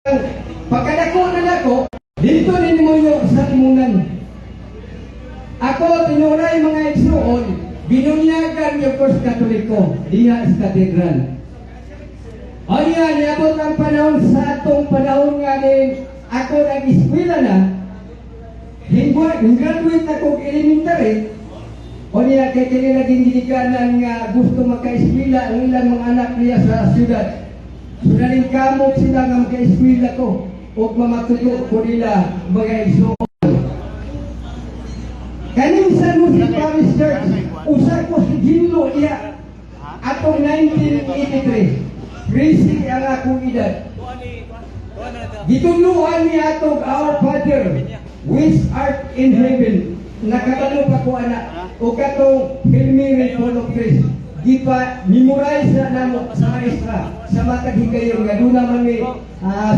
Pagkadako na nako, dito din mo sa Limunan. Ako, tinuray, mga igsuon, binunyagan yung ko sa Katoliko, diha sa katedral. O niya, niabot ang panahon sa atong panahon nga din, ako nag-eskwela na, graduate ako og elementary, o niya, kay kini naging ginikanan nga gusto maka-eskwela ang ilang mga anak niya sa siyudad. So kamot sila nga maka-eskwela ko o mamatuto ko nila, mga igsuon. Kaning San Jose Parish Church, usa ko sa ginlo niya atong 1983. 13 ang akong edad. Gitudloan niya atong "Our Father, which art in heaven." Nakabalo pa ko ana. O katong "Hail Mary, full of grace." Gipa memorize na namo sa maestra sa matag higayon nga duna man ni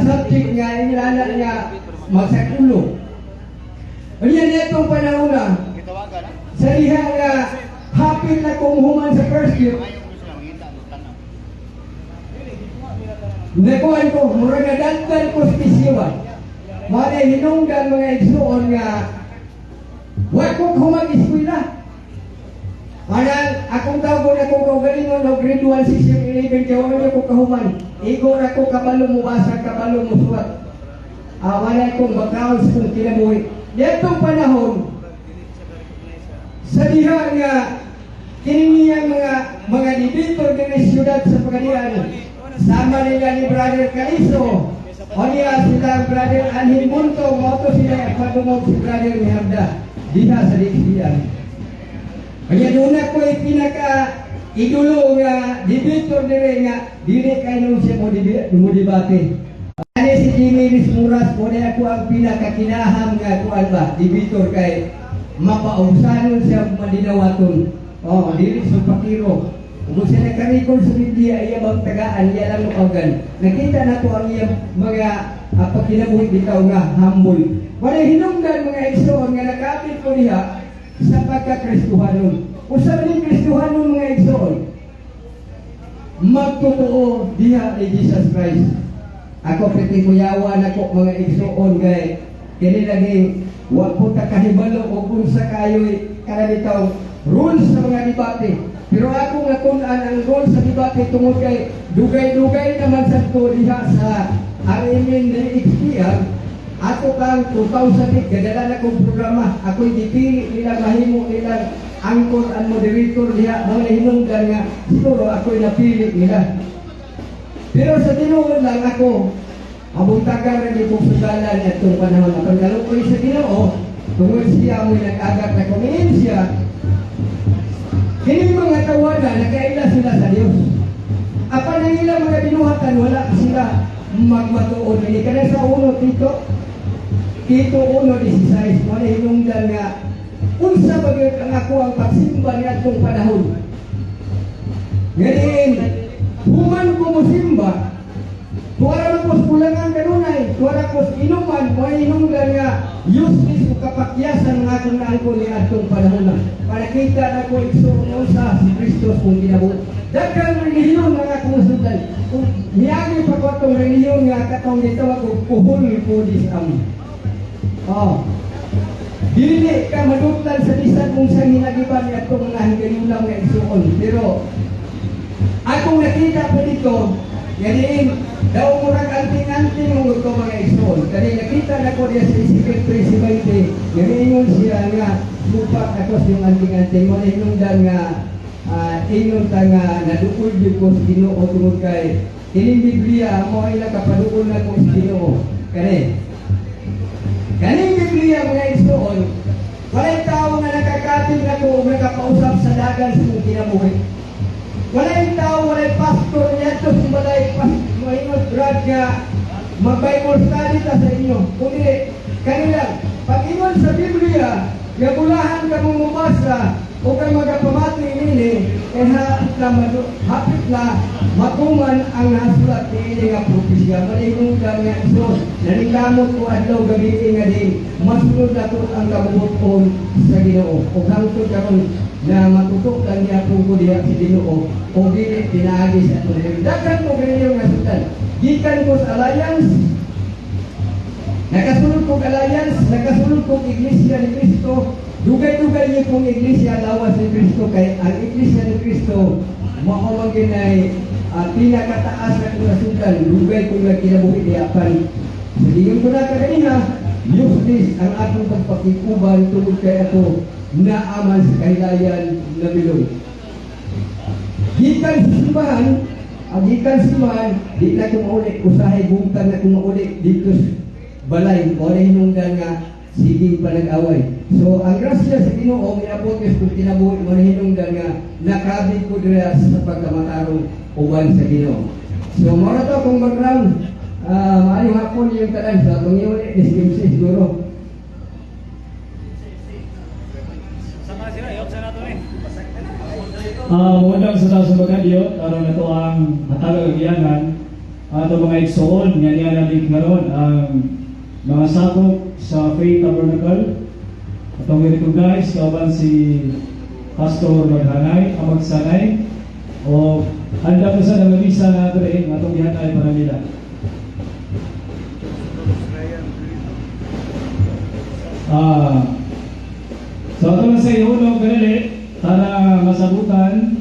subject nga ingana nga magsakulo. Unya nitong panahon na sa diha nga hapit na kong human sa first year, nakuhan ko, mura na dandan ko sa bisyo. Mao hinungdan, mga igsuon, nga wa ko humag eskwela. Anang akong tawgon akong kaugalingon og grade 1, 6, 11 kay wa ko kahuman. Igo ra ko kabalo mo basa, kabalo mo suwat. Wala kong background sa kong kinabuhi. Nitong panahon, sa diha nga kini niyang mga debater diri siyudad sa Pagadian, sama nila ni Brother Caliso, o niya sila Brother Anhin Bunto, mao to sila padungog si Brother Mihamda diha sa DXBR. Kaya doon ako pinaka idolo nga debater dire nga dili kay nung siya mo debate. Ani si Jimmy Muras mo na ako ang pinakakinaham nga kuan ba debater kay mapaugsanon siya madinawaton. Oh, dili sa pakiro. Kung siya nakarekord sa Biblia, iya bang tagaan, iya lang makagan. Nakita na ko ang iyang mga pagkinabuhi bitaw nga humble. Wala hinungdan, mga igsoon, nga nakapit ko diha sa pagka-Kristuhanon. Usa man Kristuhanon, mga igsoon, magtotoo diha ni Jesus Christ. Ako piti kuyawan ako, mga igsoon, kay kini lagi wa ko ta kahibalo og unsa kayo'y kanang rules sa mga debate. Pero ako nga tun-an ang rules sa debate tungod kay dugay-dugay naman sa to diha sa RMN DXPR ato kang 2008 gadala na kong programa. Ako'y gipili nila mahimo nila anchor and moderator diha, mga hinungdan nga siguro ako'y napili nila. Pero sa tinuod lang ako, abuntagan ra gyud kong sugalan atong panahon. Apan kaluoy sa Ginoo, tungod siya mo'y nag-agak na kuminsya, kini mga tawana, nakaila sila sa Dios. Apan ang ilang mga binuhatan, wala sila magmatuod. Ini kana sa uno Tito, Tito 1:16, wala hinungdan nga unsa ba gyud ang ako ang pagsimba niadtong panahon. Ngayon, human ko mosimba, tuwara mo ko kulangan kanunay, tuwara ko inuman, mo hinungdan nga useless o kapakyasan ng akong naangkon ni atong panahon na. Para kita na ko igsuon sa si Kristo kung kinabuhi. Daghang relihiyon nga akong sundan. Kung miagi pa ko atong relihiyon nga katong gitawag og kuhol Buddhism. Oh. Dili ka madutlan sa bisan kung sa hinagiban ni atong mga higayuna, mga igsuon. Pero akong nakita po dito, ganin, daw murag anting-anting mo ko, mga igsoon. Kani nakita na ko diya sa Ezekiel 13:20, nga siya nga supak ako sa yung anting-anting mo hinungdan nga ingon ta nga naduol gyud ko sa Ginoo tungod kay kining Biblia mo ay nakapaduol na ko sa Ginoo. Kaning Biblia, mga igsoon, walay tao nga nakakapit na ko o nakapausap sa dagan sa mong kinabuhi. Walay tao, walay pastor niya sa balay, maingon brad nga mag-Bible study ta sa inyo. Kundi, kanila, pag ingon sa Biblia, nga bulahan ka mong mubasa, o kang magapamati nini, eh hapit na matuman ang nasulat niini nga propesya. Malingon ka nga Isos, naningkamot ko adlaw gabi nga din, masunod na to ang kabubut-on sa Ginoo. O hangtod karon na matutok lang niya kung ko diha sa Ginoo o dili pinaagi sa atong. Daghan ko ganyan nga sultan. Gikan ko sa Alliance, nakasulod kong Iglesia ni Cristo, dugay-dugay niyo kong Iglesia lawas ni Cristo, kay ang Iglesia ni Cristo mao man ginay pinakataas na kong nasugdan, dugay kong nagkinabuhi diapan. Sa diyon ko na kaganina, useless ang atong pagpakikuban tungod kay ako naaman sa kahilayan na bilog. Gikan sa simbahan, ang gikan sa simbahan, di na ko mauli, usahay bungtag na ko mauli dito sa balay, mao na hinungdan nga siging panag-away. So, ang grasya sa Ginoo, minapotes kung kinabuhi, mao na hinungdan nga nakabig ko dira sa pagkamatarong uban sa Ginoo. So, mao na to akong background. Maayong hapon yung tanan sa atong iuli ni si MC siguro. Sama sila, yok sa nato ni. Magandang sa taas sa magkadiyo, aron na to ang hatagang agianan, ato mga igsoon, nga niya natin karon ang mga sakop sa Faith Tabernacle. Atong i-recognize, kauban si Pastor Maghanay, Amagsanay, o handa ko sa nangamisa na dre, nga atong gihanay para nila. So ato lang sa ihulog ganili para masabutan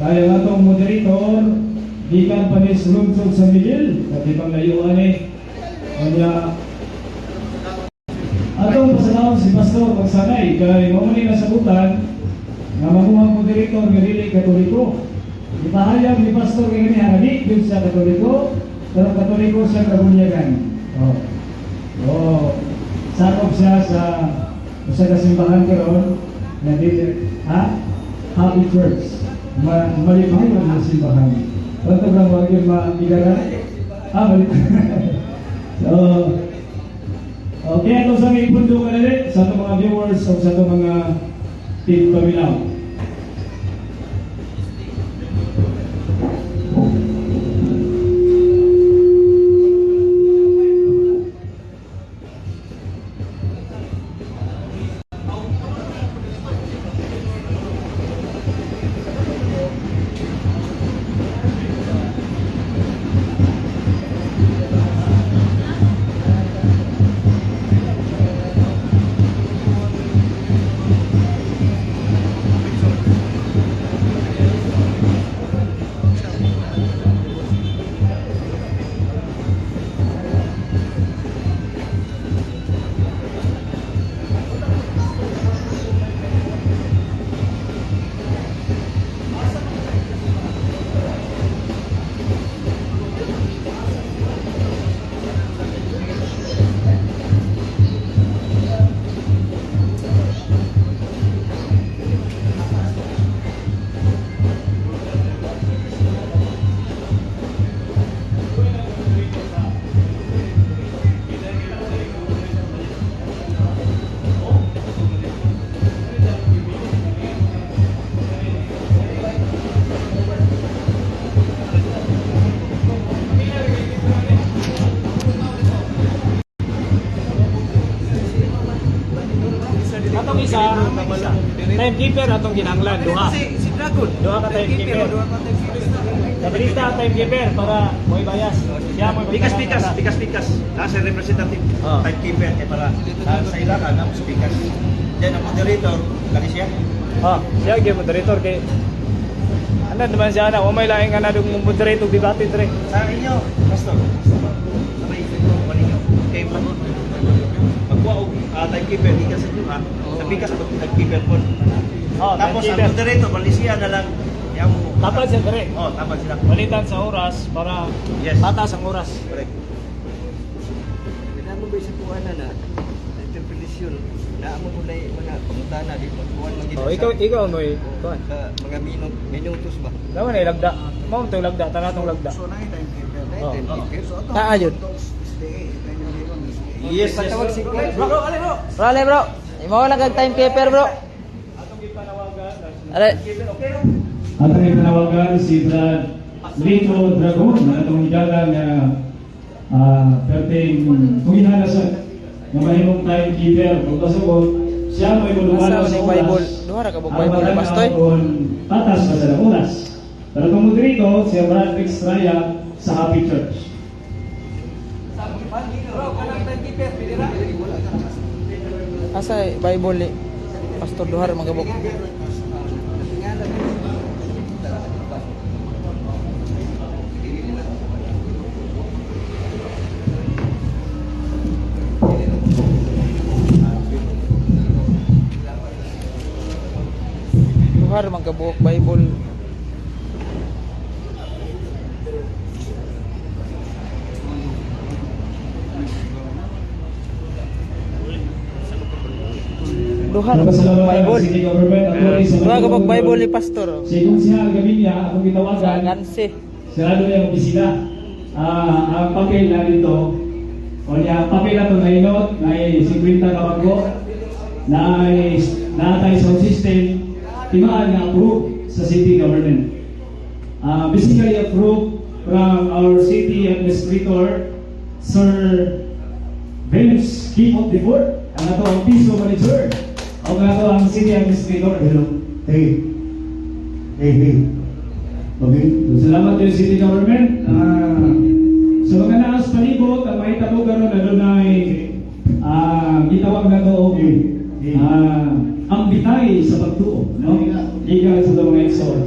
kaya ang atong moderator gikan pa ni lungsod San Miguel at ibang layuan eh. Kanya atong pasanahon si Pastor Magsanay kay mao man ni nasabutan nga mamuhang moderator nga dili Katoliko. Ipahayag ni Pastor kay kaniya di gyud siya Katoliko, pero Katoliko siya kabunyagan. Oh. Oh, sakop siya sa usa ka simbahan karon na dili ha Happy Church. Malipay ang simbahan. Tanto lang wag yung maigaran. Mali. So, okay, ato sa may ipundo ka dali sa atong mga viewers o sa atong mga team paminaw. Atong isa, timekeeper atong ginanglan, duha. Si Dragon. Duha ka timekeeper. Duha ka timekeeper. Kabrita timekeeper para mo'y bias. Siya mo'y Pikas, pikas, pikas, pikas. Nasa representative timekeeper kay para sa ilaka na sa pikas. Then ang moderator, lagi siya. Ah, siya gyud moderator kay ano naman siya na, umay laing nga na dong moderator debate dre. Sa inyo, pastor. Sa may ko ninyo. Kay magkuha og timekeeper gikan sa inyo ha. Sa pikas ang timekeeper po. Oh, Tapos ang timekeeper. moderator bali siya na lang yang Tapad siya dre. Oh, tapad sila. Balitan sa oras para patas ang oras. Correct. Pinamo ba sa kuha na na interpretasyon na amo ko na mga pangutana di magkuhan man gid Oh, ikaw ikaw mo'y kuan. sa mga minutos ba. Dama na ilagda. Mao to lagda, tanan tong lagda. So, na timekeeper. Oh. Timekeeper. So, ato, Ah, yun. Yes. Patawag si Kuya. Bro, bro, bro. Bro, ale, bro. Imo lang kag timekeeper, bro. Atong gipanawagan. Ale. Okay ra. Atong ipanawagan si Brad Lito Dragon na atong higala nga perting kuyahan na sa nga mahimong timekeeper. Pagkasukot, siya may mulumala Asa sa man yung oras. Bible? Duha ra ka buok Ang Bible, matanaw Pastoy? kung patas ba sa oras. Pero kung moderator, siya Brad Rix Raya sa Happy Church. Bro, kanang timekeeper, pili ra. Asa Bible ni Pastor, duha ra man kabuok. Duha ra man kabuok Bible. Duha ra man kabuok Bible. City Government Authority sa Duha ka buok Bible ni Pastor. Si Konsehal Gabinya, akong Sa gitawagan, Gansi. sarado niya ang opisina. Ang papel na dito, o niya, ang papel na ito na inot, na 50 ka bago, na naatay sound system, timaan nga approve sa city government. Basically approved from our city administrator, Sir Vince Kipot de Fort, ang ato ang piso manager, o ang ato ang city administrator. Hello. Hey. Hey, hey. Okay. So, salamat yung city government. Sa mga naas palibot, ang mahitabo karon na dunay gitawag na to og ang bitay sa pagtuo, no? Gikan sa mga exor.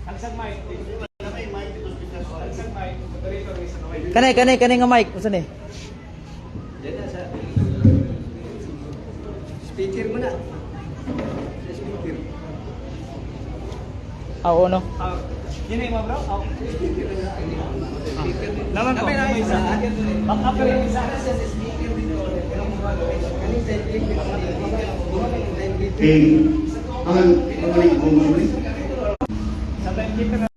Tagsag mic. Tagsag mic, moderator isa na mic. Kanay kanay kanay nga mic unsa ni? Diyan na sa speaker mo na. Sa speaker. Ah, oo, no. Ah, yun mo, bro? Oh. Laman ko. Isa. Back up rin isa. Hey. Ang ang ang ang ang Sa timekeeper na.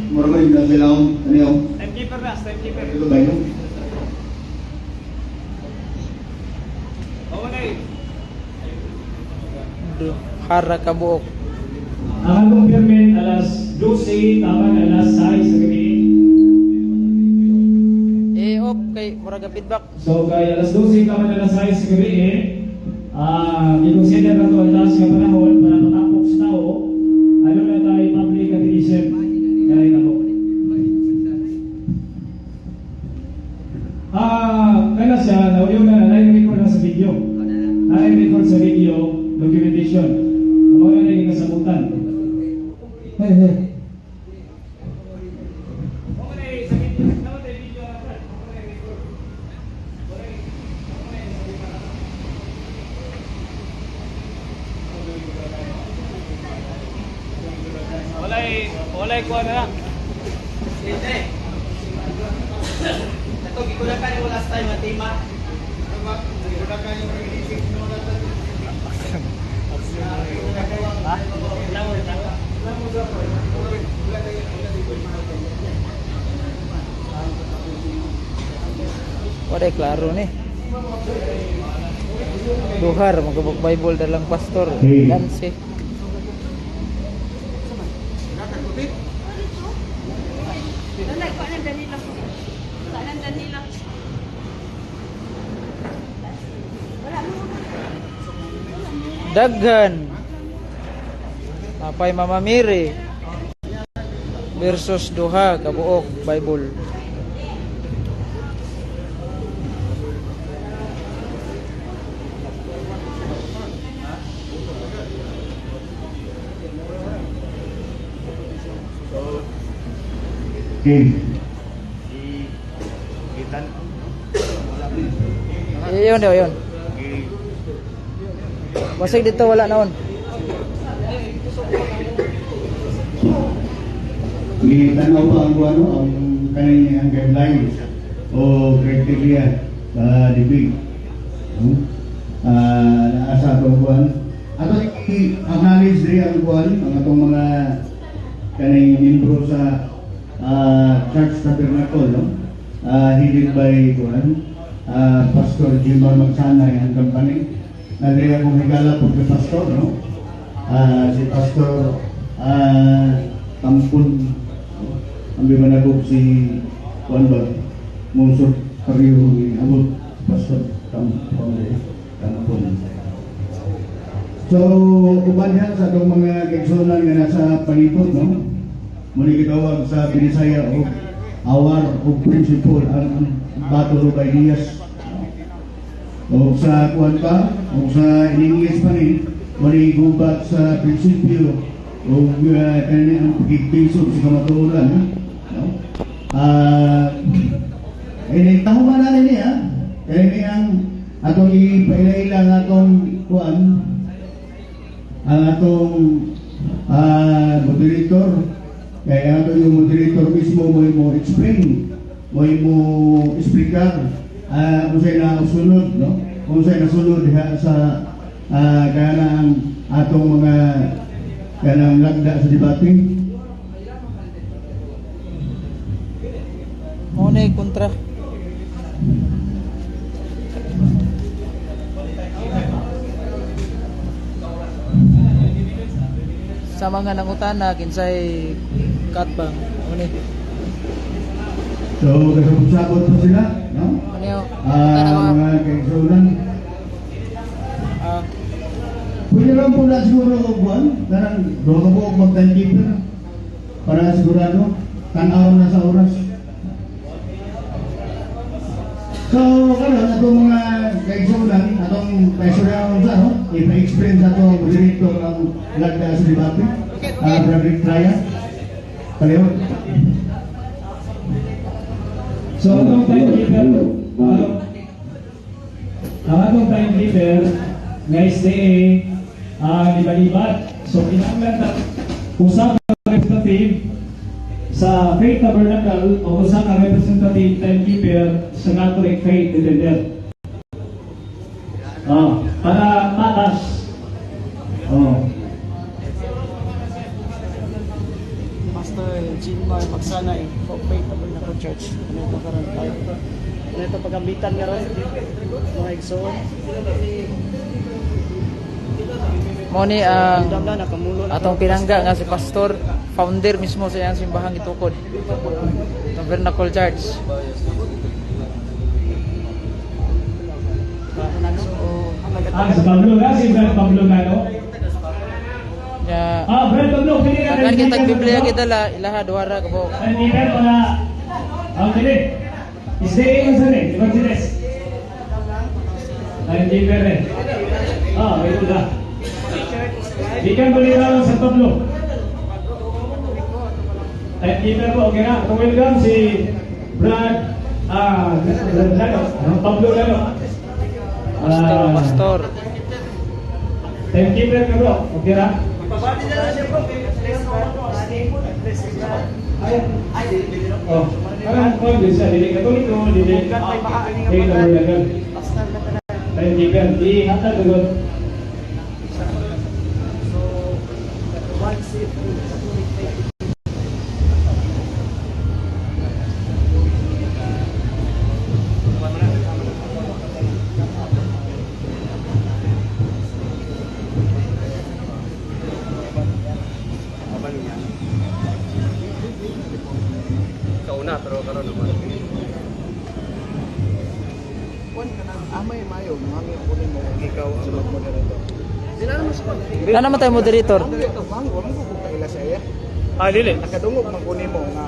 Mura ba yung bilaw? Ano yun? Timekeeper na, timekeeper. Ito ba yun? Oo na eh. Duha ra ka buok. Ang atong permit alas 12, taman alas 6 sa gabi. Eh off kay murag ka feedback. So kay alas 12 taman alas 6 sa gabi eh, i-consider na to ang last nga panahon para matapok sa tao. Ano na tayo public catechism? Kaya na po. Kaya siya, nauyo na, na-record na sa video. Na-record sa video documentation. Amo na naging kasabutan. Hey, hey. Oo na eh, sa video. Naman tayo video na, Brad. Oo na eh, record. Oo na eh, sa video na. Walay kuha na lang. Hindi. Ito, gikulakan yung last time na tema. Ha? Tama. Wala klaro ni. Duha ra man kabuok Bible dalang pastor. Hey. Gansi. Nanay, kuha ng Danila. Kuha ng Danila. Wala mo. Daghan. Napay Mama Mary versus duha kabuok Bible. Hey. Gitan. Yun, yun, yun. Basig dito wala naon. Gitanaw pa ang ano, ang kaning ang guidelines o criteria sa debate. No? Naa sa atong kuan. Ato i-acknowledge diri ang kuan ang atong mga kaning membro sa Church Tabernacle, no? Headed by kuan Pastor Jimar Magsanay ang company. Nadiri akong higala po kay Pastor, no? Si Pastor Tampun, no? Ang bimanagog si kuan ba? Musod pareho ni abot Pastor Tampun. Tampun. So, uban yan sa atong mga kaigsuonan nga nasa palibot, no? Muli gitawag sa Binisaya o A war of principle, ang battle of ideas. O sa kuan pa, o sa in English pa ni, walay gubat sa prinsipyo o kani ang pagigbiso sa kamatuoran. No? Eh, tahuman na niya. Kaya ni ang atong ipaila-ila ang atong kuan, ang atong moderator. Kaya atong yung moderator mismo mo explain, mo explicar kung sa'yo na sunod, no? Kung sa'yo nasunod diha sa kanang atong mga kanang lagda sa debate. Mao na yung kontra. Sa mga nangutana kinsay katbang mo ni. So, kasabot-sabot pa sila, no? Mo ni oh. Ngutana mga Mga kaigsunan. Pwede lang po na siguro og buwan, kanang duha ka buok mag-timekeeper para sigurado tan-aw na sa oras. So, karon atong mga kaigsunan, atong kaigsunan sa no, ipa-explain sa atong moderator ang lagda sa debate, Bradley Traya. Palihog. So, atong timekeeper, ang atong timekeeper, nga SDA, libalibat. So, kinahanglan ta usa ka representative sa Faith Tabernacle o usa ka representative timekeeper sa Catholic Faith Defender. Para patas. Oh. Pastor Jimar Magsanay of Faith Tabernacle Church. Ano ito karon tayo? Ano ito pagambitan nga ron? Mga igsoon. Mo ni ang atong pinangga nga si Pastor, founder mismo sa iyang simbahang gitukod. Tabernacle Church. Si Pablo na, si Brad Pablo na, no? Nya Brad Pablo, pili ka. daghan kitag Biblia gidala, ilaha duha ra ka buok. Timekeeper para ang pili. SDA man sa ni, Evangelist. Timekeeper eh. May duda. Gikan ko nila sa Pablo. Timekeeper po, okay na. So, welcome si Brad, Brad Lano, no? Pablo Lano. Pastor, pastor. Timekeeper ka bro, okay na? Ay, oh, parang kung di siya, dili Katoliko, dili Faith Tabernacle. Timekeeper, di hatag agad. Sa una, pero karon naman. Amay mayo, mangyo ko nimo ikaw ang mag-moderator. Wala naman tayo moderator. Mang, wa mo ko kaila sa iya. Dili. Nakadungog man ko nimo nga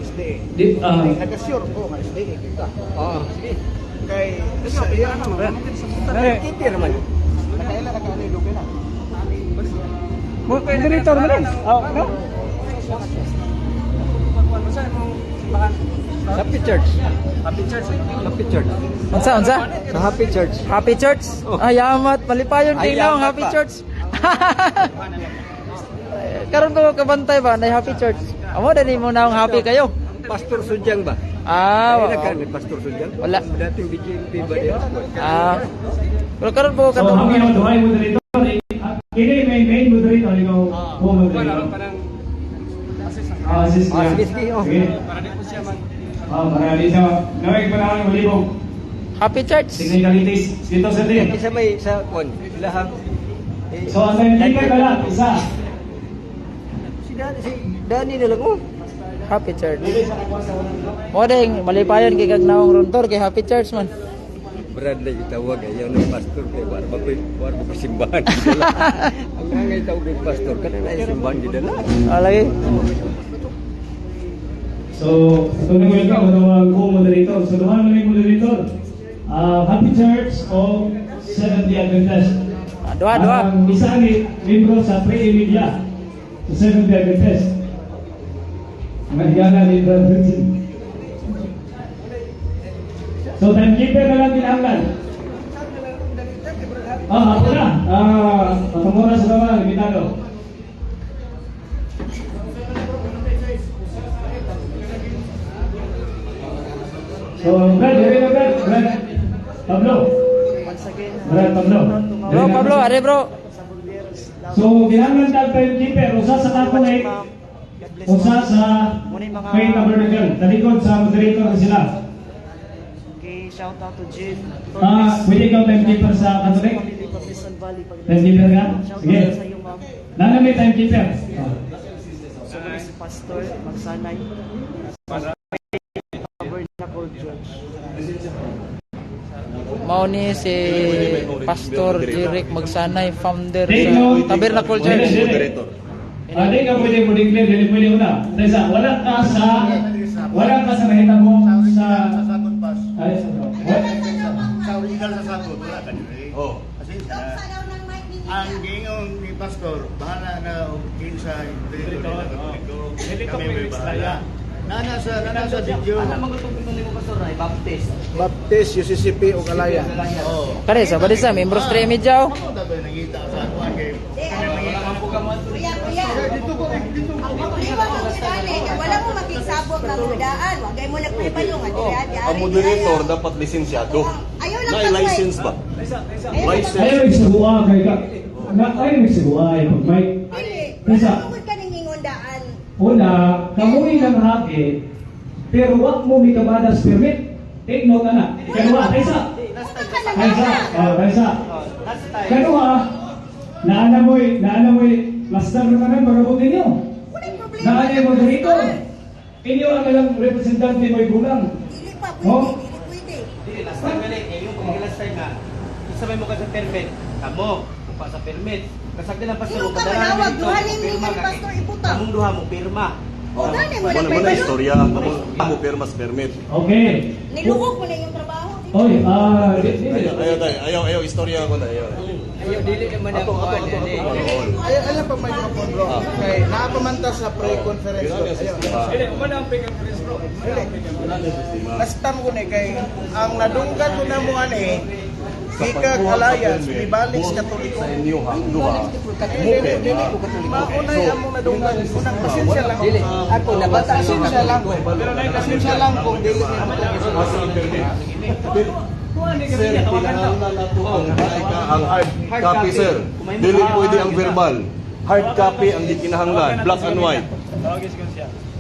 SDA. Di, Nakasure ko nga SDA kita. Oo, sige. Kay sa iya naman, Timekeeper man. nakaila na ka ani lupi na. Moderator man eh. Oh, no? Happy Church. Happy Church. Happy Church. Unsa unsa? Sa Happy Church. Happy Church. Ay, yamat malipayon Ay, kay naong yamat Happy pa. Church. Karon ko kabantay ba na Happy Church. Amo dali mo naong happy kayo. Pastor Sudyang ba? Ah, Ay, oo. nagkaroon Pastor Sudyang? Wala. Dating BJMP ba niya? Pero karon po So, kadungog. ang iyong duhay moderator, kini may main moderator, ikaw po moderator. Assist niya. Sige, sige, oh. Sige. Para di siya, nawag pa naman yung libog. Happy Church. Technicalities, dito sa din. Isa may sa kwan, ilahang eh, So, ang timekeeper ka lang, isa. Si Danny na lang oh. Happy Church. Mo ding malipayon kay kag naong rontor kay Happy Church man. Bradley itawag ayaw ng pastor kay war ba koy war ba koy simbahan gidala. Ang angay tawag ng pastor kanang ay simbahan gidala. Lagi. So, So, ito na ko ito ang co-moderator. So, duha na yung moderator. Happy Church o Seventh-day Adventist. Ah, duha, duha. Ang isa ni membro sa Pre-Media sa Seventh-day Adventist. Mga higala ni Brad Hudson. So, timekeeper na lang kinahanglan. Ako na. Atong oras na ba, limitado. So, Brad, diri na Brad. Brad, Pablo. Once again, Brad, Pablo. Bro, Pablo, are bro. sa Bulveros. So, kinahanglan tag timekeeper. Usa sa Catholic, Ma'am. God bless usa ma'am. sa Muna yung mga Faith Tabernacle. Talikod sa moderator na sila. Okay, shout out to Jim. Pwede ikaw timekeeper sa Catholic? Family Baptist Valley. Timekeeper ka? Shout Sige. out sa iyo, ma'am. Nana may timekeeper. So, muna si Pastor Magsanay. Tabernacle Church. Mao ni si Pastor Jeric Magsanay, founder Take sa note. Tabernacle Church. Dili, dili. Di ka pwede mo declare, dili pwede una. Tesa, wala ka sa nahitabo sa Sa sakot pas. ay sa what? Sa original sa sakot wala ka diri. Oh. Kasi ang gingon ni pastor, bahala na og kinsa dito dito. Dili to Kami may may bahala. Nana sa video. Baptist. Baptist, UCCP o Kalaya. Oh. Kare sa balisa, membros 3 media. Ako dapat nangita sa kuan kay Kuya, kuya. dito ko dito Ang problema mo gani, wala mo makisabot ng mudaan. Wagay mo nagpribalo nga diri adi. Ang moderator dapat lisensyado. Ayaw lang Na license ba? License. Ayaw igsubuha kay ka. Na ayaw igsubuha ay pag mic. Dili. Tesa. Wala mo kaning ingundaan. Una, kamuy ng haki, pero wa mo mikabadas permit. Take note na. Ikaduha, tesa. Tesa, oh, tesa. Ikaduha, naana mo'y, plaster na tanan pagabot ninyo. Wala problema. Naana yung moderator. Inyo ang nalang representante mo'y gulang. Dili pa pwede, Oh. dili pwede. Dili last time gali, eh, yung kung last time nga. Isa may mo ka sa permit, kamo, kung pa sa permit. Kasagdi lang pastor, Pero ka padala manawag, dito, duha ni pirma ni ka pastor kay. ibutang. Kamong duha mo pirma. O gani mo Wala na mo na istorya, kamo pirma sa permit. Okay. Nilugok mo na yung trabaho. Oy, di, di, di. Ayaw tayo, ayaw ayaw istorya ko na ayaw. Ato ato ato ato. Ay, alam pa microphone bro. Kay naapamanta sa pre-conference bro. Ayaw. Dili, umana ang pre-conference bro. Last time ko ni kay ang nadunggan ko na mo ani Gikag Alliance, Bibalik sa Katoliko. Sa inyo ha, duha. Dili, dili ko Katoliko. Maunay among nadunggan. Unang pasensya lang. Ako nabata pasensya lang. Pasensya lang kung dili ni Sir, kinahanglan na to ang ang hard copy, sir. Dili pwede ang verbal. Hard copy ang gikinahanglan, black and white.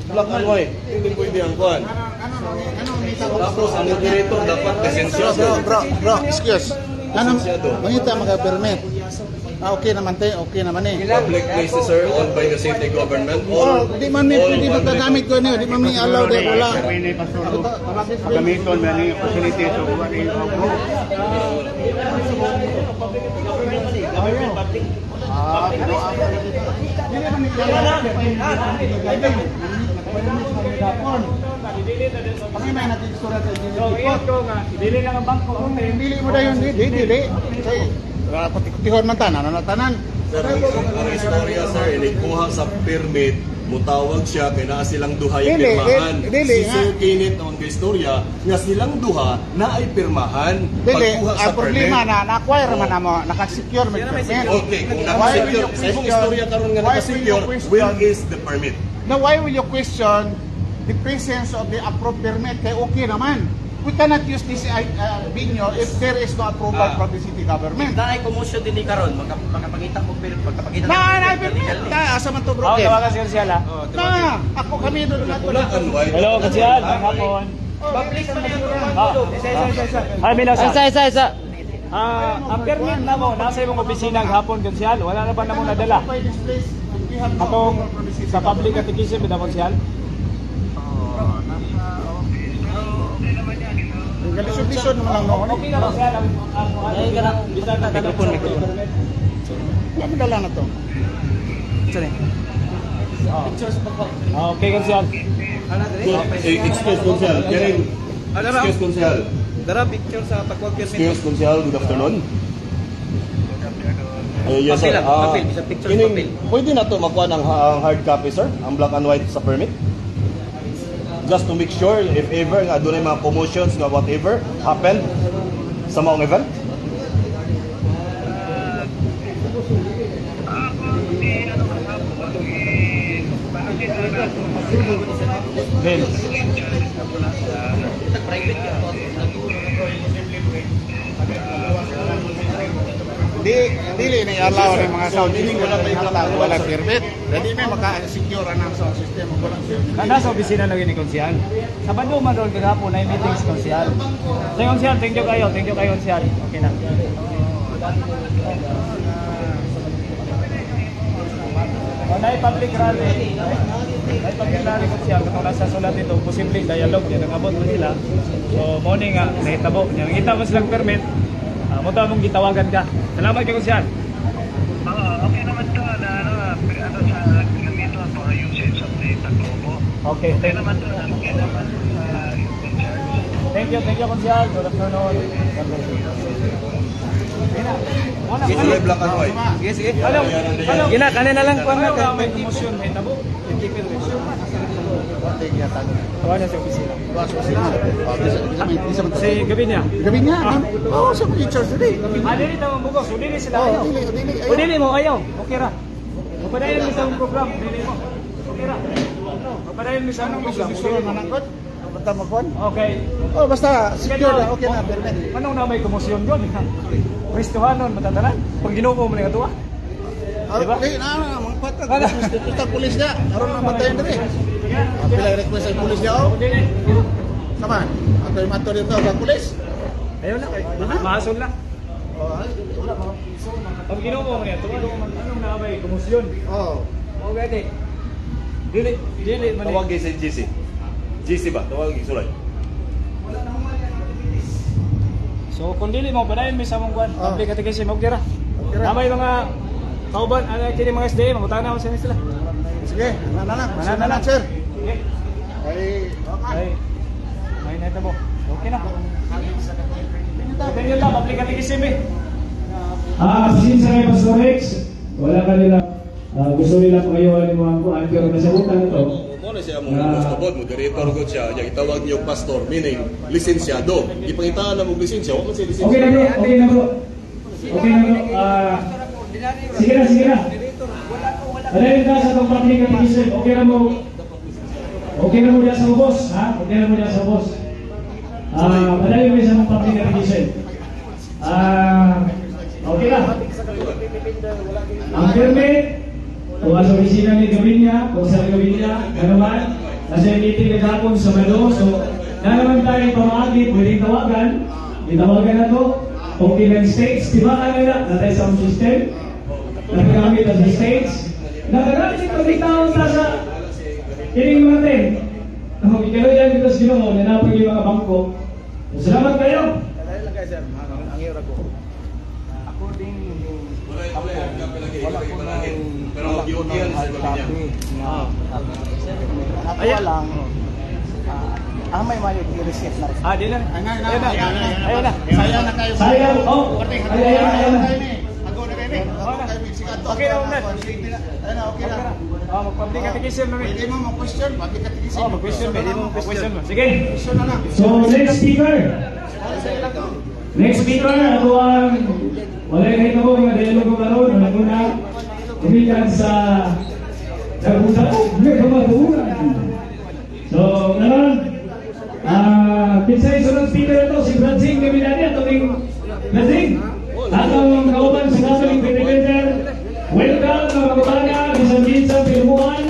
Black and white. Hindi pwede ang kuan. Tapos ang moderator dapat lisensyado. Bro, bro, excuse. Ano, mangita mga permit. Okay naman te, okay naman eh. Public places, sir, owned by the city government. Oh, All, di man ni all pwede public- magagamit ko niyo, di man ni allow de wala. Ni pastor. Pagamiton man ni facility so kuan ni bro. Kami may nakiksura sa So, ingat ko nga, dili lang ang bangko. Kung dili mo dayon di di dili. Kay kutikutihon man tanan, ano tanan. Sir, ang istorya, sir, inikuha sa permit, mutawag siya, kay naa silang duha yung Dili, pirmahan. eh, dili, Si Sir Kenneth ang istorya, nga silang duha na ay pirmahan. Dili, pagkuha sa ang problema permit. na na-acquire man na mo, naka-secure man permit. Okay, kung Why will you nakasecure, sa imong question- istorya karon nga why will you nakasecure, question- where is the permit? Now, why will you question the presence of the approved permit? Kay okay naman. We cannot use this venue if there is no approval from the city government. Naay commotion din ni karon, makapangita mo pero pagkapangita. Na, permit. Na, asa man to bro? Oh, tawagan si Konsyal ha. Na, ako kami doon na Black and white. Hello, Konsyal. Magandang hapon. Public man yung Ah. Ay, Milo, Isa, isa, isa. Ang permit na mo, nasa imong opisina hapon, Konsyal. Wala na ba na mo nadala? Atong sa public catechism, bitaw, Konsyal? Lisod-lisod naman lang noon. Okay na, Konsyal. Ang bisan na microphone, microphone. Wala mo dala na to. Okay, Konsyal. Eh, excuse, Konsehal. Karen, excuse, Konsehal. Dara picture sa pagkuha permit. Excuse, Konsehal. Good afternoon. Eh, yes, Papel sir. lang, Ah, papel. Bisa picture sa kining, papel. pwede na to makuha ng ang hard copy, sir? Ang black and white sa permit? Just to make sure if ever nga doon ay mga commotions nga whatever happened sa maong event? Then, Di, dili ni allow ng mga sound system Wala wala pa yung black and white, wala sir. permit. Dili may maka-secure ang sound system kung walang permit. Na nasa opisina na ni Konsehal. Sabado man ron kagapon na meeting si Konsehal. Sa Konsehal, thank you kayo, thank you kayo, Konsehal. Okay na. O, na public rally. Na public rally, Konsehal, katong nasa sulat dito, posible dialogue niya nangabot man sila. So morning nga nahitabo niya. Nangita man silang permit. Mo ta mong gitawagan ka. Salamat kay Konsehal. Okay naman to na ano, ano sa gamito for usage of the Taclobo. Okay, Okay thank naman to, okay naman sa in charge. Thank you, Konsehal. Good afternoon. God bless you. Okay na. Wala, Wala wala. black and white. Sige, sige. Hello. Hello. Gina, kanin na lang kuan Ano na. nga may emosyon may tabo? Tawa na sa opisina. Si gabi niya. Gabi niya. Oo, sa mga charge today. Ah, dili tamang bugos. O dili sila Oh, ayaw. dili, dili, ayaw. O dili mo ayaw. Okay ra. Magpadayon mi sa among program. Dili mo. Okay ra. Magpadayon mi sa among program. Gusto Dili mo. manangkot? Basta magkuhan? Okay. Oh, basta secure na, okay na, permit. Anong na may komosyon yun? Kristohanon, matatanan. Pag Ginoo mo na katuwa. Diba? Di, na, na, mga patag. Basta pulis niya. Aron na bantayan diri. Pila request ay pulis niya, oh. O dili. Sama. Ato yung mato dito sa pulis. Ayaw na. Maasol na. Oh, ay, wala pa. Pag Ginoo mo na katuwa. Anong na may komosyon? Oh. O gani. Dili, dili man. Tawag sa GC. GC ba? Tawag sulay. So kung dili mo padayon mi sa among kwan, Oh. public catechism okay ra. Okay ra. Namay mga kauban ano kini mga SDA mangutana ko sa sila. Sige, na na lang. Wala Na lang, sir. Sige. Ay, okay. Ay. May neta mo. Okay na. Okay yun lang, public catechism eh. Ah, pasensya kay Pastor Rex. Wala ka nila. Gusto nila pangayuan yung mga kuan, pero nasabutan na to. Mo na siya mong gusto bod, moderator ko siya, nya gitawag niyo pastor, meaning lisensyado. Ipangitaan na mong lisensya, wa man siya lisensya. Okay na bro, okay na bro. Okay na bro. Ah, sige na, sige na. Padayon ka sa itong public catechism. Okay na mo. Okay na mo dyan sa ubos, ha? Okay na mo dyan sa ubos. Ah, padayon mo sa itong public catechism. Ah, okay na. Ang permit, kung sa opisina ni Gabinya, kung sa Gabinya, ano man, kasi meeting kagapon sa Bado, so na naman tayo pamaagi, pwedeng tawagan, itawagan na to, okay lang states, di ba kanila, natay sound system, nagagamit na sa states, nagagamit yung pagkitaon ta sa ining mga tent. Ang ikalo dyan dito sa Ginoo, nanapag yung mga bangko. Salamat kayo! Dali lang kayo sir. Ang iyo ra ko. According Wala wala hard copy lagi wala ko na Pero wala ko giutihan ng sa hard Gabinya. copy nga. Ako lang may mayo i-receipt na rin. Ah, di na. Ay, na, na, Ayun na. na, na, na. Ayun na. Sayang na kayo. Sayang, oh, ay, ay, ay, ay. Ago na kayo ni. Ago kayo ni. Sige, ato, Okay na, ato, Unan. ato. Ayun na, okay na. Oh, mag-public catechism na mi. Pwede mo mag-question, public catechism. Oh, mag-question pwede mo mag-question mo. Sige. Question na lang. So, next speaker. Next speaker, ako ang wala kahit ako mga dialogo karon, wala ko na gumikan sa Dagusan, hindi ka matuuran. So, ngayon, kinsay sunod speaker ito, si Brad Singh Gabilani, ato ning Brad Singh, atong kauban sa Catholic Defender. Welcome mga pangutana, bisan bisan pinubuan.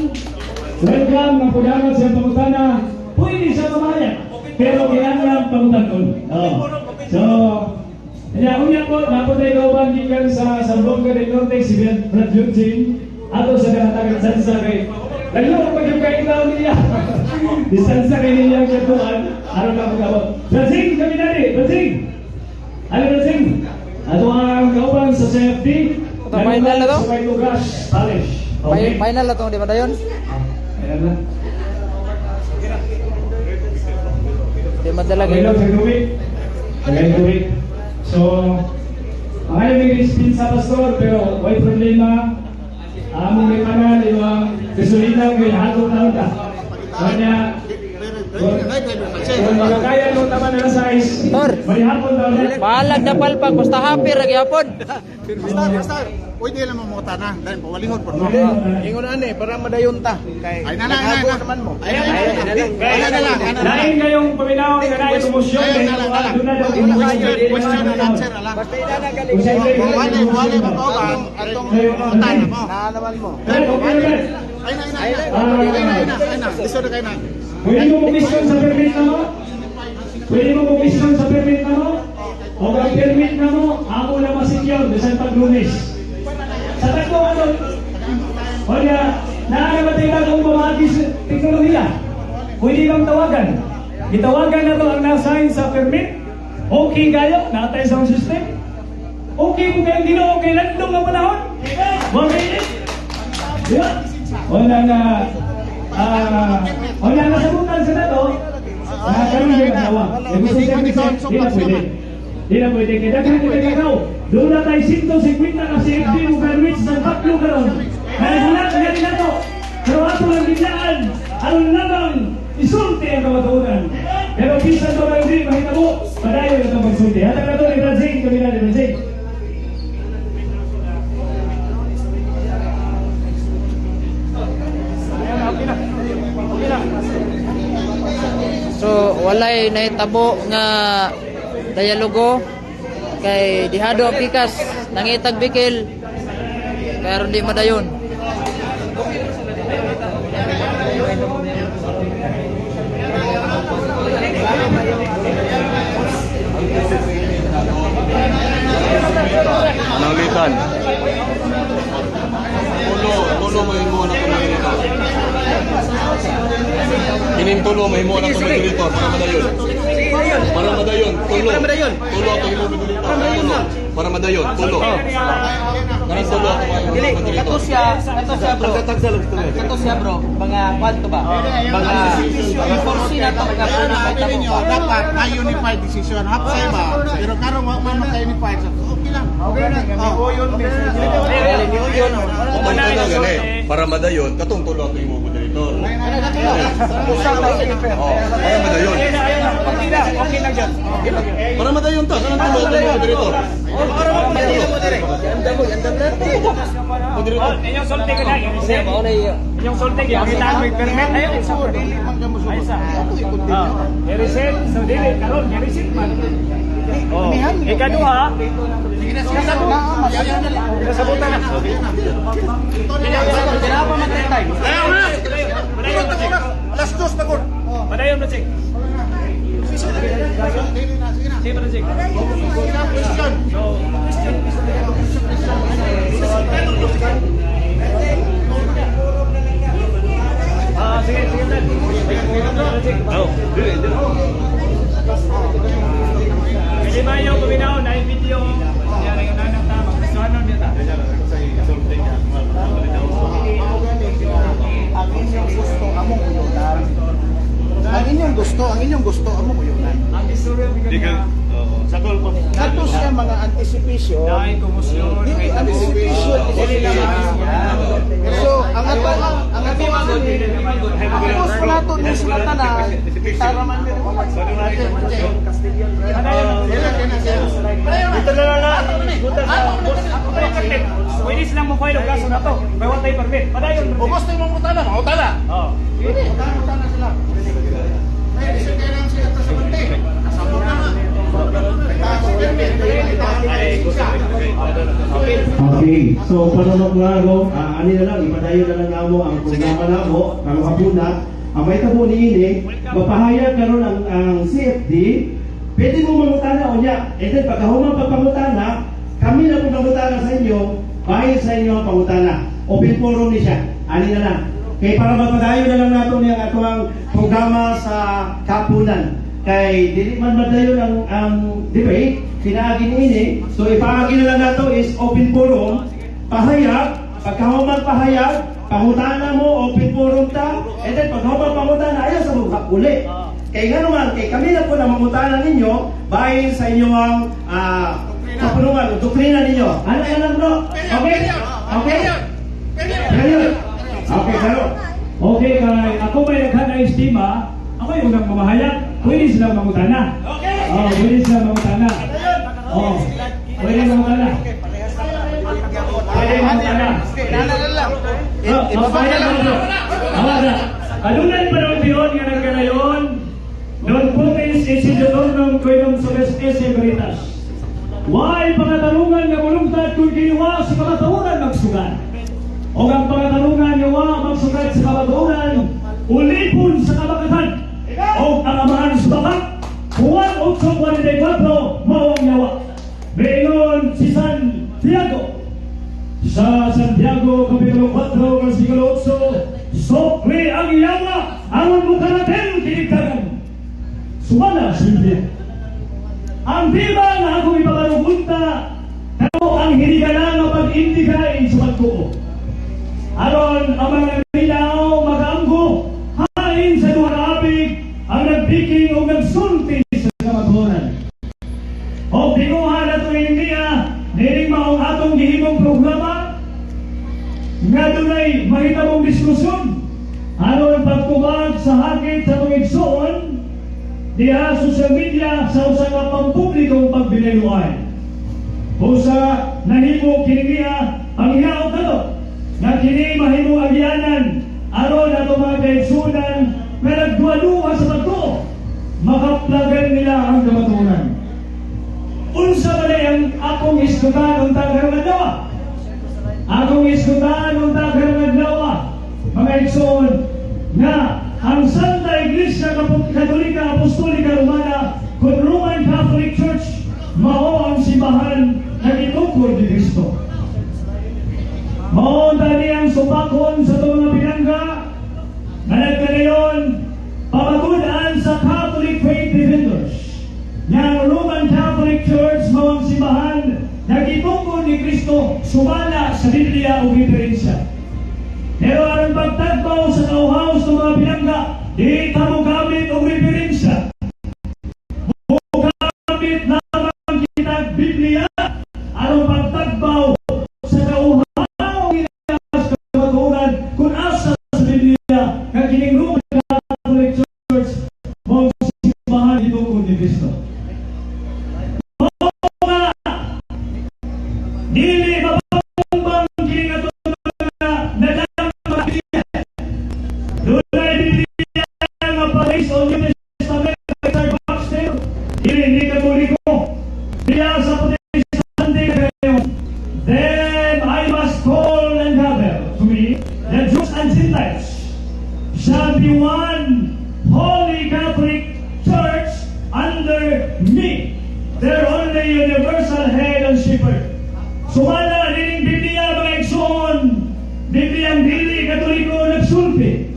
Welcome mga pudangan sa pangutana. Pwede sa mamaya, pero kinahanglan pangutanon. Oh. So, kanya unya po, napunta yung kauban gikan sa Zamboanga del Norte, si Brad Eugene, ato sa nakatagan sansa kay Lalo pa yung kayo tao niya. Distansa kay niya ang katuan, aron na magabot. Brad Singh, kami dali, Brad Singh. Ano Brad Singh? Ato ang kauban sa CFD. Ito, final na to? Sa may Lugas, Parish. Okay. Final na to, di ba dayon? Ayan na. Di madala Pag-ilog gyud. sa tubig. Pag tubig. So, ang ayaw may dispensa, Pastor, pero way problema. Among may pangal, yung gasolina, kay hatong taon ka. Kanya, kung makakaya mo tama na size, Tor. malihapon taon na. Balag na palpag basta happy ra gyapon. Pastor, pastor. Pwede lang mo na. Dahil pawalihon po. Ingon ani para madayon ta kay Ay, na lang, ay, naghago na. naman mo. Ay, na lang, ay, na lang. Ay, na lang, ay, na lang. Lain kayong paminaw nga naay promosyon Ay, kay na lang, na lang. doon na daw Question, question and answer na lang. Basta ina na galing. Kung siyempre, Wale, wale, makaoban. Atong Mangutana mo. Na naman mo. Ay, okay na. Ay na, ay na, ay na. Ay na, ay na, ay na. Lisod na kayo na. Pwede mo question sa permit na mo? Pwede mo question sa permit na mo? O ang permit na mo, ako na masecure bisan pag Lunes. Sa tagpo ano? Wala, naanamatay na kung pamagi sa teknolohiya. Pwede bang tawagan? Gitawagan na to ang nasign sa permit. Okay kayo, natay sa system. Okay mo kayong Ginoo kay landong nga panahon. Wa may Di ba? Wala na wala na sabutan sa nato. Na karon di ba? Eh, gusto siya di na pwede. Di na pwede. Kaya daghan kita kagaw. Doon na tayo 150 ka CFD mo graduate sa tatlo karon. Naghulat na rin nato. Pero ato lang biglaan. Aron lamang isulti ang kamatuoran. Pero bisan pa man di mahitabo, padayon na itong pagsulti. Hatag na to ni Brazil, kami na ni Brazil. So walay nahitabo nga dialogo kay dihado ang pikas nangitag bikil pero di madayon. Pananglitan. Tulo, tulo mahimo na itong moderator. Kining tulo mahimo na itong moderator para madayon. Para madayon, tulo. Para madayon. Tulo ato himo moderator. Tulo. Para madayon, tulo. Kanang tulo ato mahimo Dili, moderator. kato siya bro. Tagsa lang tulo. Kato siya bro, mga kwanto ba? Mga i-foresee na to mga Kaya na ninyo, dapat na unified decision. Hapsay ba? Pero karon wa man maka-unified. So, okay lang. Okay na. Oh. Kung tulo gani, para madayon, katong tulo ato himo moderator. Oh, para madayon. Ayun na, ayun na. Okay na, okay lang dyan. Para madayon ta, kanang tulo ato himo moderator. Moderator. Oh, inyong sulti ka na, i-reset. Inyong sulti, gipangitaan mo yung permit. Ayun, isa. Ay, isa. Ah, i-reset. So, dili, karon, i-reset man. Oh. Ikaduha, kasabutan na. Kailangan pa man tayo time. Padayon, Brachik. Alas dos na gud. Padayon, Brachik. Sige, Brachik. Question. Ah, sige, sige, Brad. Brachik. Oh, dili, dili. Kasi mayo, paminaw, na yung video. Yan, ang anak ta, magkusuhanon niya ta. Ang inyong gusto, among uyunan. Ang inyong gusto, ang inyong gusto, among uyunan. Ang istorya mi kanya. Kato siya mga anticipation. Dahil kumusyon. Dili anticipation Dili is naman. So, ang ato ang gusto nato ni sila tanan, tara man nila. Dito na lang na. Pwede silang mo file og kaso na to. May wa tay permit. Padayon. O gusto mo mangutana, mangutana. Oh. Mangutana sila. Ay, lisod kayo lang sila sa bante. Kasabot na nga. Okay, so para maklaro, ani na lang, ipadayon na lang namo ang programa namo, karong hapuna. Ang may tabo niini, mapahayag karon ang CFD, pwede mo mangutana o niya. And then pagkahuman pagpangutana, kami na pong mangutana sa inyo, bahin sa inyo ang pangutana. Open forum ni siya. Ani na lang. Kay para mapadayon na lang nato niya ang atuang programa sa kapunan. Kay dili man madayon ang debate, pinaagi niini. So ipaagi na lang nato is open forum, pahayag, pagkahuman pahayag, pangutana mo, open forum ta, and then pagkahuman pangutana, ayaw sa mga uli. Kay nga naman, kay kami na po na mangutana ninyo bahin sa inyong kapunungan o doktrina ninyo. Ano yan lang, bro? Okay? Okay? Period. Okay, saro. Okay, kay ako may daghan na estima, ako yung unang mamahayag. Pwede silang mangutana. Okay. Oh, pwede silang mangutana. Oh, pwede mangutana. Pwede mangutana. Oh, Ibaba na lang. Awa na. Adunay panultiyon nga nagkanayon, non potes insidiatornum quidum subest esse veritas. Way pangatarungan nga mulungtad kung giniwa sa kamatuoran magsugat. O ang pangatarungan nga wa magsugat sa kamatuoran, ulipon sa kabakatan. O ang amahan sa bakak, Juan 8.44, mao ang yawa. Maingon si Santiago sa Santiago Kapitulo 4, versikulo 8, "Sokli ang yawa, aron mo karaten kinigtagan." Sumala sa Biblia. Ang tema nga akong ipapanugunta, kano ang hinigala nga pag-indigay sa pagtuo. Aron ang mga namilaw makaamgo, hain sa duha ka apig ang nagbiking o nagsulti sa kamatuoran. O tinguha na ito niya, nining maong atong gihimong programa, nga dunay mahitabong diskusyon, aron pagtubag sa hakit sa atong igsoon, diha social media sa usa ka pampublikong pagbinayluan. Usa nahimo kini niya ang hiyaot nato nga kini mahimo agyanan aron ato mga kaigsunan nga nagduha-duha sa pagtuo, makaplagan nila ang kamatuoran. Unsa man ay ang akong isgutan unta karong adlaw? Akong isgutan unta karong adlaw, mga igsoon, nga ang Santa Iglesia Katolika Apostolika Romana kon Roman Catholic Church mao ang simbahan nga gitukod ni Kristo. Mao tani ang supakon sa atong mga pinangga nga nagkanayon pamatud-an sa Catholic Faith Defenders nga ang Roman Catholic Church mao ang simbahan nga gitukod ni Kristo sumala sa Biblia ug referensya. Pero aron pagtagbaw sa kauhaw sa mga pinangga, di ta mo gamit og referensya. Mogamit lamang kita Biblia aron pagtagbaw sa kauhaw nila sa kamatuoran kung asa sa Biblia nga kining Roman Catholic Church mao ang simbahan gitukod ni Kristo. Mao nga dili mapambang kini nga mga nadang mga Biblia. Dunay Biblia nga based on New Testament Richard Baxter, dili ni Katoliko. Biblia sa Protestante kayo. "Them I must call and gather to me, the Jews and Gentiles shall be one holy Catholic Church under me, their only universal head and shepherd." Sumala nining Biblia, mga igsoon, Biblia ang dili Katoliko nagsulti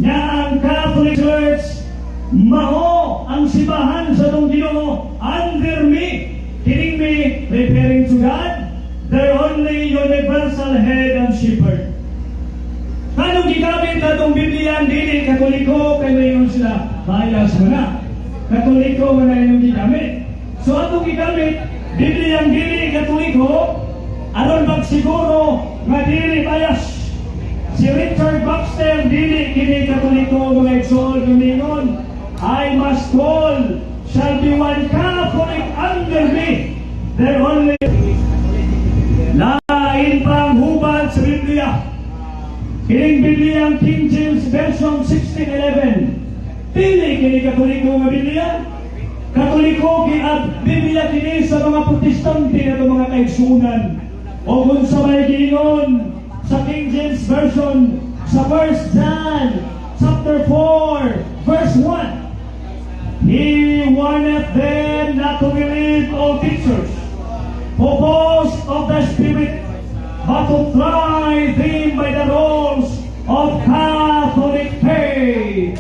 nga ang Catholic Church mao ang simbahan sa atong Ginoo under me, kining me referring to God, their only universal head and shepherd. Kanong gigamit atong Biblia ang dili Katoliko kay mayon sila bias mo na. Katoliko man na inyong gigamit. So atong gigamit Biblia ang dili Katoliko aron magsiguro nga dili bias. Si Richard Baxter dili kini Katoliko, mga igsoon, gumingon, "I must call shall be one Catholic under me, their only." Lain pa ang hubad sa Biblia. Kining Biblia ang King James Version 1611. Dili kini Katoliko nga Biblia. Katoliko at Biblia kini sa mga Protestante na mga kaigsunan. O kung sa may giingon sa King James Version sa 1 John chapter 4 verse 1. "He warneth them not to believe all teachers, who boast of the Spirit, but to try them by the rules of Catholic faith."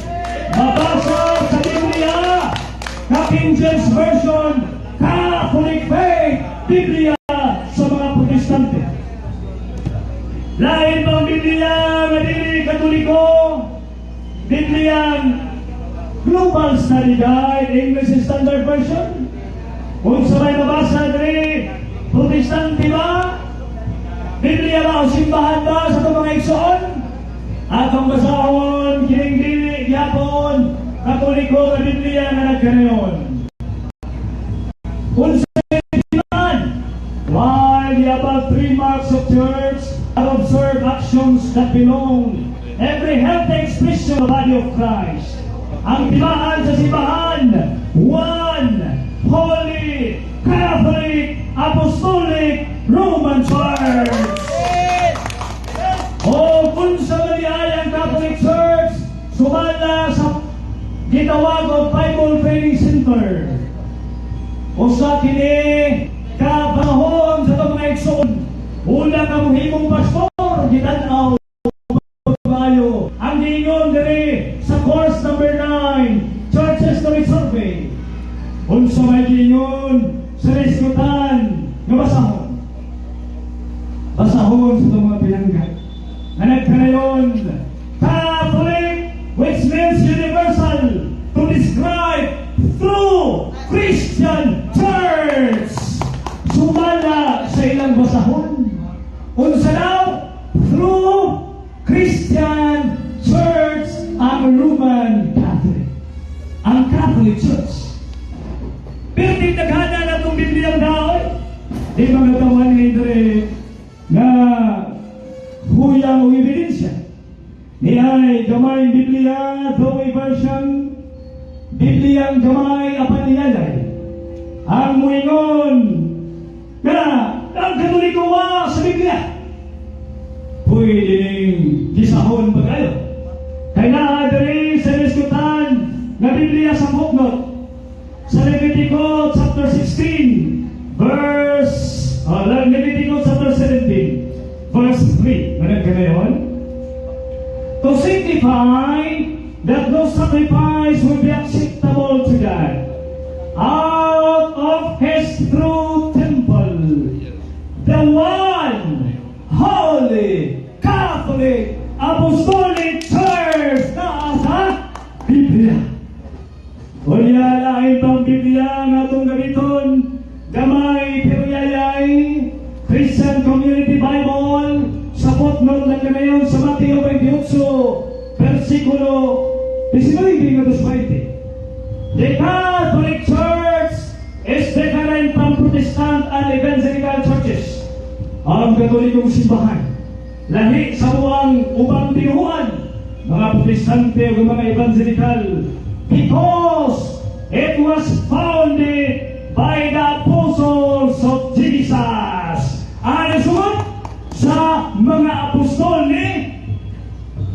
Mabasa sa Biblia, na King James Version, Catholic faith, Biblia sa mga Protestante. Lain bang Biblia nga dili Katoliko? Biblia Global Study Guide, English Standard Version. Unsa may mabasa diri? Protestante ba? Biblia ba o simbahan ba sa itong mga igsoon? Atong basahon, kining dili gyapon, Katoliko nga Biblia nga nagkanayon. Unsa man? While the above three marks of church are observed actions that belong every healthy expression of the body of Christ. Ang timaan sa simbahan, one, holy, Catholic, Apostolic, Roman Church. O kung sa ay ang Catholic Church, sumala sa gitawag og Bible Training Center. Usa kini ka panahon sa itong mga igsoon. Una ka mohimong pastor, gitan-aw maayo. Ang giingon diri sa course number 9, Church History Survey. Unsa may giingon sa nisgutan nga basahon. Basahon sa itong mga pinangga. Nga nagkanayon, Catholic, which means universal, to describe true Christian Church. Sumala sa ilang basahon. Unsa daw? True Christian Church ang Roman Catholic. Ang Catholic Church. Pero daghana na itong Biblia daw. Di mga tawan nga diri nga huyang o ebidensya. Ni ay gamay Biblia, Douay Version, Biblia ang gamay apan niyalay. Ang muingon nga ang Katoliko wa sa Biblia. Pwede ning gisahon pa kayo. Kay naa diri sa nisgutan nga Biblia sa footnote sa Levitico chapter 16 verse Levitico chapter 17 verse 3. Ano kanayon? To signify that no sacrifice will be acceptable to God out of His true temple, the one holy Catholic Apostolic Church na sa Biblia. Unya, lain pang Biblia nga atong gamiton, gamay pero yayay, Christian Community Bible, sa footnote lang kanayon sa Mateo 28, versikulo 19 ngadto 20. The Catholic Church is different from Protestant and Evangelical churches. Ang Katolikong simbahan, lahi sa buang ubang tinuhuan, mga Protestante o mga Evangelical, because it was founded by the apostles of Jesus. Ano sugod? Sa mga apostol ni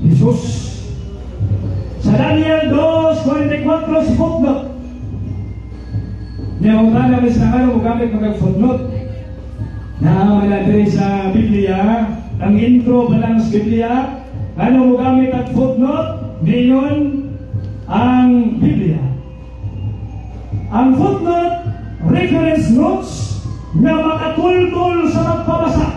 Jesus. Sa Daniel 2:44 sa footnote. Niya kung tala sa nga mo gamit mag footnote. Naa man diri sa Biblia, ang intro pa lang sa Biblia, ano mo gamit ang footnote? Niyon ang Biblia. Ang footnote, reference notes nga makatultol sa magpabasa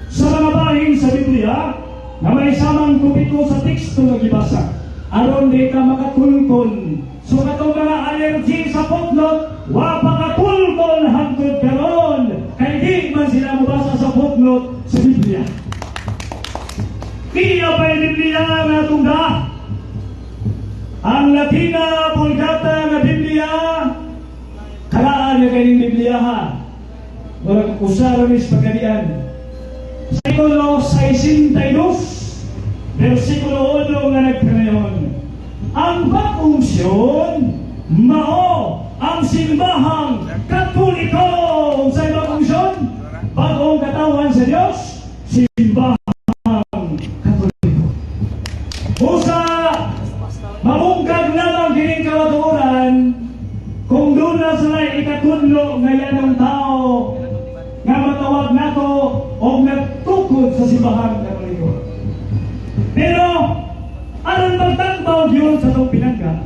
sa mga bahin sa Biblia na may samang topiko sa teksto nga gibasa aron di ka makatultol. So katong mga allergy sa footnote, wa pa katultol hangtod karon kay di man sila mobasa sa footnote sa Biblia. Kaya pa yung Biblia nga tungga ang Latina Vulgata nga Biblia, karaan nga kaning Biblia ha. Murag usa ra ni sa pagkadian. Versikulo 62, versikulo 1 nga nagkanayon. Ang bagong Sion, mao ang simbahang Katoliko. Sa bagong Sion, bagong katawan sa Diyos, simbahang Katoliko. Usa, mabungkag lamang kining kamatuoran kung doon na sila ikatudlo nga yanong tao nga matawag nato o nagtukod sa simbahang Katoliko. Pero aron magtagbaw yun sa itong pinangga,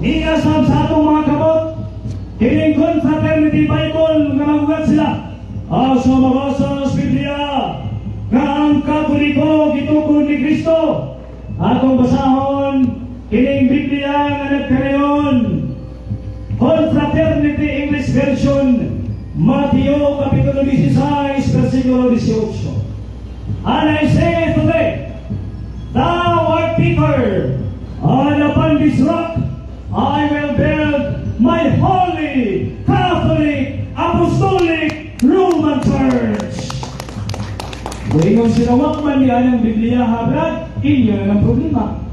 niya sab sa atong mga kamot, kining Confraternity Bible nga magugat sila. Asa mabasa sa Biblia nga ang Katoliko gitukod ni Kristo? Atong basahon Kining Biblia nga nagkarayon, Confraternity English Version, Mateo Kapitulo 16, versikulo 18. "And I say to thee, thou art Peter, and upon this rock I will build my holy, Catholic, Apostolic, Roman Church." Kung sila wa man niya ng Biblia ha, Brad, inyo na ng problema.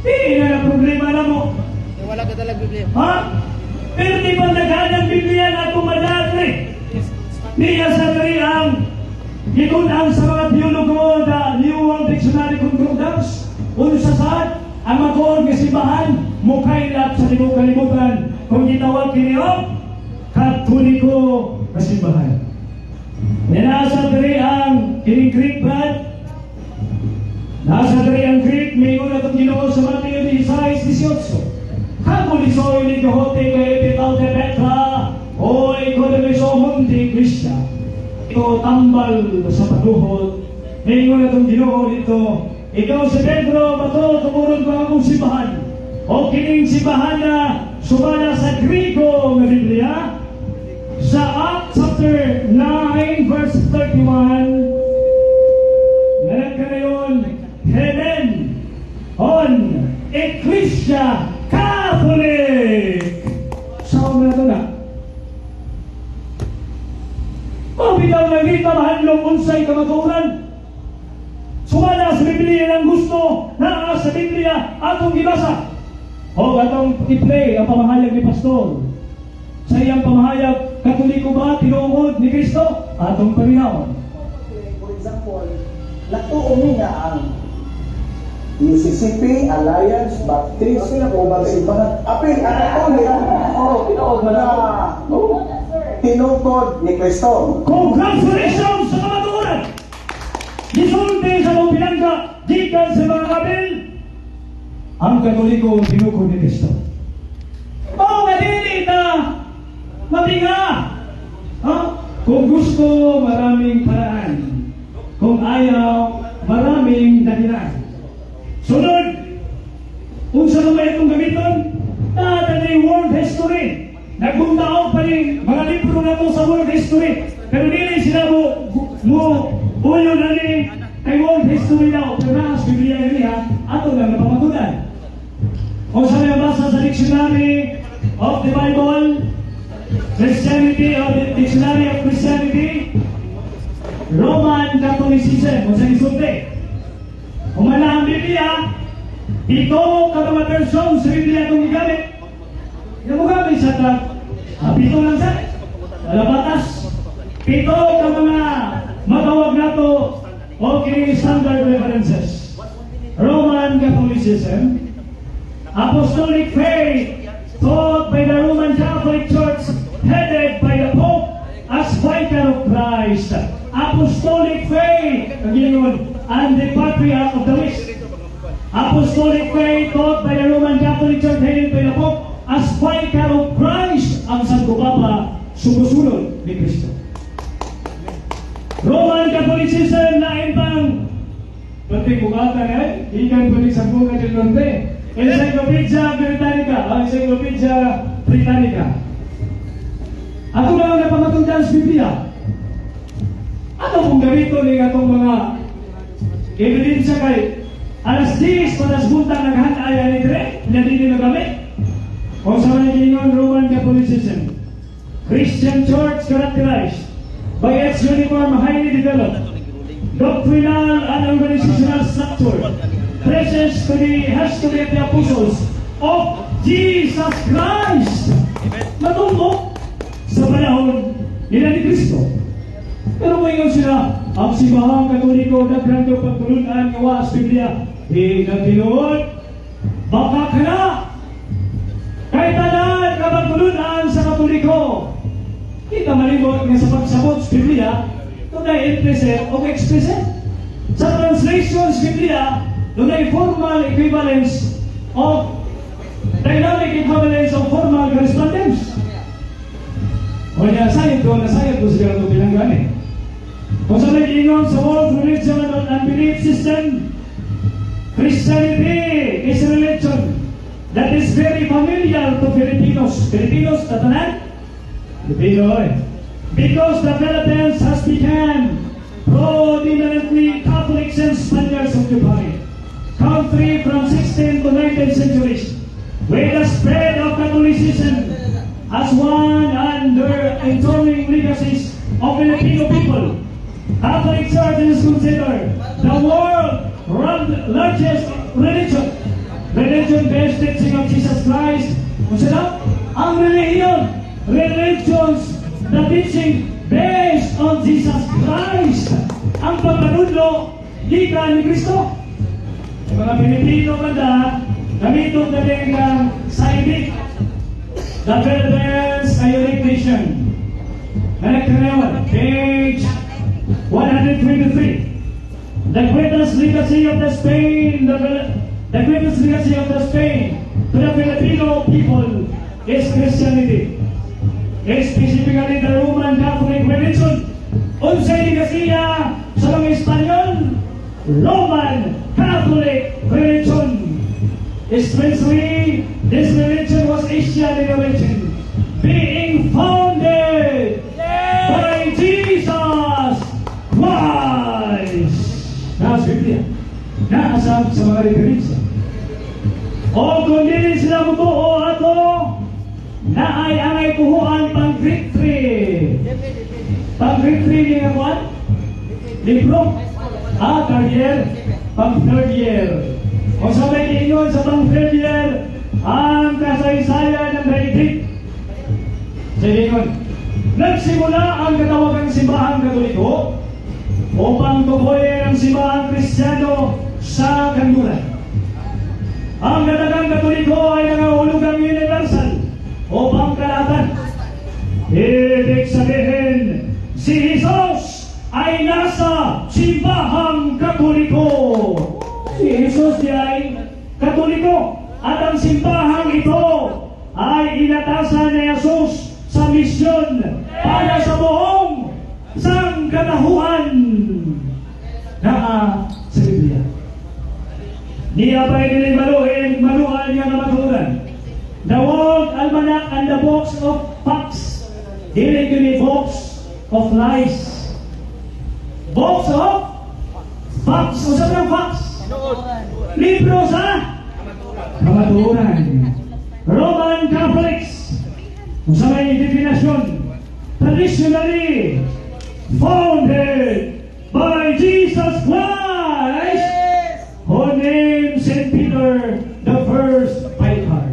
Hindi na ng problema na mo. Wala ka talaga Biblia. Ha? Pero di ba naghaan ng Biblia na tumadagri? Niya sa diri ang gitun-an sa mga teologo, the New World Dictionary Concordance. Unsa sad ang matuod nga simbahan mukailat sa tibuok kalibutan kung gitawag kini og Katoliko nga simbahan? Nasa diri ang kining Greek, Brad. Nasa diri ang Greek, mingon atong Ginoo sa Mateo 16:18. Kagulisoy ni Gahote kay epitaw de Petra o ikodomiso mundi Krisya. Ito tambal sa pagluhod. Mingon atong Ginoo dito, ikaw si Pedro, bato tumuron ko ang akong simbahan. O kining simbahan na sumala sa Grigo nga Biblia, sa Acts chapter 9 verse 31, nga nagkanayon Helen on Ecclesia Catholic. Sa na ito na. O bitaw nagita mahandlong unsay kamatuoran. Sumala sa Biblia ng gusto, naa sa Biblia atong gibasa. O atong i-play ang pamahayag ni Pastor. Sa iyang pamahayag, Katoliko ba tinuod ni Kristo? Atong paminawon. For example, natuo mi nga ang UCCP, Alliance, Baptist, ubang simbahan. Apil, ang Katolik, oh, Tinuod man na tinukod ni Kristo. Congratulations sa kamatuoran! Gisulti sa mga pinangga, gikan sa mga kabil, ang Katoliko tinukod ni Kristo. O nga dili ta mabinga. Ha? Kung gusto, maraming paraan. Kung ayaw, maraming dahilan. Sunod, unsa man ba itong gamiton? Naa world history. Nagbuntaog pa ni mga libro na to sa world history. Pero dili sila mo uyo na ni kay world history daw. Pero naa sa Biblia niya, ato lang napamatudan. Kung sa may basa sa Dictionary of the Bible, Christianity or the Dictionary of Christianity, Roman Catholicism, kung sa isulti. Humana ang Biblia, ito ka mga version sa Biblia itong gigamit. Yung mo gamit sa tag, pito lang sa, wala batas. Pito ka mga matawag nato o kini standard references. Roman Catholicism, Apostolic faith taught by the Roman Catholic Church, headed by the Pope as Vicar of Christ. Apostolic faith, ang gingon, and the Patriarch of the West. Apostolic faith taught by the Roman Catholic Church, headed by the Pope as Vicar of Christ, ang Santo Papa, sumusunod ni Kristo. Roman Catholicism na pang pati bukata eh, ikan pa ni sa Buga del Norte. Encyclopedia Britannica, ang Encyclopedia Britannica. Ato na ang napamatungdan sa Biblia. Ato kung ganito ni atong mga ebidensya kay alas 10 panas buntag naghanay ni dire, na dili magamit. Kung sa mga giingon Roman Catholicism, Christian Church characterized by its uniform, highly developed doctrinal and organizational structure, traces to the history of the apostles of Jesus Christ. Matumbo sa panahon nila ni Kristo. Pero moingon sila, ang simbahang Katoliko daghan kang pagtulunan nga wa sa Biblia. Di na tinuod, baka ka na. Kay tanan ka pagtulunan sa Katoliko. Di ka malimot nga sa pagsabot sa Biblia, dunay implicit o explicit. Sa translation sa Biblia, dunay formal equivalence of dynamic equivalence of formal correspondence. O niya, sayad ko, nasayad ko siguro ito pinanggani. Kung sa nag-ingon sa World Religion and Belief System, Christianity is a religion that is very familiar to Filipinos. Filipinos, tatanan? Filipino, eh. Because the Philippines has become predominantly Catholic since Spaniards occupied country from 16th to 19th centuries, with the spread of Catholicism as one and their enduring legacies of Filipino people. Catholic Church is considered the world's largest religion. Religion-based teaching of Jesus Christ. Kung sila, ang relihiyon, religions, the teaching based on Jesus Christ. Ang pagpanudlo, gikan ni Kristo. Ang mga Pilipino banda, gamiton na din ng Saibik. The Philippines, a unique nation. Managtanawan, page 123. The greatest legacy of the Spain, the greatest legacy of the Spain to the Filipino people is Christianity. Specifically the Roman Catholic religion. Unsay legasiya sa mga Espanyol? Roman Catholic religion. Strangely, this religion was Asian in origin, being founded by Jesus Christ. Nasa Biblia. Naasam sa mga referensya. O kung dili sila mutuo ato, naay angay tuhuan pang grade 3. Pang grade 3 ni nga kuan? Libro. Ah, third year. Pang third year. O sa may giingon sa pang third year, ang kasaysayan ng daigdig. Sa ingon, nagsimula ang katawagang Simbahang Katoliko upang tukuyin ang simbahang Kristiyano sa kanluran. Ang katagang Katoliko ay nangahulugang universal o pangkalahatan. Ibig sabihin, si Jesus ay nasa simbahang Katoliko. Si Jesus ay Katoliko. At ang simbahang ito ay inatasan ni Jesus sa misyon para sa buong sangkatauhan naa sa Biblia. Niya pa dili maluhin, maluhan niya nga maturan. The World Almanac and the Box of Facts. Dili kini box of lies. Box of facts. Unsa man ang facts? Libro sa kamatuoran. Roman Catholics. Unsa may definasyon? Traditionally founded by Jesus Christ, who named St. Peter the first vicar.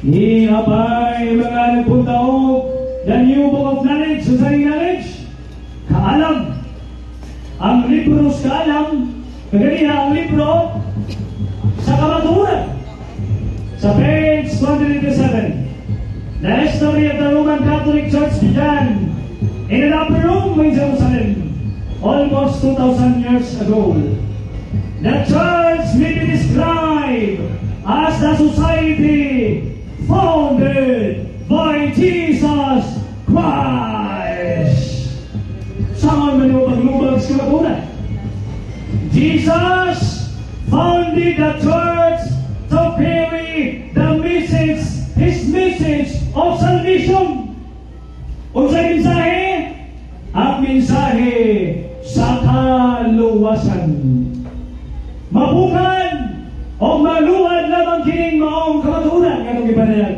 Iabay mga nagpunta og the new book of knowledge. Unsa ning knowledge? Kaalam. Ang libro sa kaalam, kaganiha ang libro sa kamatuoran. Sa page 127, the history of the Roman Catholic Church began in an upper room in Jerusalem almost 2,000 years ago. The church may be described as the society founded by Jesus Christ. Saan man yung paglubag sa kamatuoran? Jesus founded the church to carry the message, His message of salvation. Unsay mensahe? Ang mensahe sa kaluwasan. Mabukan o maluwad lamang kining maong kamatuoran nga atong gipanayag.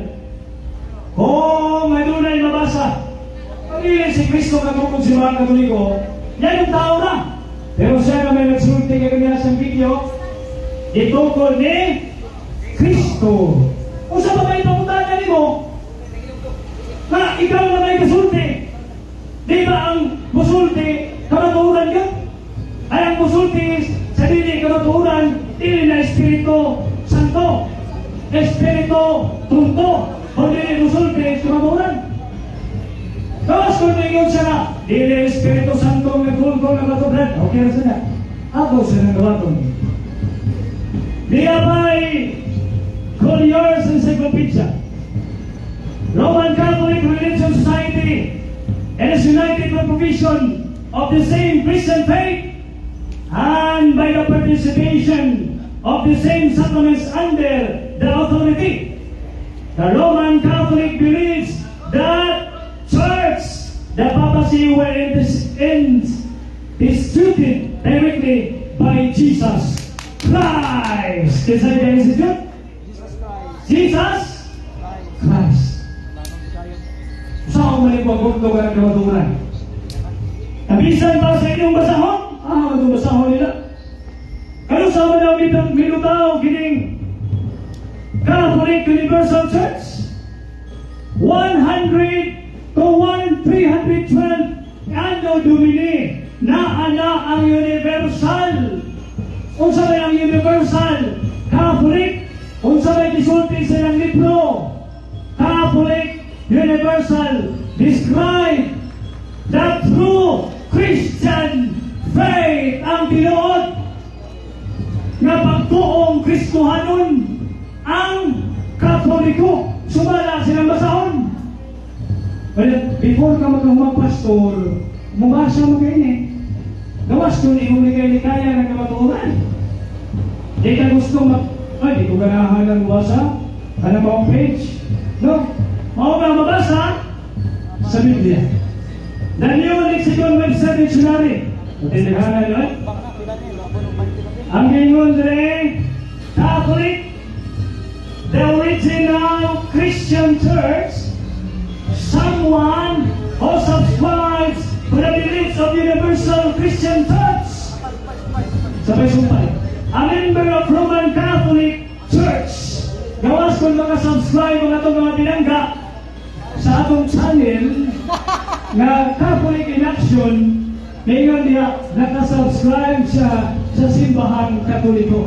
Kung adunay mabasa, pagili si Kristo katukod sa mga Katoliko, yan yung tao na. Pero siya na may nagsulti kay kanya sa video, gitukod ni Kristo. Unsa pa may pangutana nimo? Na ikaw na may kasulti. Di ba ang musulti kamatuoran ka? Ay ang musulti sa dili kamatuoran, dili na Espiritu Santo. Espiritu Tunto. O dili musulti sa kamatuoran. Tapos kung ningon siya na, dili Espiritu Santo ang nagkulkol ng katuoran. Okay na siya. Ako siya nang gawaton. Niya by Collier's Encyclopedia. Roman Catholic Religion Society and is united by provision of the same Christian faith and by the participation of the same sacraments under the authority. The Roman Catholic believes that Church, the papacy were instituted directly by Jesus Christ. Is that the institute? Jesus Christ. Jesus Christ. Sa akong maligwag ko ang kamatuoran. Kabisan pa sa inyong basahon? Ah, itong basahon nila. Kano sa man ang milutaw kining Catholic Universal Church? 100 to 1 312 Anno Domini na ana ang universal. Unsa may ang universal Catholic? Unsa may gisulti sa ilang libro? Catholic Universal describe the true Christian faith, ang tinuod nga pagtuong Kristohanon ang Katoliko, sumala silang basahon. Well, before ka magkahuman pastor, mubasa mo kayo eh. Gawas kung imong likay-likaya ng kamatuoran. Di ka gusto mag... Ay, di ko ganahan ng mabasa. Kanang maong page. No? Mao nga mabasa sa Biblia. The New Lexicon Webster Dictionary. Matindihan yun? Ang ingon dire, Catholic, the original Christian Church, someone who subscribes to the beliefs of Universal Christian Church. Sabay sumpay. A member of Roman Catholic Church. Gawas kung makasubscribe ang atong mga binangga sa atong channel nga Catholic in Action, ngayon niya nakasubscribe siya sa simbahan Katoliko.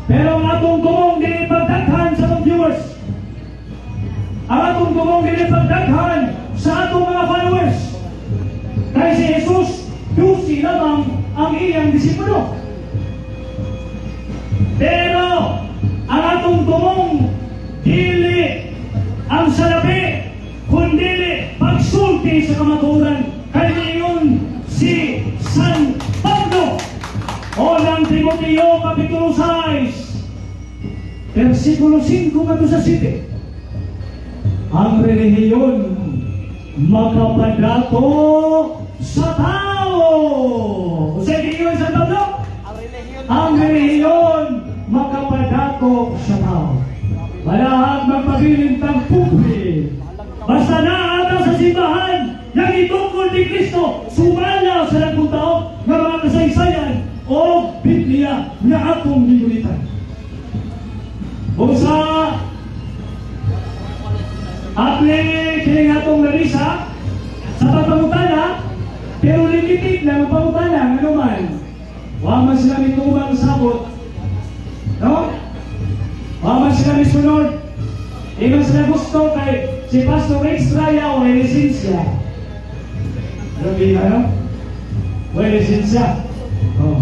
Pero ang atong tumong dili pagdaghan sa atong viewers. Ang atong tumong dili pagdaghan sa atong mga followers. Kay si Jesus, 12 lamang ang iyang disipulo. Pero ang atong tumong dili ang salapi, kundili pagsulti sa kamatuoran. Kay niingon si San Pablo, Unang Timoteo Kapitulo 6, versikulo 5 ngadto sa 7. Ang relihiyon makapadato sa tao. Unsay giingon San Pablo? Ang relihiyon makapadato sa tao. Balahag magpabilin tang pobre. Basta naa sa simbahan nga gitukod ni Kristo, sumala sa dagkong tao nga mga kasaysayan o Biblia nga atong gigulitan. Busa Atli kining atong nabisa sa pagpangutana, pero limited lang ang pangutana, ano man. Wa man sila mitubang sabot. No? Wa man sila misunod. Di man sila gusto kay si Pastor Rex Raya o lisensya. Grabe na, no? May lisensya. Oh.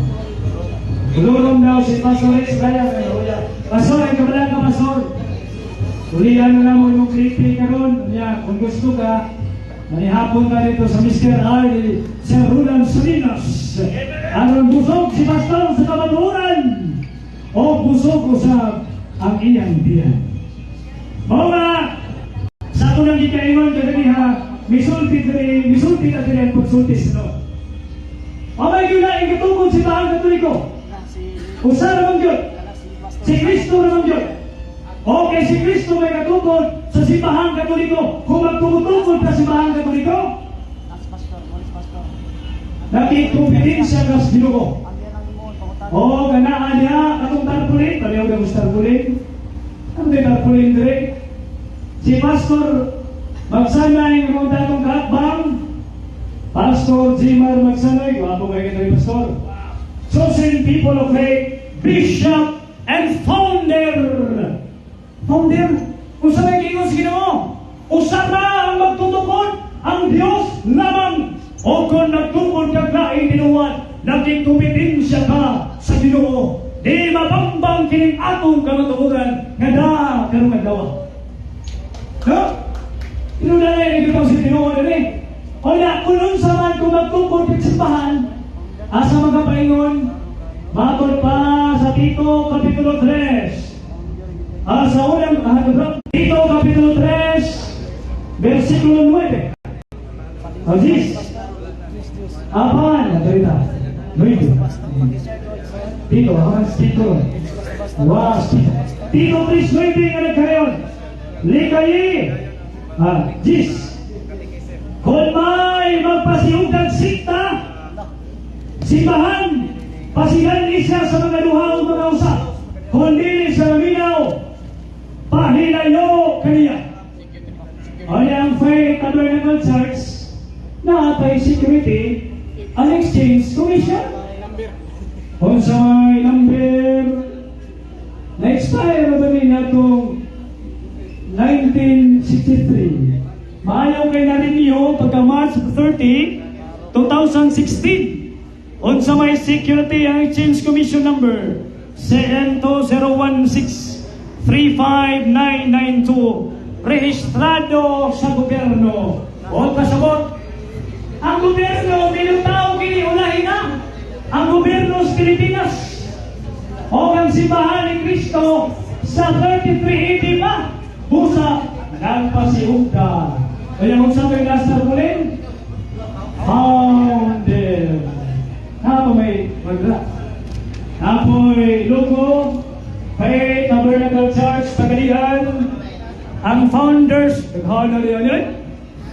Tulong daw si Pastor Rex Raya. Pastor, ay kabala ka, Pastor. Ulian na lang mo yung creepy karon. Nya, kung gusto ka, manihapon ka dito sa Mr. R, Sir Roland Salinas. Aron busog si Pastor sa kamatuoran o busog usab ang iyang tiyan. Mao nga, sa ako nang gikaingon kaganiha, misulti diri, misulti na diri ang pagsulti sa no. Amay gyud na ikatukod Simbahang Katoliko. Usa ra man gyud. Si Kristo ra man gyud. Okay, si Kristo may katukod sa Simbahang Katoliko. Kung magtumutukod ka sa Simbahang Katoliko, nakikompetensya ka sa Ginoo. O, ganaan niya, atong tarpaulin, pareho na gusto tarpaulin. Ano din tarpaulin dire? Si Pastor Magsanay, ng datong kaatbang, Pastor Jimar Magsanay, gwapo kayo kayo, Pastor. Chosen people of faith, Bishop and founder. Founder? Kung sa may giingon sa Ginoo, usa ra ang magtutukod, ang Dios lamang. O kung nagtukod kag laing tinuwan, nagikompetensya ka sa Ginoo. Di mabambang kining atong kamatuoran nga da karong adlaw. No? Inuna na yung ito sa Ginoo diri. O na, kung unsa man kung magtukod kag simbahan, asa magapaingon, matod pa sa Tito Kapitulo 3. Sa unang, Tito, Kapitulo 3, versikulo 9. Aziz. Apan, salita. 9. Tito, apan si Tito. Was Tito. Tito 3:9 nga nagkaroon. Likayi. Jis. Kung may magpasiugdag sikta, simbahan, pasigan siya sa mga duha o mga usa. Kung dili sa maminaw, pahilayo kaniya. Ay ang Faith Tabernacle Church naa tay Security and Exchange Commission. Kung sa may number na-expire na ba ni natong 1963? Maayaw kay na-renew pagka March 30, 2016. Unsa may Security and Exchange Commission number CN 2016 35992, rehistrado sa gobyerno. O kasabot, ang gobyerno minutaw kini ulahin na ang gobyerno sa Pilipinas o ang Simbahan ni Cristo sa 33 AD pa busa nagpasiugda. Kaya kung sa may last tarpaulin, founder. Napo may magra. Napoy logo, Faith Tabernacle Church, Pagadian, ang founders, naghahan na yun,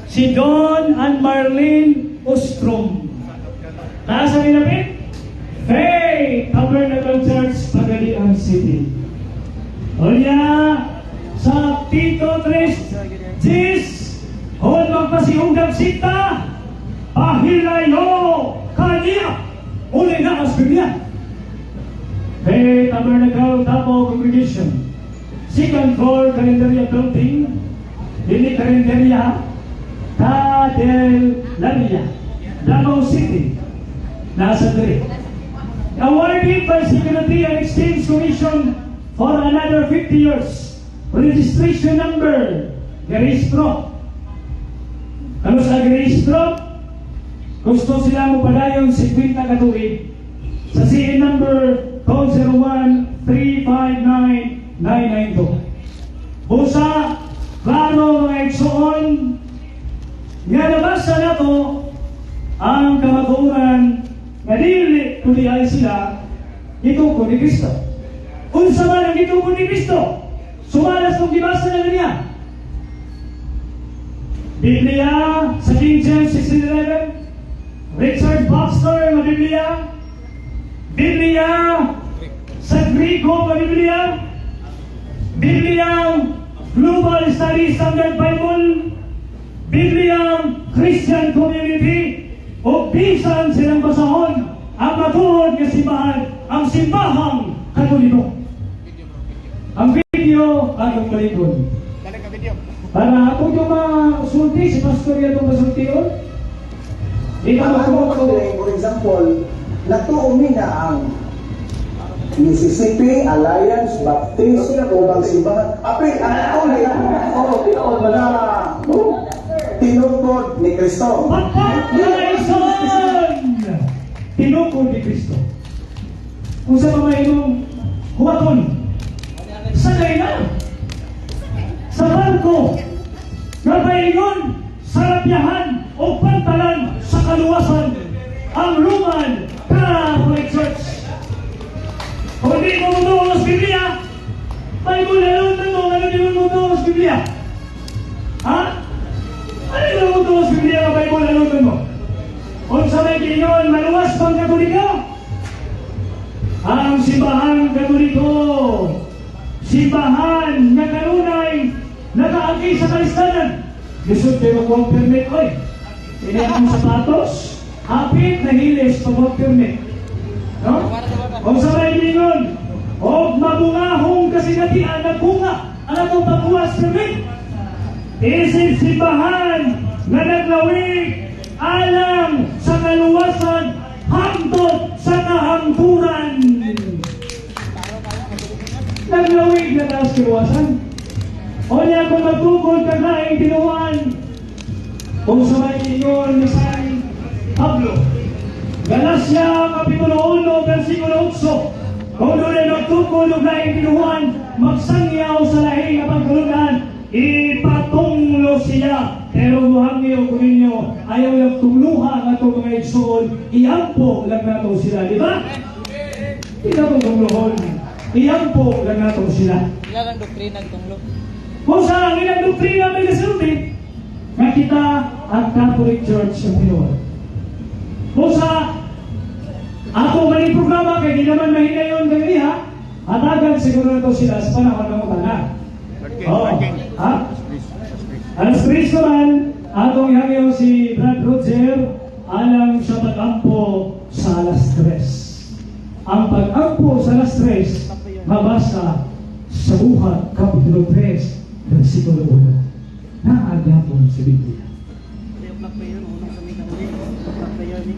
si Don and Marlene Ostrom. Nasa nilapit? Faith Tabernacle Church, Pagadian City. Unya, sa Tito Tres, Jis, kung magpasiugdag sikta, pahilayo kaniya, uli na as Biblia. Faith Tabernacle Davao Congregation, second floor, Carinderia Building, dili Carinderia, Candelaria, Davao City. Nasa diri. Awarded by Security and Exchange Commission for another 50 years. Registration number, Geristro. Ano sa Geristro? Gusto sila mo padayon 50 ka tuig. Sa CN number 201-359-992. Busa, klaro mga igsoon, nga nabasa na to ang kamatuoran nga dili kundi ay sila gitukod ni Kristo. Unsa man ang gitukod ni Kristo? Sumalas kung gibasa na niya. Biblia sa King James 1611, Richard Baxter nga Biblia, Biblia sa Greco nga Biblia, Biblia Global Study Standard Bible, Biblia Christian Community, o bisan silang basahon ang matuod nga simbahan, ang Simbahang Katoliko. Ang video atong balikon. Balik ka video. Para atong yung masulti, si Pastor yung masultion. Ikaw Ang ako magtuo. pag, for example, natuo mi na ang Mississippi Alliance Baptist o bang simbahan. Apil, ang Katolik, oo, tinuod na tinukod ni Kristo. Pagkat mga igsoon! Tinukod ni Kristo. Kung sa mga imong huwaton, sakay na sa barko, napaingon sa rapyahan o pantalan sa kaluwasan, ang Roman Catholic Church. Kung di mo mutuo sa Biblia, Bible alone mo, ano di mo mutuo sa Biblia? Ha? Ano yung mutuo sa Biblia nga Bible alone mo? Unsa may giingon, maluwas pang Katoliko? Ang Simbahang Katoliko, simbahan nga kanunay nakaagi sa kalistanan. Lisod kayo makuha permit, oy. Ini ang sapatos, hapit na hilis pag permit. No? Kung sa may giingon, og mabungahong kasinatian nagbunga ang atong pagkuha permit. Isip simbahan nga naglawig alang sa kaluwasan hangtod sa kahangturan. Naglawig na taas kaluwasan. O niya kung magtukod kag laing tinuan, kung sa may ingon ni San Pablo, Galacia Kapitulo 1, versikulo 8, kung doon ay magtukod og laing tinuan, magsangyaw sa lahi nga pagtulunan, ipatunglo siya. Pero muhangyo ko ninyo, ayaw yung tungluha nga itong mga igsoon, iampo lang nato sila, di ba? Hindi na itong tungluhon. Iampo lang nato sila. Ilang ang doktrina tunglo. Kung sa ang ilang doktrina may kasulti, nga kita ang Catholic Church ang tinuod. Kung sa ako maning programa kay di naman mahinayon kay ha, hatagan siguro na to sila sa panahon ng utana. Oh, ha? Alas 3 naman, atong ihangyo si Brad Roger alang sa pag-ampo sa alas 3. Ang pag-ampo sa alas 3, mabasa sa Buhat, Kapitulo 3, versikulo 1. Naagapon sa Biblia. 3 o'clock prayer, unang kami kauli. 3 o'clock prayer ni.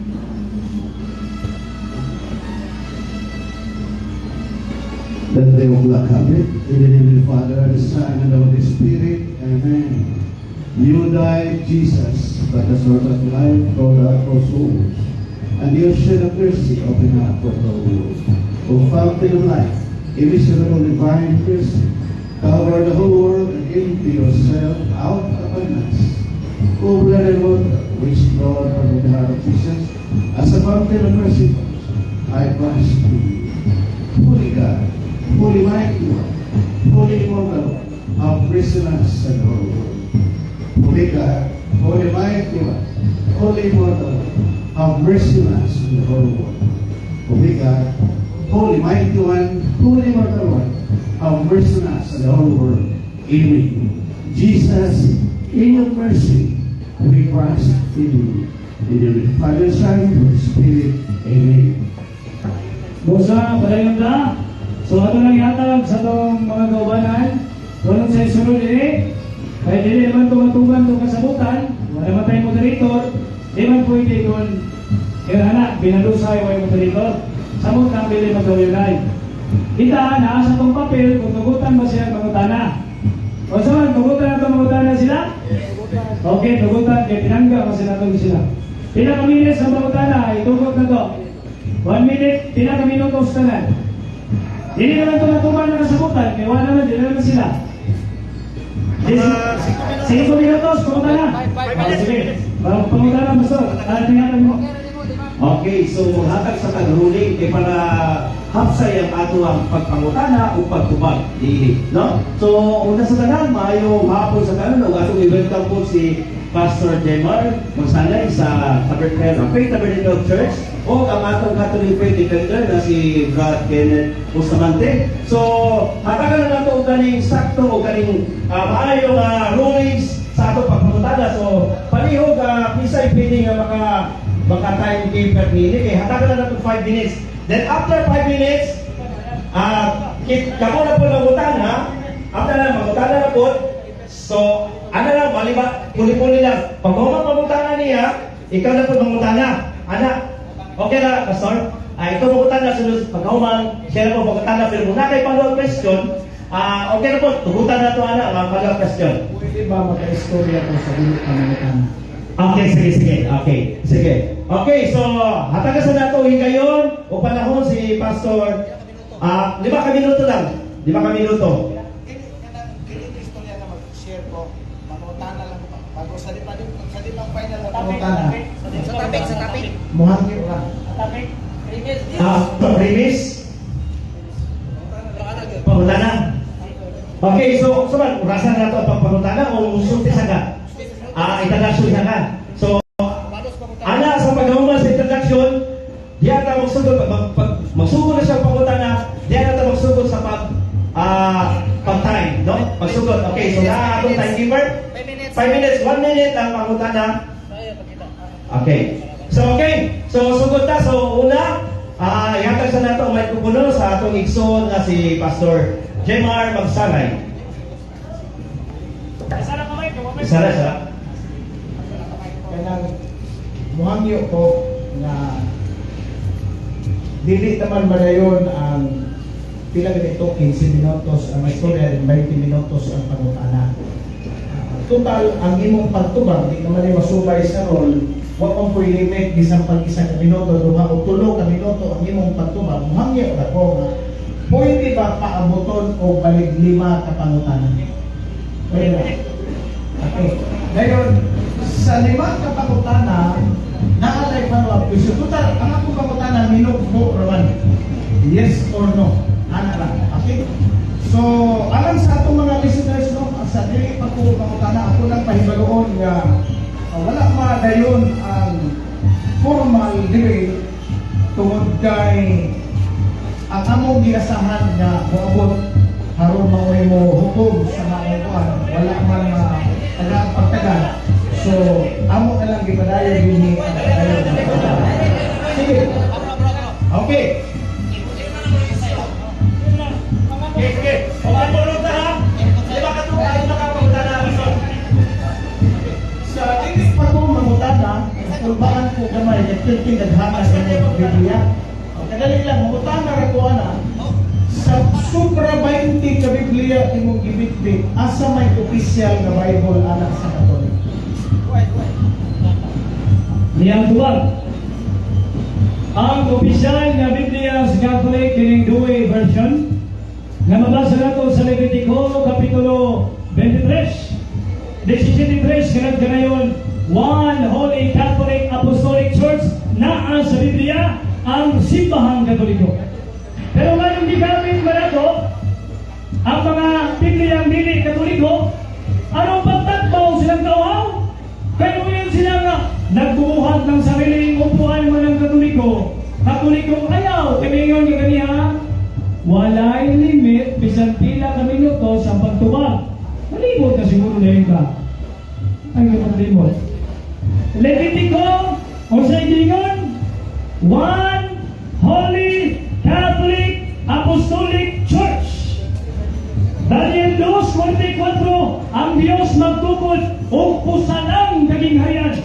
The 3 o'clock habit, in the name of the Father, the Son, and the Holy Spirit. Amen. You died, Jesus, by the sword of life for our souls, and the ocean of mercy open up for the world. O fountain of life, immeasurable divine mercy, cover the whole world and empty yourself out upon us. O blood and water, which flowed from the heart of Jesus, as a fountain of mercy for us, I trust to you. Holy God, Holy Mighty One, Holy Immortal One, have mercy on us and the whole world. Holy God, Holy Mighty One, Holy Immortal One, have mercy on us and the whole world. Holy God, Holy Mighty One, Holy Immortal One, have mercy on us and the whole world. Amen. Jesus, in your mercy, we trust in you. In the name of the Father, Son, and Holy Spirit. Amen. Busa, padayon ta. So ato lang ihatag sa atong mga kaubanan. Kung sa isunod ini, kay dili naman tumatuban itong kasabutan, wala man tayong moderator, di man pwede kung kaya anak, binalusay way moderator. Samot lang dili magkawilay. Kita, naa sa tong papel, kung tugutan ba siya mangutana. O sa man, tugutan na itong mangutana sila? Okay, tugutan, kay pinangga kasi nato sila. Pila ka minutes ang mangutana, itugot na to. 1 minute, pila ka minutos tanan. Dili naman tumatuman na kasabutan, kay wala naman, dili naman sila. 5 minutos, pangutana. Oh, sige, pangutana, Pastor. Ah, tingnan mo. Okay, so hatag sa tag-ruling kay para hapsay ang ato ang pagpangutana o pagtubag dinhi, no? So una sa tanan, maayong hapon sa tanan ug atong i-welcome po si Pastor Jemar Magsanay sa Tabernacle, Faith Tabernacle Church o ang atong Catholic Faith Defender na si Brad Kenneth Bustamante. So hatagan na nato og kaning sakto o kaning maayong rulings sa atong pagpangutana. So palihog pisay pwede nga maka timekeeper nini kay hatagan na nato 5 minutes. Then after 5 minutes, kamo na po mangutana, after na mangutana na po, so ana lang maliba puli-puli lang. Pag human pangutana niya, ikaw na po mangutana. Ana, okay na, Pastor? Ah, ikaw mangutana sunod pag human, siya na po mangutana pero kung naa kay follow-up question, okay na po, tugutan na to ana, mga follow-up question. Pwede ba magka-istorya ko sa dili pa mangutana? Okay, sige, sige. Okay, sige. Okay, so hatagan sa nato higayon o panahon si Pastor 5 ka minuto lang. 5 ka minuto. Kini istorya na mag-share ko, mangutana lang ko bago sa di pa sa di pa final na pangutana. Sa topic, sa topic. Muhangyo ra. Topic. Premise? Pangutana. Okay, so man, urasan na nato ang pagpangutana o sulti sa ka? Introduction sa ka. So, ana sa paghuman sa introduction, diya ta magsugod pag magsugod na siya ang pangutana, diya na ta magsugod sa pag time, no? Pagsugod. Okay, so na atong timekeeper. 5 minutes. 5 minutes, 1 minute ang pangutana. Okay. So okay. So sugod ta. So una, ihatag sa nato ang microphone sa atong igsoon nga si Pastor Jemar Magsanay. Isa na kamay, kamay. Isa na, isa na. Kanang muhangyo ko nga dili naman madayon ang pila ganito 15 minutos ang istorya and 20 minutos ang pangutana. Total ang imong pagtubag di naman ni masubay sa role, wa man po'y limit bisan pag 1 ka minuto, 2 o 3 ka minuto ang imong pagtubag. Muhangyo ra ko nga Pwede ba paaboton o balik lima ka pangutana? Pwede ba? Okay. Ngayon, sa lima ka pangutana, naa lay follow-up question. Total, ang akong pangutana, minugbo raman. Yes or no? Ana lang. Okay? So, alang sa atong mga listeners, no, sa dili pa ko pangutana, ako lang pahibaluon nga wala madayon ang formal debate tungod kay ang among giasahan nga moabot aron maoy mo hukom sa maong kuan, wala man ma tagaan pagtagal, so amo na lang gipadayon dinhi ang padayon. Sige. Okay, sige. O, ang na ha. Lima ka to, lima ka pangutana, Pastor. Sa dili pa ko mangutana, kulbaan ko gamay kay perting daghana sa inyong Biblia. O, kadali lang, mangutana ra ko ana. Sa sobra 20 ka Biblia imong gibitbit, asa may official nga Bible anak sa Katoliko? Niyang tubag. Ang opisyal nga Biblia sa Catholic kining Douay version nga mabasa nato sa Levitico kapitulo 23 17:3 kanang kanayon, One Holy Catholic Apostolic Church, naa sa Biblia ang simbahang Katoliko. Pero ngayong gigamit ba nato ang mga Biblia ang dili Katoliko anong pagtagbaw silang kauhaw? Kaya yun sila nga nagbubuhat ng sariling upuan man ng Katoliko. Katolikong ayaw, kaya nga ganiha, walay limit bisan pila ka minuto sa pagtubag. Malimot ka siguro na yun ka. Ay, malimot. Levitico, o sa giingon, One Holy Catholic Apostolic Church. Daniel 2:44, ang Diyos magtukod og pusalang kagingharian.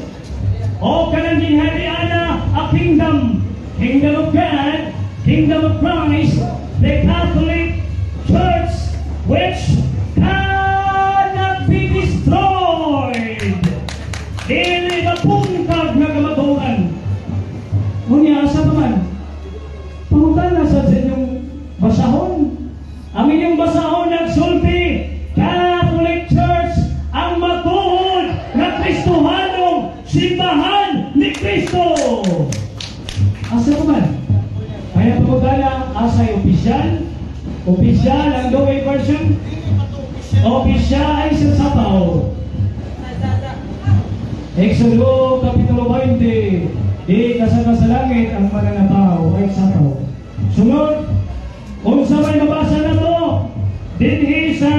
O kanang ginghariana, a kingdom, kingdom of God, kingdom of Christ, the Catholic Church, which cannot be destroyed. Dili mapungkag nga kamatuoran. Unya, asa pa man? Pangutana sa inyong basahon. Ang inyong basahon nagsulti, Catholic Church ang matuod nga Kristohanong simbahan ni Kristo. Asa pa man? Kaya pangutana, asa'y opisyal? Opisyal ang Douay version? Opisyal ay sa sapaw. Exodo Kapitulo 20, di kasama sa langit ang mananataw ay sapaw. Sunod, unsa may mabasa na to, dinhi sa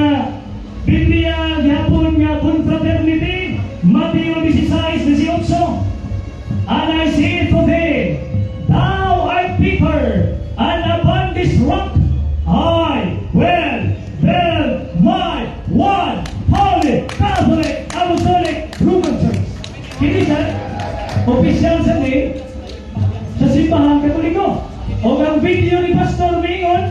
Biblia gihapon nga confraternity, Mateo 16:18. And I say to thee, thou art Peter, and upon this rock I will build my one holy Catholic Apostolic Roman Church. Kini sa opisyal sa ni sa simbahan Katoliko. O ang video ni Pastor Mingon,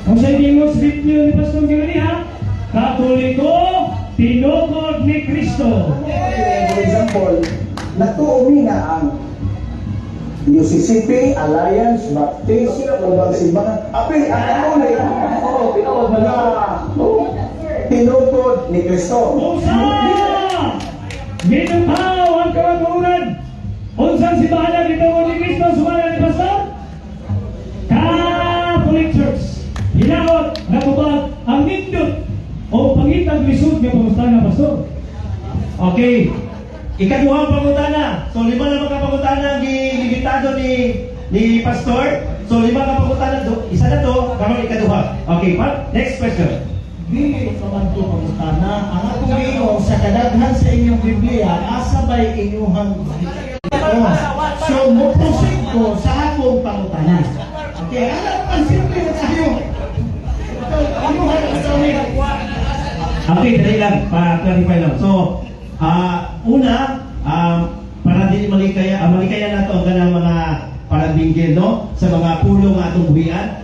kung sa ingon sa video ni Pastor Mingon, Katoliko, tinukod ni Kristo. For example, natuo mi nga ang UCCP, Alliance, Baptist, ubang simbahan. Apil ang Katolik, na tinukod ni Kristo. Unsa! Minutaw ang kamatuoran. Unsang simbahan na tinukod ni Kristo sumala ni Pastor? Catholic Church. Hinaot natubag ang nindot o pangitag lisod nga pangutana, Pastor. Okay. Ikaduhang pangutana. So lima na mga pangutana ang gilimitado ni Pastor. So lima ka pangutana do, isa na to, karon ikaduha. Okay, pa? Next question. Dili pa man to pangutana. Ang akong giingon sa kadaghan sa inyong Biblia, asa ba'y inyuhang. Oh. So, mo proceed ko sa akong pangutana. Okay, alam man, simple na tayo. Inyuhan ang sa amin. Okay, dali lang, pa-clarify lang. So, una, para dili malikaya nato ang kanang mga parang binggil, no? Sa mga pulong nga atong buhian,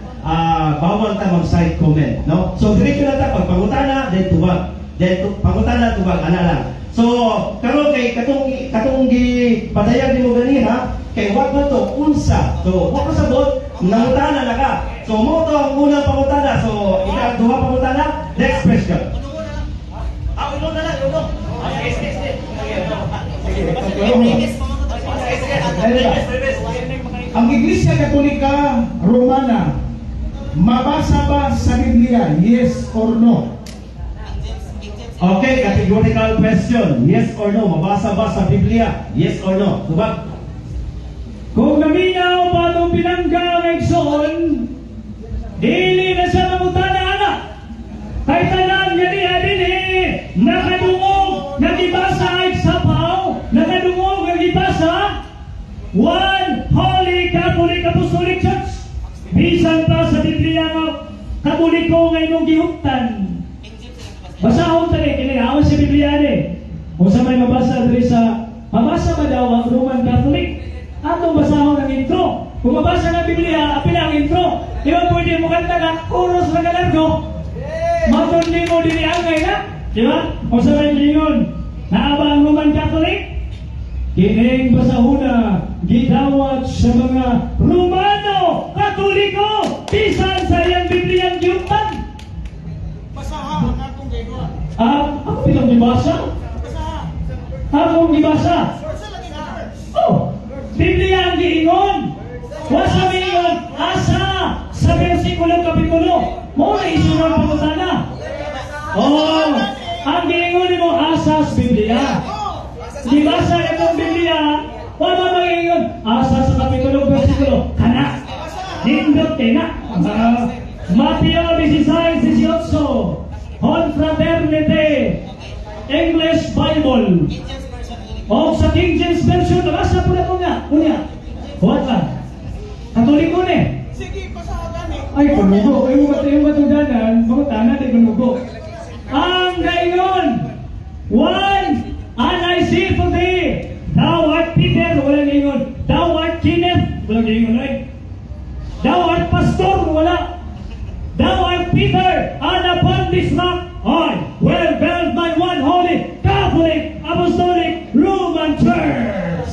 bawal ta mag side comment, no? So, diretso na ta, pag pangutana, then tubag. Then pangutana, tubag, ana lang. So, karon kay katong gi padayag nimo ganiha, kay wa man to unsa. So, wa ko sabot. Nangutana na ka. So mo to ang unang pangutana. So ikaduha pangutana. Next question. Ah, uno na lang, uno. Ah, sige, sige, sige. Sige, sige. Ang Iglesia Katolika Romana, mabasa ba sa Biblia? Yes or no? Okay, categorical question. Yes or no? Mabasa ba sa Biblia? Yes or no? Tubag. Kung naminaw pa itong pinangga ang igsoon, dili na siya mangutana ana. Kay tanan nga niya dinhi nakadungog nga gibasa ay sapaw, nakadungog nga gibasa One Holy Catholic Apostolic Church. Bisan pa sa Biblia nga Katoliko nga imong gihuptan. Basahon tani kini aon sa Biblia ni. Kung sa may mabasa diri sa mabasa ba daw ang Roman Catholic? Atong basahon ang intro. Kung mabasa ng Biblia, apil ang intro. Di ba pwede mo kanta ka, chorus lang ka largo. Matun di mo dili angay na. Di ba? Kung sa may lingon, naa ba ang Roman Catholic? Kining basahuna, gidawat sa mga Romano Katoliko, bisan sa iyang Bibliang gihuptan. Basaha ang akong gayuan. Ah, ako bilang gibasa? Basaha. Akong gibasa. Basa lagi ka verse. Oh, Biblia ang giingon. Wa sa miingon, asa sa bersikulo kapitulo. Mo na isunod pangutana. Oh, ang giingon nimo asa sa Biblia. Gibasa itong Biblia, wa ba magiingon asa sa kapitulo bersikulo kana. Nindot kay na. Ah, Mateo 16:18. Confraternity English Bible. O sa King James Version, nabasa po na ko nga. Unya. Huwag ka. Katoliko ni. Sige, basaha gani. Ay, kunugo. Ay, mo yung matudanan, mga tanan, di kunugo. Ang gaingon, "One, and I say to thee, thou art Peter," walang ingon. "Thou art Kenneth," walang ingon. Ay. "Thou art pastor," wala. "Thou art Peter, and upon this rock I will build my one holy Catholic Apostolic Roman Church."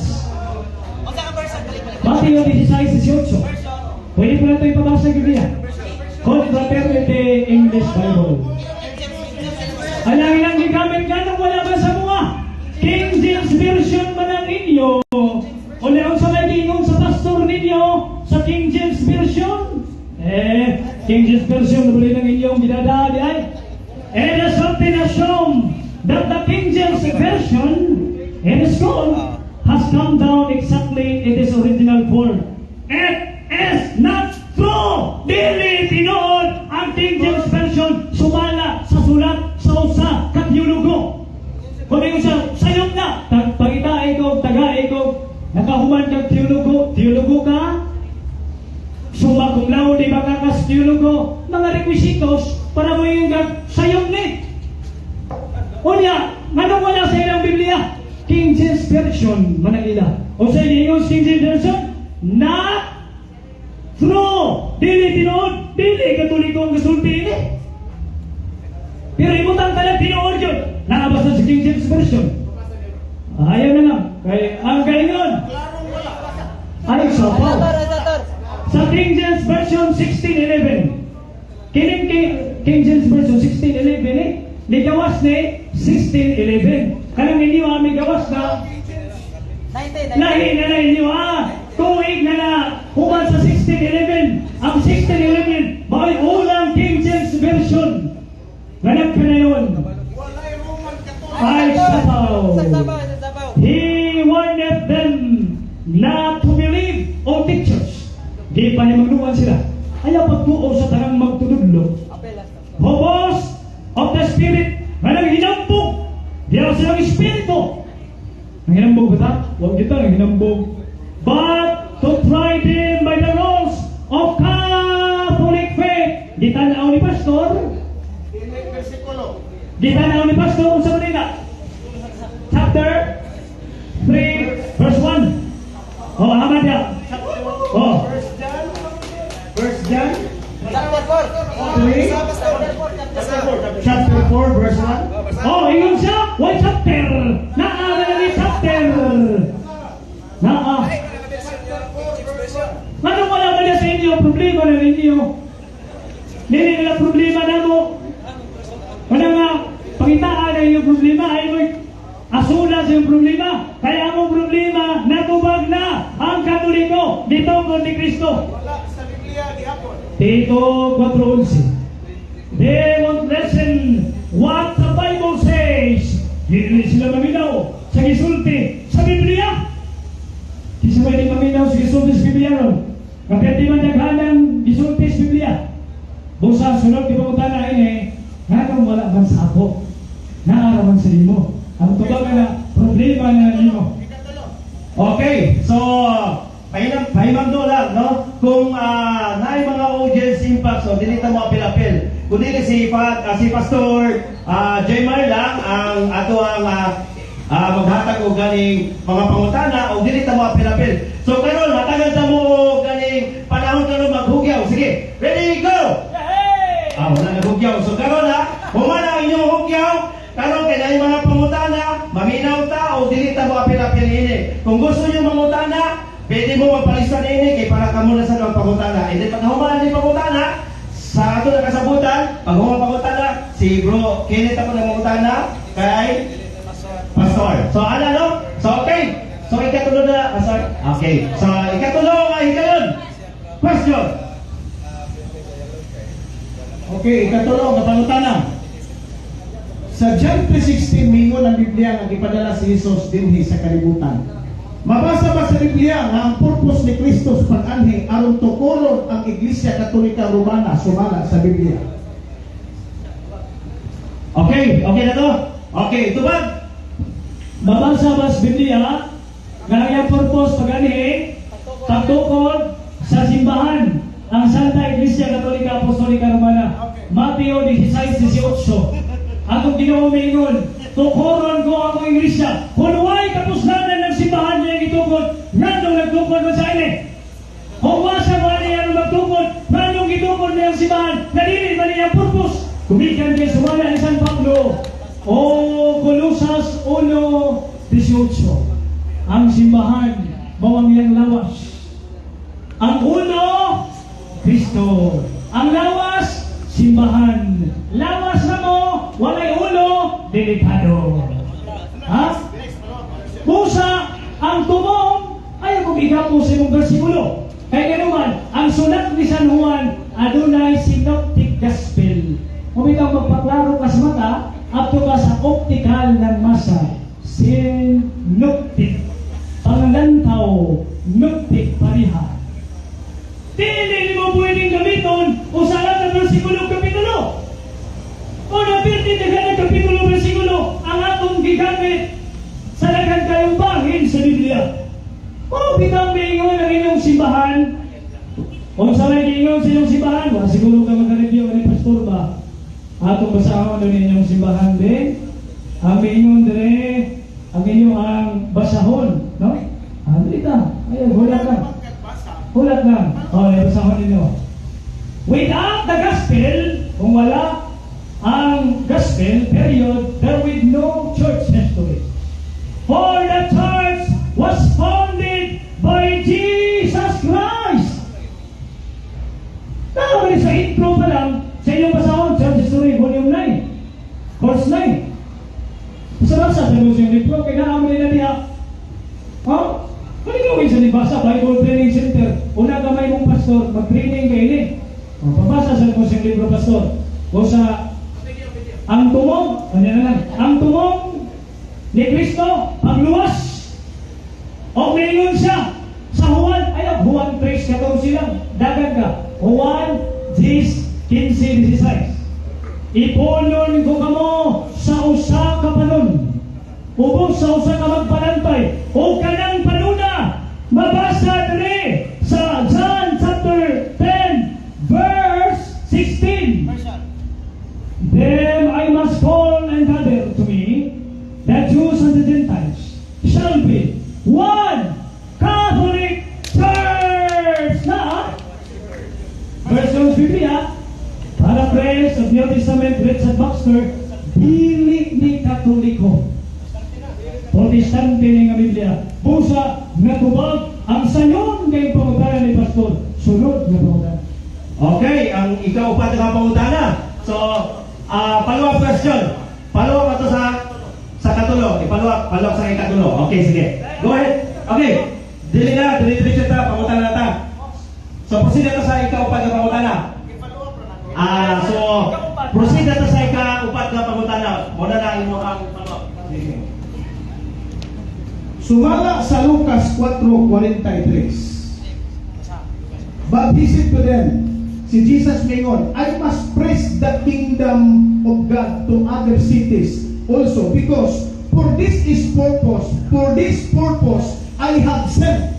Mateo 16:18. Pwede po na ito ipabasa sa Biblia. Confraternity English Bible. Alang ilang gigamit ka nung wala ba sa mga King James Version man ang inyo. O leon sa may giingon sa pastor ninyo sa King James Version. Eh, King James Version, nabuli ng inyong ginadaan ay. It is something assumed that the King James Version in school has come down exactly in its original form. It is not true! Dili tinuod ang King James Version sumala sa sulat sa usa ka teologo. Kung ingon siya, sayop na, pangita ko, taga ko, nakahuman kag teologo, teologo ka, summa cum laude ba ka kas teologo, mga requisitos para mo yung kag sayop ni. Unya, nganong wala sa ilang Biblia? King James Version, manang ila. O sa ingon King James Version? Not true. Dili tinuod, dili Katoliko ang gasulti ini. Pero ibutang talang tinuod yun. Naabas na sa King James Version. Ayaw na lang. Kay ang gaingon. Ay, sapaw. Sa King James Version 1611. Kining King James Version 1611 eh. Nigawas ni 1611. Kanang ninyo aming gawas na lahi na na inyo ah. Tuig na na human sa 1611. Ang 1611 mao'y unang King James Version. Ganap ka na yun. Ay, sapaw. He warned them not to believe all teachers. Di pa ni magluwan sila. Ayaw pagtuo sa tanang magtududlo. Who boast of the Spirit, nga nanghinambog. Di ako silang Espiritu. Nanghinambog ba ta? Huwag kita, nanghinambog. But to try them by the rules of Catholic faith. Di tanaw ni Pastor. Di tanaw ni Pastor sa Manila. Chapter 3, verse 1. Oh, aman ya. Oh, First John, First John, 3, chapter 4, verse 1. Oh, ingon siya, one chapter. Naa na ni chapter. Naa. Nganong wala man niya sa inyo? Gitukod ni Kristo. Wala sa Biblia gihapon. Tito 4:11. They won't listen what the Bible says. Dili sila maminaw sa gisulti sa Biblia. Kinsa may di maminaw sa gisulti sa Biblia ron? Kapag di man daghanang gisulti sa Biblia. Busa sunod di pangutana ini, nganong wala man sa ako? Naa ra man sa imo. Ang tubag na problema na nimo. Okay, so pahinam lang, no? Kung naay mga audience impact, so dili ta mo apil-apil. Kung dili si Pastor Jaymar lang ang ato ang maghatag og ganing mga pangutana o dili ta mo apil-apil. So karon hatagan ta mo og ganing panahon karon maghugyaw. Sige, ready go. Ah, wala na hugyaw. So karon ha, human ang inyong hugyaw. Karon kay naay mga pangutana, maminaw ta o dili ta mo apil-apil ini. Kung gusto niyo mangutana, pwede mo magpalisan ini kay para kamo na sa ang pangutana. And then pag human ni pangutana, sa ato na kasabutan, pag human pangutana, si Bro Kenneth ako na mangutana kay Pastor. So ano no? So okay. So ikatulo na, Pastor. Okay. So ikatulo nga higayon. Question. Okay, ikatulo nga pangutana. Sa John 3:16 mingon ang Biblia nga gipadala si Jesus dinhi sa kalibutan. Mabasa ba sa Biblia nga ang purpose ni Kristo pag-anhi aron tukoron ang Iglesia Katolika Romana sumala sa Biblia? Okay, okay na to? Okay, tubag. Mabasa ba sa Biblia nga ang iyang purpose pag-anhi pagtukod sa simbahan ang Santa Iglesia Katolika Apostolika Romana. Mateo 16:18. Atong Ginoo miingon, "Tukoron ko akong iglesia." Kung way kapuslanan ng simbahan niya gitukod, nganong nagtukod man sa ini? Kung wasa mo ani ang magtukod, nganong gitukod niya ang simbahan, na dili man niya purpose? Gumikan kay sumala ni San Pablo o Colosas 1:18. Ang simbahan mao ang iyang lawas. Ang ulo, Kristo. Ang lawas, simbahan. Lawas na mo, walay ulo, delikado. Ha? Busa, ang tumong, ay kung igapo sa imong bersikulo. Kay ganuman, ang sulat ni San Juan, adunay synoptic gospel. Kung ikaw magpaklaro ka sa mata, adto ka sa optical ng masa. Synoptic. Panglantaw, noptic pareha. Dili mo pwedeng gamiton usa lang ka bersikulo kapitulo. O napirti daghan ng kapitulo bersikulo ang atong gigamit sa daghan kayong bahin sa Biblia. O bitang miingon ang inyong simbahan. Kung sa may giingon sa inyong simbahan, wala siguro ka magka-review ni pastor ba? Atong basahon ang inyong simbahan din. Ang miingon dire, ang inyong ang basahon, no? Ah, dili ta. Ayun, hulat lang. Hulat lang. Oh, basahon ninyo. Without the gospel, kung wala ang gospel, period, there will no church history. For the church was founded by Jesus Christ. Tama rin sa intro pa lang, sa inyong basahon, Church History, Volume 9, Course 9. Basta-basta sa inyong libro, kaya naamoy na diha. Ha? Kung ikaw sa nibasa, Bible Training Center, una ka may mong pastor, mag-training kayo ni. O, pabasa sa inyong libro, pastor. O sa, ang tumong, ano na lang, ang tumong ni Kristo, pagluwas. O mingon siya sa Juan, ay Juan 3:14 lang, dagan ka. Juan 10, 15, 16. "Ipunon ko kamo sa usa ka panon. Ubos sa usa ka magpanantay o kanang panuna mabasa diri sa John chapter 10 verse 16. Them I must call and gather to me, the Jews and the Gentiles shall be one Catholic Church." Na, version Biblia, Paraphrase of New Testament, Richard Baxter, dili ni Katoliko. Protestante ni nga Biblia. Busa, natubag ang sayon kay pangutana ni Pastor. Sunod nga pangutana. Okay, ang ikaupat nga pangutana. So, follow-up question. Follow-up ato sa katulo. I-follow up, follow up sa ikatulo. Okay, sige. Go ahead. Okay. Dili na, dili-diretso ta, pangutana na ta. So proceed na ta sa ikaupat nga pangutana. So proceed na ta sa ikaupat nga pangutana. Mao na na imo ang follow-up. Sumala sa Lucas 4:43. But he said to them, si Jesus mingon, "I must preach the kingdom of God to other cities also, because for this purpose I have sent."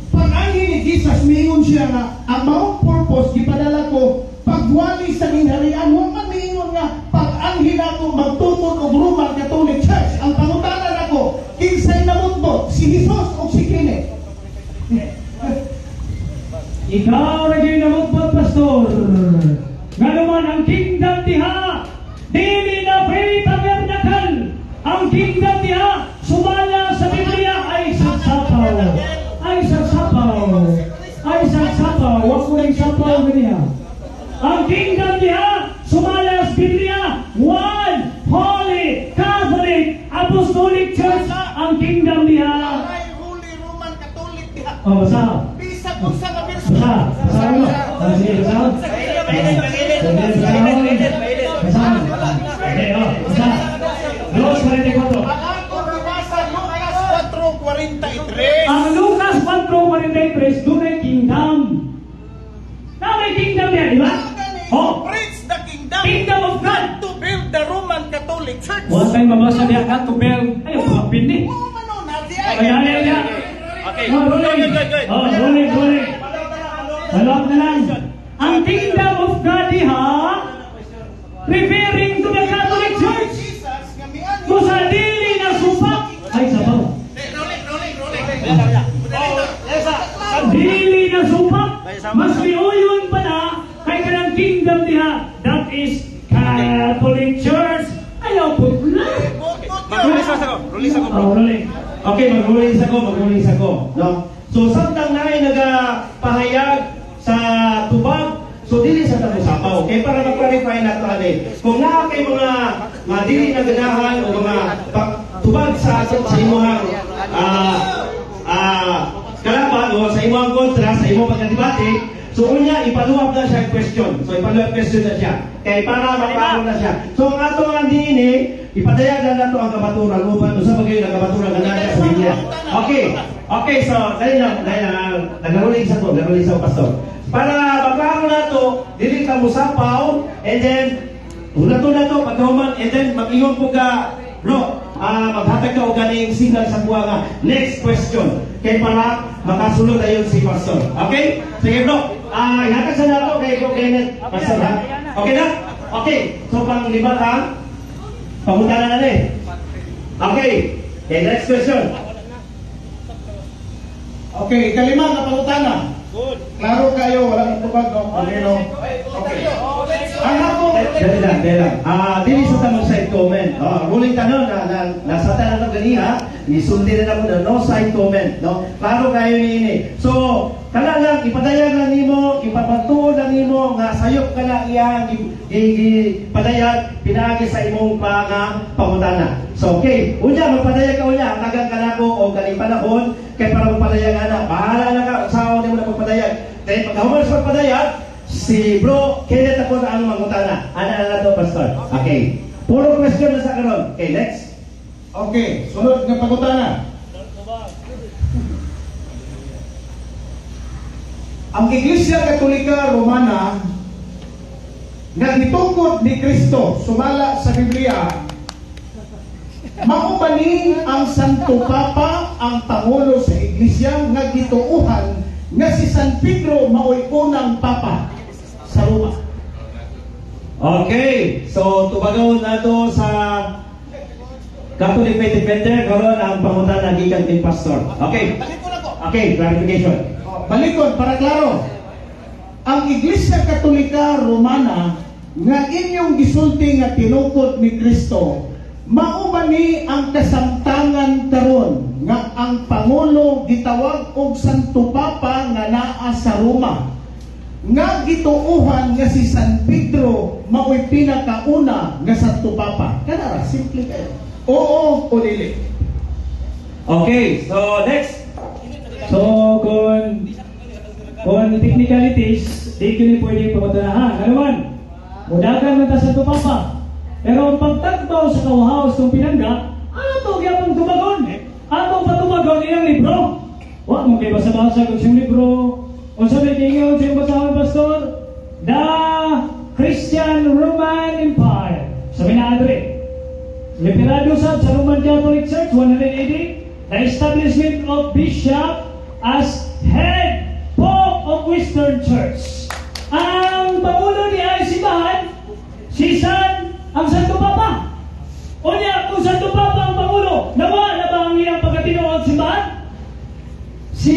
Pag-anhi ni Jesus, mingon siya nga, ang maong purpose, gipadala ko, pagwali sa gingharian. Wa man miingon nga, pag-anhi nako magtukod og Roman Catholic Church. Ang pangutana nako, kinsay namutbot, si Jesus o si Kenneth? Ikaw na gyud namutbot, pastor. Nganuman ang kingdom diha, dili na free tabernacle. Ang kingdom diha, sumala sa Biblia ay sasapaw. Ay sasapaw. Ay sasapaw. Wa ko ning sapaw ganiha. Ang kingdom diha, sumala sa Biblia, one holy Catholic Apostolic Church. Ang kingdom diha. Ay, Holy Roman Catholic diha. Oh, basa. Bisag unsa nga version. Basa. Basa mo. Ah, sige, basa. Sige, basa. Basa. Okay, oh, basa. 2:44. Ang akong gibasa, Lucas 4:43. Ang Lucas 4:43, dunay kingdom. Na may kingdom yan, di ba? Oh, Preach the kingdom. Kingdom of God. To build the Roman Catholic Church. Wa tay mabasa diha ka to build. Ay, kapin ni. Oo, man, oh, nadi ay. Ay, ay, ay, ay. Okay. Oh, rolling. Good, good, good. Oh, rolling, rolling. Follow up na lang. Ang kingdom of God diha, referring to the Catholic Church. Jesus nga mianhi. Kung sa dili na supak, ay sabaw. Rolling, rolling, rolling. Dili na supak, mas miuyon pa na kay kanang kingdom diha. That is Catholic Church. Ayaw po na. Mag-release ako. Release ako, bro. Oh, rolling. Okay, mag-release ako, mag-release ako. No? So samtang naay nagapahayag sa tubag, so dili sa tamusapaw. Okay, para mag-clarify na to ani. Kung naa kay mga dili na ganahan o mga tubag sa imong kalaban o sa imong kontra, sa imong pagkadebate, so unya ipaluwag na siya ang question. So ipaluwag question na siya. Kay para maklaro na siya. So ang ato ang niini, ipadayag na nato ang kamaturan uban usa pa gyud ang kamaturan nga naa sa Biblia. Okay. Okay, so dali lang, dali lang, nagaruling sa to, nagaruling sa pastor. Para maklaro na to, dili ka musapaw, and then una to na to pagkahuman, and then mag-ingon po ka, bro, maghatag ka og ganing signal sa kuha nga next question kay para makasulod ayon si pastor. Okay? Sige, bro. Ihatag sa nato kay Bro Kenneth, pastor ha. Okay na? Okay. So pang lima ka pangutana na ni. Okay. Okay, next question. Okay, ikalima nga pangutana. Good. Klaro kayo, wala tubag, no? Problema. Okay. Ang ako, Dali lang, dali lang. Dili sa tamang side comment. Oh, ruling tanong na nasa tanan ng ganiha, isulti na nako na no side comment, no? Klaro kayo niini. So, kana lang ipadayag lang nimo, ipapatuon lang nimo nga sayop ka na iyang gipadayag pinaagi sa imong panga pangutana. So, okay. Unya magpadayag ka unya, tagang ka nako og kaning panahon kay para magpadayag ana. Bahala na ka usaon nimo na pagpadayag. Kay pagkahuman sa pagpadayag, si Bro Kenneth ako na ang mangutana. Ana na to, pastor. Okay. Puro question na sa karon. Okay, next. Okay, sunod nga pangutana. Ang Iglesia Katolika Romana nga gitukod ni Kristo sumala sa Biblia, mao ba ni ang Santo Papa ang pangulo sa Iglesia nga gituohan nga si San Pedro maoy unang papa sa Roma? Okay. So tubagon nato sa Catholic Faith Defender karon ang pangutana gikan kay pastor. Okay. Okay, clarification. Balikon para klaro. Ang Iglesia Katolika Romana nga inyong gisulti nga tinukod ni Kristo, mao ba ni ang kasamtangan karon nga ang pangulo gitawag og Santo Papa nga naa sa Roma nga gituohan nga si San Pedro maoy pinakauna nga Santo Papa? Kanara, simple kayo. Oo o dili? Okay, so next. So kung On technicalities, di kini pwede pamatunahan. Ano man, mudagan man ta sa Papa. Pero ang pagtagbaw sa kawahaw sa pinangga, ato gyapon tubagon. Atong patubagon iyang libro. Wa mo kay basa-basa kung siyang libro. Unsa may giingon sa iyong basahon, Pastor? The Christian Roman Empire. Sa minaadre. Liperado sab sa Roman Catholic Church, 100 AD, the establishment of bishop as head pope of Western Church. Ang pangulo niya ay simbahan, si San, ang Santo Papa. Unya, kung Santo Papa ang pangulo, nawa na ba ang iyang pagkatinuod simbahan? Si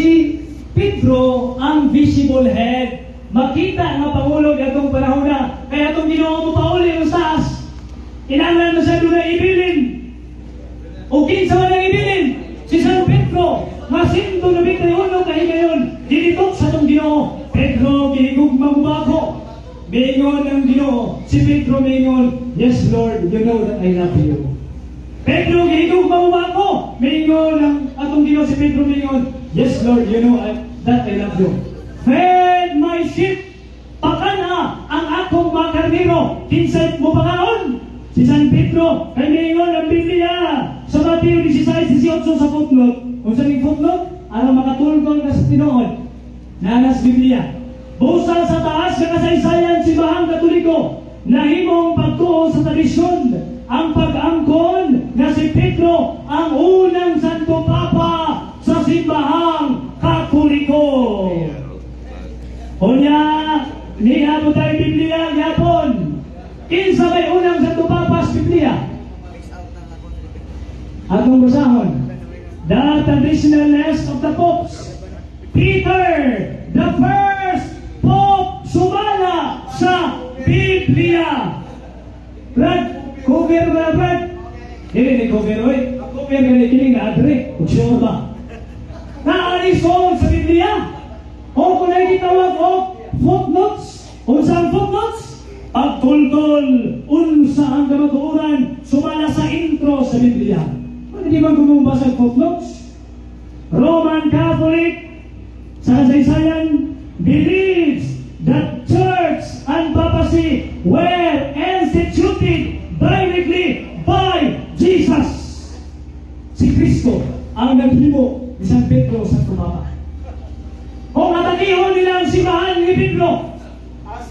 Pedro ang visible head. Makita nga pangulo atong panahon na. Kaya atong Ginoo mo pauli ang taas. Kinahanglan mo siya dunay ibilin. O kinsa man ang ibilin? Si San Pedro, nga 191 kahigayon, dinitok sa atong Ginoo. "Pedro, gihigugma mo ba ako?" Mingon ang Ginoo. Si Pedro mingon, "Yes Lord, you know that I love you." "Pedro, gihigugma mo ba ako?" Mingon ang atong Ginoo, si Pedro mingon, "Yes Lord, you know that I love you." "Feed my sheep." Pakana ang akong mga karnero. Kinsay mo pakaon? Si San Pedro, kay mingon ang Biblia sa Mateo 16:18 sa footnote. Kung sa ning footnote, aron makatulgol ka sa tinuod. Nanas Biblia. Busa sa taas nga kasaysayan simbahang Katoliko, nahimong pagtuo sa tradisyon ang pag-angkon nga si Pedro ang unang Santo Papa sa simbahang Katoliko. Unya, niya mo tayo Biblia, yapon. Kinsa may unang Santo Papa sa Biblia? Atong basahon. The traditional list of the popes. Peter, the first pope sumala sa Biblia. Brad, cover ba, Brad? Dili ni cover, oy. Cover ka ni kini nga adre. Kung sure ba? Naalisod sa Biblia. O kung gitawag og footnotes. Unsa ang footnotes? Pagtultol, unsa ang kamatuoran sumala sa intro sa Biblia. Ano di man gumumba sa footnotes? Roman Catholic sa kasaysayan believes that church and papacy were instituted directly by Jesus. Si Kristo ang naghimo ni San Pedro Santo Papa. Kung atakihon nila ang simbahan ni Pedro,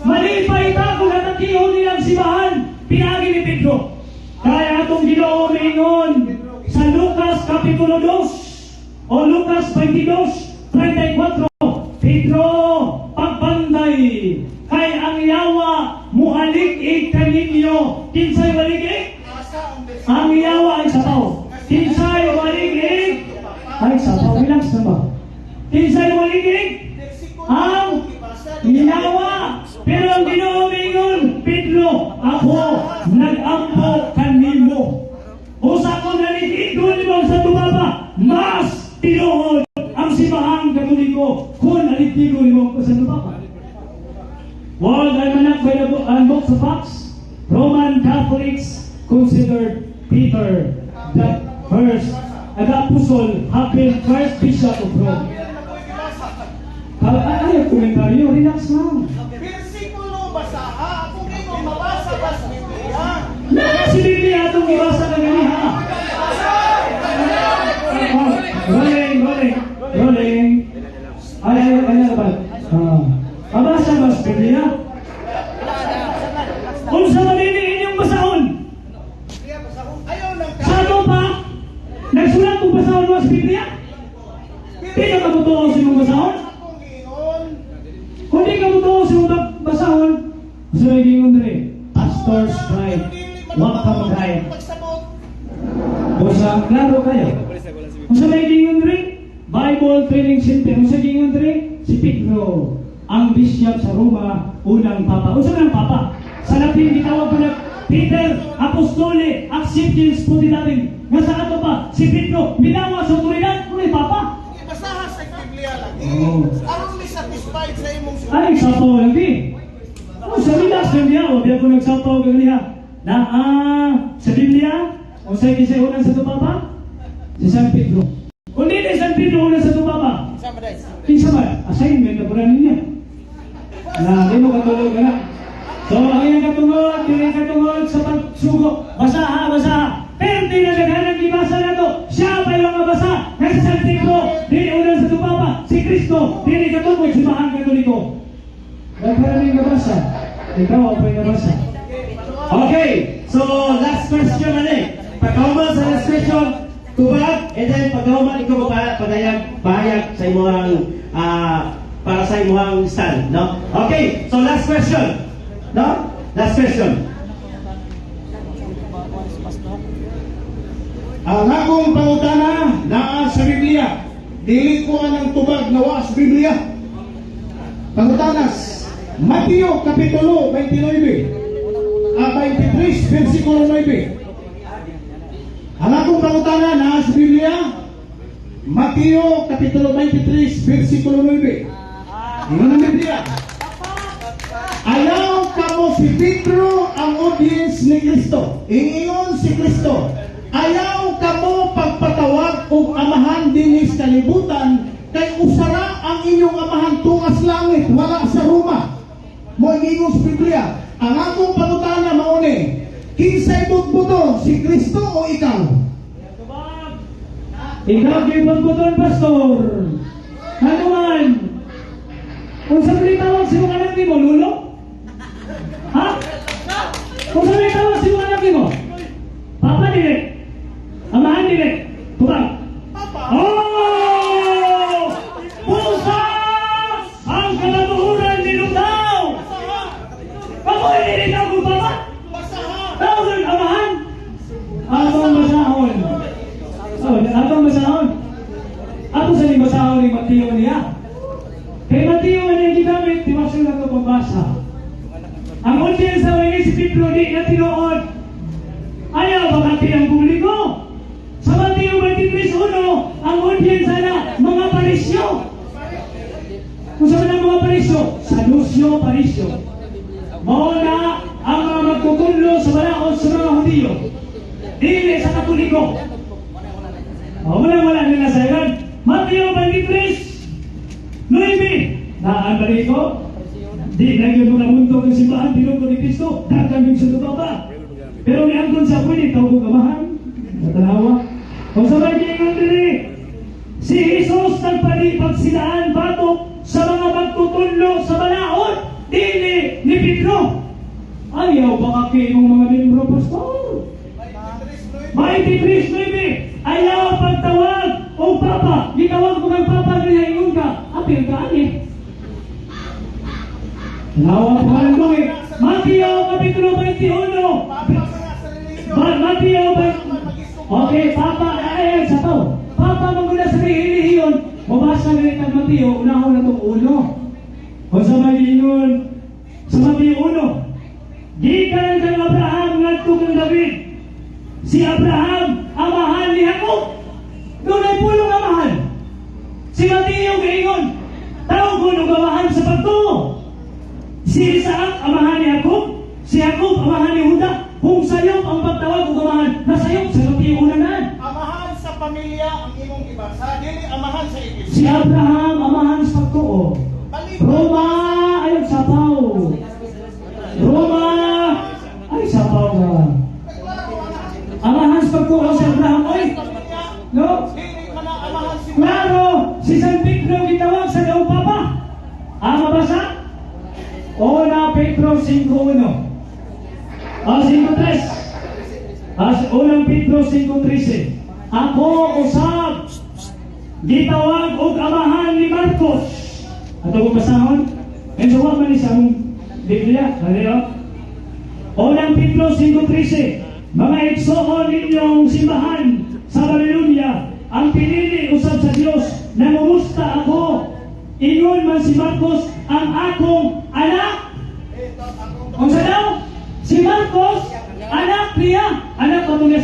malipay ta kung atakihon nila ang simbahan pinaagi ni Pedro. Kaya atong Ginoo miingon sa Lucas Kapitulo 2 o Lucas 22:34, "Pedro, pagbantay, kay ang yawa mualig-ig kaninyo." Kinsay walig-ig? Ang yawa ay sapaw. Kinsay walig-ig? Ay sapaw. Relax na ba? Kinsay walig-ig? Ang yawa. Pero ang Ginoo miingon, "Pedro, ako nag-ampo kanimo. Usa ko nalig-igon nimo sa tumaba, mas tinuod ang simbahang Katoliko kung alig-igon nimo sa tumaba." World Almanac by the and Books of Acts, Roman Catholics considered Peter the first, the apostle, have been first bishop of Rome. Ay, komentaryo, relax lang. Bersikulo basaha. Kung imo mabasa ba sa Biblia? Na si Biblia atong ibasa ka ganiha. Oh, rolling, rolling, rolling. Ay, ay, ay, ay, ba? Ah. Mabasa ba sa Biblia? Unsa man ini inyong basahon? Ayaw lang Sa ato pa, nagsulat kong basahon mo sa Biblia? Di ka kamutuo sa imong basahon? Akong giingon. Kung di ka mutuo sa imong basahon, sa may giingon diri, pastor's pride, wa ka mag-hide. Pagsabot. Busa, klaro kayo. Unsa may giingon diri? Bible Training Center. Unsa giingon diri? Si Pedro, ang bishop sa Roma, unang papa. Unsa man ang papa? Sa Latin gitawag ko na Peter Apostoli Accipiens Potestatem. Nga sa ato pa, si Pedro milawas sa otoridad, unay papa. Ibasaha sa Biblia lagi. Oh. Aron mi satisfied sa imong Ay, sapaw lagi. Oh, sa relax lang niya. O, biya ko nagsapaw ka niya. Na, sa Biblia, o sa kisay unang sa papa? Si San Pedro. Kung di na San Pedro unang sa papa, kinsa man, assignment na po na ninyo. Na di mo katulog na. So, ang iyang katungod, dili katungod sa pagsugo. Basa ha, basa ha. Perti na daghan ang gibasa na to. Siya pa yung mabasa. Kasi sa Pedro, dili unang sa Papa, si Kristo, dili katungod simbahan Katoliko. Daghan ang nabasa. Ikaw ang pa'y nabasa. Okay, so last question na eh. Pagkahuman sa last question, tubag, and then pagkahuman ikaw pa padayag bahayag sa imong para sa imong stand, no? Okay, so last question. No? Last question. Pastor. Ang akong pangutana naa sa Biblia. Dili ko anang tubag na wa sa Biblia. Pangutanas, Mateo Kapitulo 29, a 23, versikulo 9. Ang akong pangutana naa sa Biblia, Mateo Kapitulo 23, versikulo 9. Ingon ang Biblia. Ayaw kamo, si Pedro ang audience ni Kristo. Ingon si Kristo. Ayaw kamo pagpatawag og amahan dinhi sa kalibutan kay usara ang inyong amahan tungas langit, wala sa Roma. Mo ingon sa Biblia. Ang akong pangutana mao ni, kinsay butbuton, si Kristo o ikaw? Ikaw kay pagbuton, Pastor. Ano man? Kung sa tawag si mga anak nimo, lulo? Ha? Kung sa tawag si mga anak nimo? Papa dili. Amahan dili. Tubag. Oh! Pusa! Ang kamatuoran ni Lutaw! Ako hindi rin ako papa! Tawag amahan! Atong basahon. Oh, atong basahon. Ato sa ning basahon ni Mateo niya. Kay Mateo man yung gigamit, di ba sila ito pambasa? Ang audience sa mga si Pedro di na tinuod. Ayaw bakati ang publiko. Sa Mateo 23:1, ang audience na mga Parisyo. Kung sa man ang mga Parisyo, Sadusyo, Parisyo. Mao na ang mga magtutudlo sa balaod sa mga Hudiyo. Dili sa Katoliko. O, wala wala nila sa ilan. Mateo 23:9. Naan ba dito? Di na yun mga mundo ng simbahan, tinuko ni Kristo, dagan yung sa baba. Pero niangkon sa pwede, tawag kong amahan. Natanawa. Kung sa may giingon diri, si Jesus nagpalipag silaan batok sa mga magtutudlo sa balaod, dili ni Pedro. Ayaw baka imong mga membro, Pastor. 23:9. Ayaw pagtawag o papa. Gitawag ko ng papa niya ingon ka. Apil ka ani. Nawa pa ang eh. Mateo Kapitulo 21. Mateo ba? Okay, papa ay ay sa to. Papa magula sa relihiyon. Mabasa na ang Mateo, unahon na itong uno. Kung sa may ingon, sa Mateo 1, gikan kang Abraham ngadto kang David. Si Abraham, amahan ni Jacob. Dunay pulong amahan. Si Mateo gaingon, tawgon og amahan sa pagtuo. Si Isaac, amahan ni Jacob. Si Jacob, amahan ni Juda. Kung sayop ang pagtawag og amahan, nasayop sa Mateo una na. Amahan sa pamilya ang imong gibasa, dili amahan sa iglesia. Si Abraham, amahan sa pagtuo. Roma, ayong sapaw. Roma, ay sapaw ka. Amahan sa pagtuo si Abraham, oy. No? Dili man na amahan si Klaro, si San Pedro gitawag sa daong papa. Ang mabasa? Una Pedro 5.1. Ah, 5.3. Ah, unang Pedro 5.13. Ako usab gitawag og amahan ni Marcos. Ato kong basahon? Medyo wa man ni sa among Biblia. Ano? Unang Pedro 5.13. Mga igsoon ninyong simbahan sa Babylonia, ang pinili usab sa Dios, nangumusta ako. Ingon man si Marcos ang akong anak. Unsa daw? Si Marcos, anak niya. Anak pa niya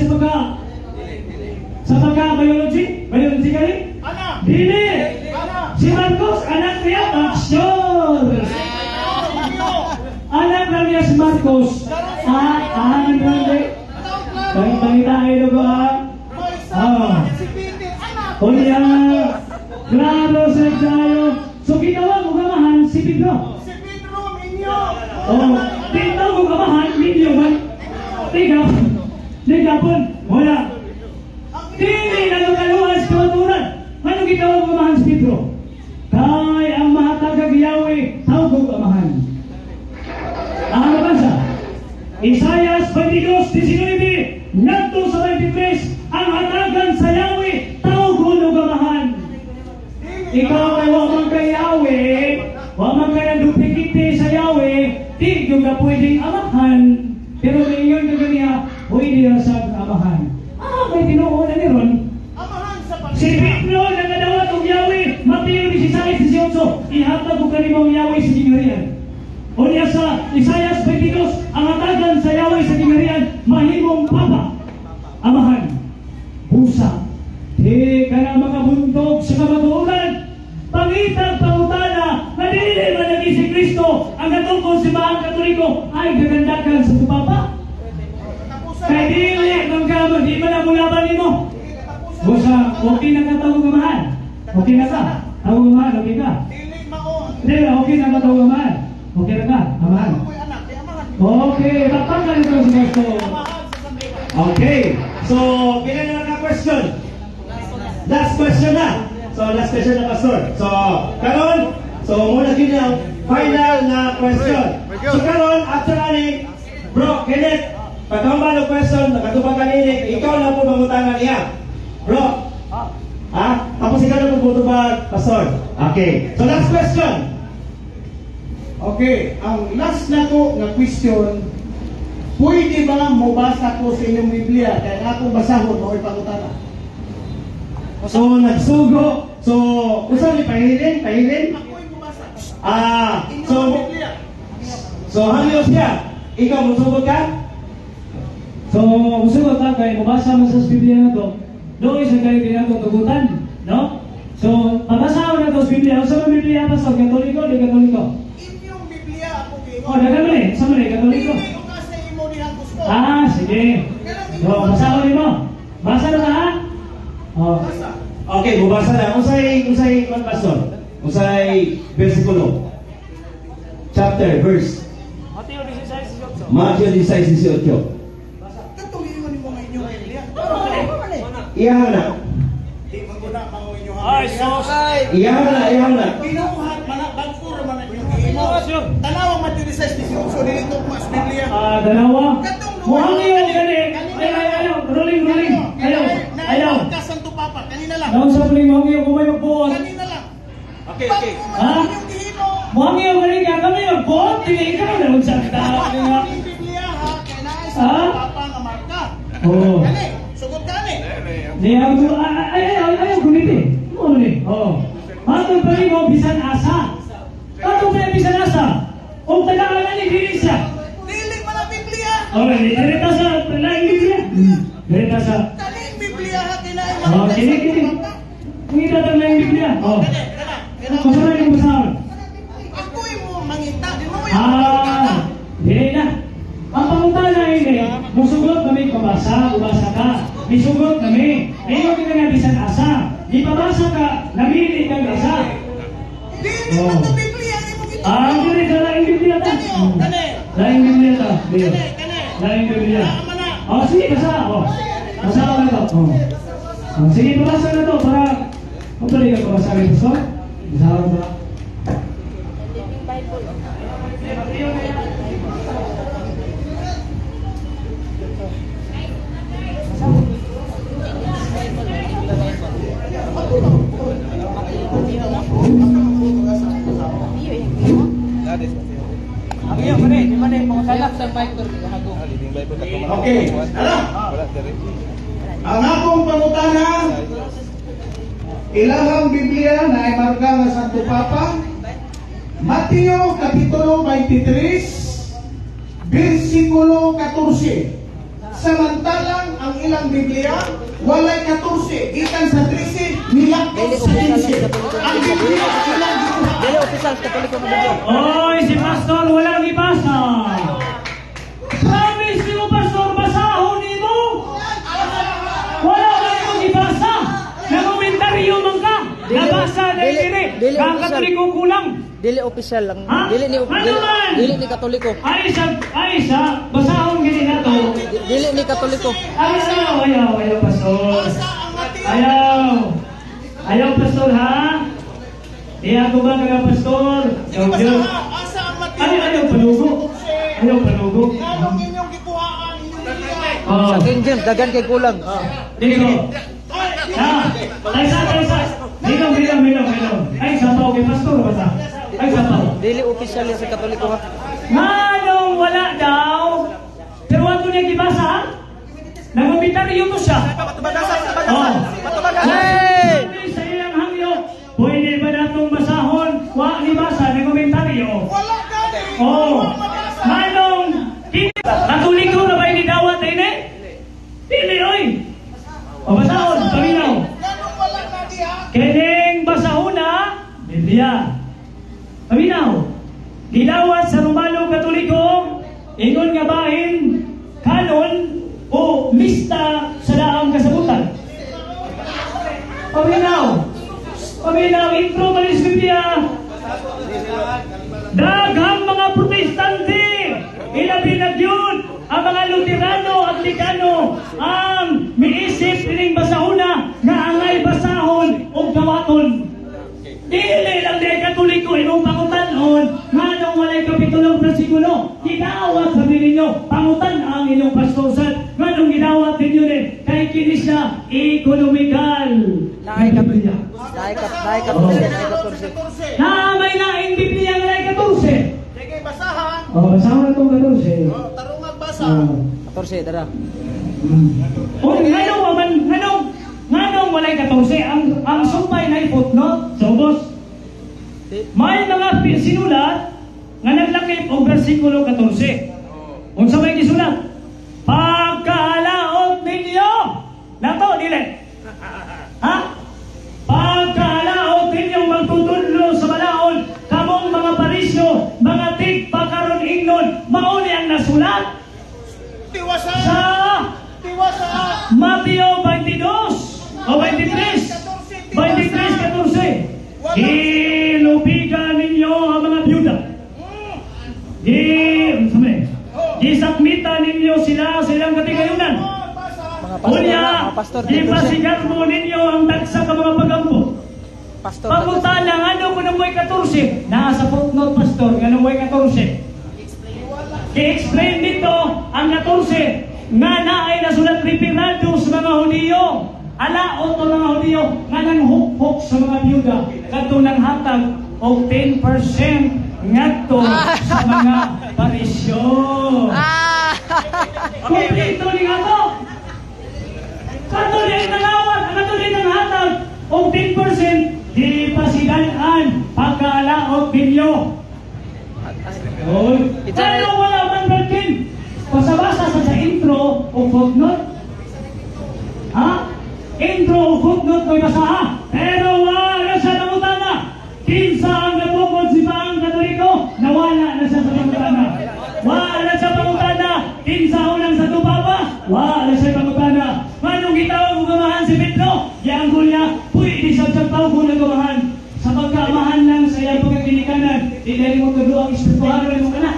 sa pagka biology? Biologically? Anak! Dili! Anak! Si Marcos, anak niya, sure! Anak lang niya si Marcos. Ah, ah, grande. Pangita ay ko ah. Ah. Si Peter, anak! Unya, klaro sa tayo. So ginawa mo gamahan si Pedro. Si Pedro Oh, di tawag og amahan, medium man. Tiga. Di gapon, wala. Dili na lukaluan sa kamaturan. Ano gitawag og amahan si Pedro? Kay ang mahatagag Yahweh, tawag og amahan. Ang mabasa. Isayas 22:19 ngadto sa 23, ang hatagan sa Yahweh, tawgon og amahan. Ikaw ay wa man kay Yahweh, wa man kay ang duplikite sa Yahweh, di gyud ka pwedeng amahan. Pero ngayon ka ganiya, pwede na sa amahan. Ah, may tinuo na ni ron. Amahan sa Si Pedro nangadawat og Yahweh, Mateo 16:18, ihatag og kanimo ang Yahweh sa gingharian. Unya sa Isayas 22, ang hatagan sa Yahweh sa gingharian, mahimong papa, amahan. Busa, di ka na makabuntog sa kamatuoran. Pangitag pangutana, nga dili man lagi si Kristo, ang katukod sa Simbahan Katoliko, ay gagandakan sa papa. Kay dili man ka, di man ang mulaban nimo. Busa, okay na ka tawag amahan. Okay na ka. Tawag amahan, okay ka. Dili mao ang Hindi, okay na ka tawag amahan. Okay na ka, amahan. ako'y anak, di amahan. Okay, tapang ito si Pastor. Amahan sa sanlibutan. Okay. So, pila na lang ka question? Last question na. So, last question na, Pastor. So, karon, so muna gyud ang final na question. So, karon, after ani, bro, Kenneth, pagkambal og question, nakatubag ka nini, ikaw na po mangutana niya. Bro, ha? Tapos ikaw na po mutubag, Pastor. Okay. So, last question. Okay, ang last na ko nga question, pwede ba mobasa ko sa inyong Biblia? Kaya nga akong basahon, mao'y pangutana. So, nagsugo. So, unsa ni pahilin? Pahilin? Ako'y mobasa. Ah, Inyong so, Biblia. So, hangyo siya. Ikaw, musugod ka? So, gusto ko ta kay mabasa man sa Biblia na to. Doon sa kay kaya tugutan, no? So, pabasahon na to sa Biblia. Unsa man Biblia, Pastor? Katoliko, di Katoliko? Inyong Biblia ako giingon. Oh, dagan man eh. Sa man eh, Katoliko. Dili ko ka sa imo dihang gusto. Ah, sige. So, basahon nimo. Basa na ka, ha? Oh. Basa. Okay, mubasa na. Unsay unsay man, Pastor? Unsay bersikulo? Chapter, verse. Mateo 16:18. Matthew 16:18. Katong giingon nimo nga inyong Biblia. Iyahan na. Di man ko na mao inyong Ay, sus! Iyahan na, iyahan na. Binuhat man na bag-o ra man na inyong giingon. Tanaw ang Matthew 16:18 dili to mas Biblia. Ah, dalawa. Katong Muhang iyo gani. Ay, ay, ayaw. Rolling, rolling. Ayaw. Ayaw. Ka Santo Papa kanina lang. Naon sa puling muhang iyo kung may magbuot. Kanina lang. Okay. Bag-o man Ha? na inyong gihimo. Muhang iyo gani ka kami magbuot. Dili ikaw na unsa ka. Ang Biblia ha kay naay Ha? Santo Papa nga marka. Oo. Kani, sugod kani. Di ang ay ay ay ay guniti. Mo ni. Oo. Matod pa nimo bisan asa. Matod pa bisan asa. Og tagaan ani dili siya. Dili man ang Biblia. Okay, direta sa laing Biblia. Direta sa Kani ang Biblia ha kay naay Oh, marka. kini Santo kini. Papa. Ngita tang laing Biblia. Oh. Kani, kana. Kana. Kung saan yung basahon? Ako mo mangita, di mo Ah, dili na. Ang pangutana ini, musugot kami pabasa, ubasa ka. Misugot kami. Ingon ka nga bisan asa. Di pabasa ka, namili kang asa. Dili man to Biblia imo gito. Ah, dili sa laing Biblia ta. Kani oh, kani. Laing Biblia ta. Dili. Kani, kani. Laing Biblia. Tama na. Oh, sige, basa. Oh. Basa ko na to. Oh. Oh, sige, pabasa na to para pabalik ka pabasa rin. So, basa ko ba? Living Bible. Oh. Iyo, yung iyo. Ang iyo, mani, di mani, mga kalak sa mic. Okay, tara. Ang akong pangutana, ilahang Biblia na ay marka nga Santo Papa, Mateo Kapitulo 23, versikulo 14. Samantalang ang ilang Biblia, walay 14, gikan sa 13, nilakot sa 15. Ang Biblia, ilang gikuha. Dili official sa Katoliko nga Biblia. Oy, si Pastor walang ipasa. Promise nimo, Pastor, basahon nimo. Wala ka nimo gibasa. Nakomentaryo man ka. Nabasa na Dili diri. Dili Nga ang official. Katoliko kulang. Dili official ang Ha? dili ni Ano dili, man? dili ni Katoliko. Ay sa basahon gini nato. Dili ni Katoliko. Ay, ayaw, ayaw, ayaw, pastor. Ayaw. Ayaw, pastor, ha? Di ako ba nga, pastor? Sige, basaha. Asa ang Mateo? Ay, ayaw, palugo. Ayaw, palugo. Nganong inyong gikuhaan inyong Biblia? Oh. Sa King James dagan kay kulang. Dito. Ha? Ay, sa, ay, sa. Minong, minong, minong, minong. Ay, sa tao kay pastor, basta. Ay, sa tao. Dili official yan sa Katoliko, ha. Nganong wala daw, pero ato niya gibasa, ha? Nangumitaryo to siya. Oh. Hey! Sa iyang hangyo, pwede ba natong basahon? Wa ni basa ng komentaryo. Wala gani. Oh. Wala mabasa. Nganong Katoliko na ba ini dawat ini? Dili oy. O basahon, paminaw. Nganong wala na diha? Kining basahona, Biblia. Paminaw. Gidawat sa Romano Katoliko, ingon nga bahin kanon o lista sa daang kasabutan. Paminaw. Paminaw, intro pa ni Biblia. Daghang mga Protestante, ilabi na gyud ang mga Luterano, Anglikano ang miisip ining basahona nga angay basahon og dawaton. Dili lang di Katoliko imong pangutan-on nganong walay kapitulong bersikulo. Gidawat sa ninyo pangutan ang inyong pastor sad nganong gidawat ninyo ni kay kini siya ekonomikal. Naay kap Biblia. naay kap naay 14, naay 14. Na may laing Biblia nga naay 14. Sige, basahan. Oh, basahan na itong 14. Oh, tarungag basa. Oh. 14 dara. Oh, nganong waman nganong nganong walay 14 ang sumpay na footnote sa ubos. May mga sinulat nga naglakip og bersikulo 14. Unsa may gisulat? Pagkaalaot ninyo. Nato dili. Ha? Pagkaalaot ninyong magtutudlo sa balaod, kamong mga parisyo, mga tigpakaron ingnon, mauni ang nasulat Tiwasa. sa Tiwasa. Mateo 22 o 23. 23, 14. Gilubigan ninyo ang mga byuda. Gi, unsa man eh? Gisakmitan ninyo sila sa ilang katigayunan. Mga pastor, Unya, mga pastor, 14. gipasigarbo ninyo ang tagsa ka mga pagampo. Pastor, Pangutana, ano kung namuhay 14? Naa sa footnote, pastor, nga namuhay 14. I-explain dito ang 14 nga naay nasulat referado sa mga Hudiyo. Alaot ang mga Hudiyo nga nang hukhok sa mga byuda kadto nang hatag og 10% ngadto sa mga parisyo. Ah! Kompleto ni nga to. Kato ni ang nalawat, ang kato ni ang hatag og 10% di pasidan-an pagkaalaot ninyo. Oy, pero wala man Bertin. Basa-basa sa intro o footnote. Ha? Intro o footnote may basa ha? Pero wala siya nangutana. Kinsa ang natukod si Paang Katoliko, nawala na siya sa pangutana. Wala siya pangutana. Kinsa unang sa tupapa, wala siya pangutana. Manong gitawag og gamahan si Pedro, gianggol niya, pwede siya sa tawag ng gamahan. Sa pagkaamahan lang sa iyang pagkaginikanan, di dahil mo tulo ang espirituhano mo kana.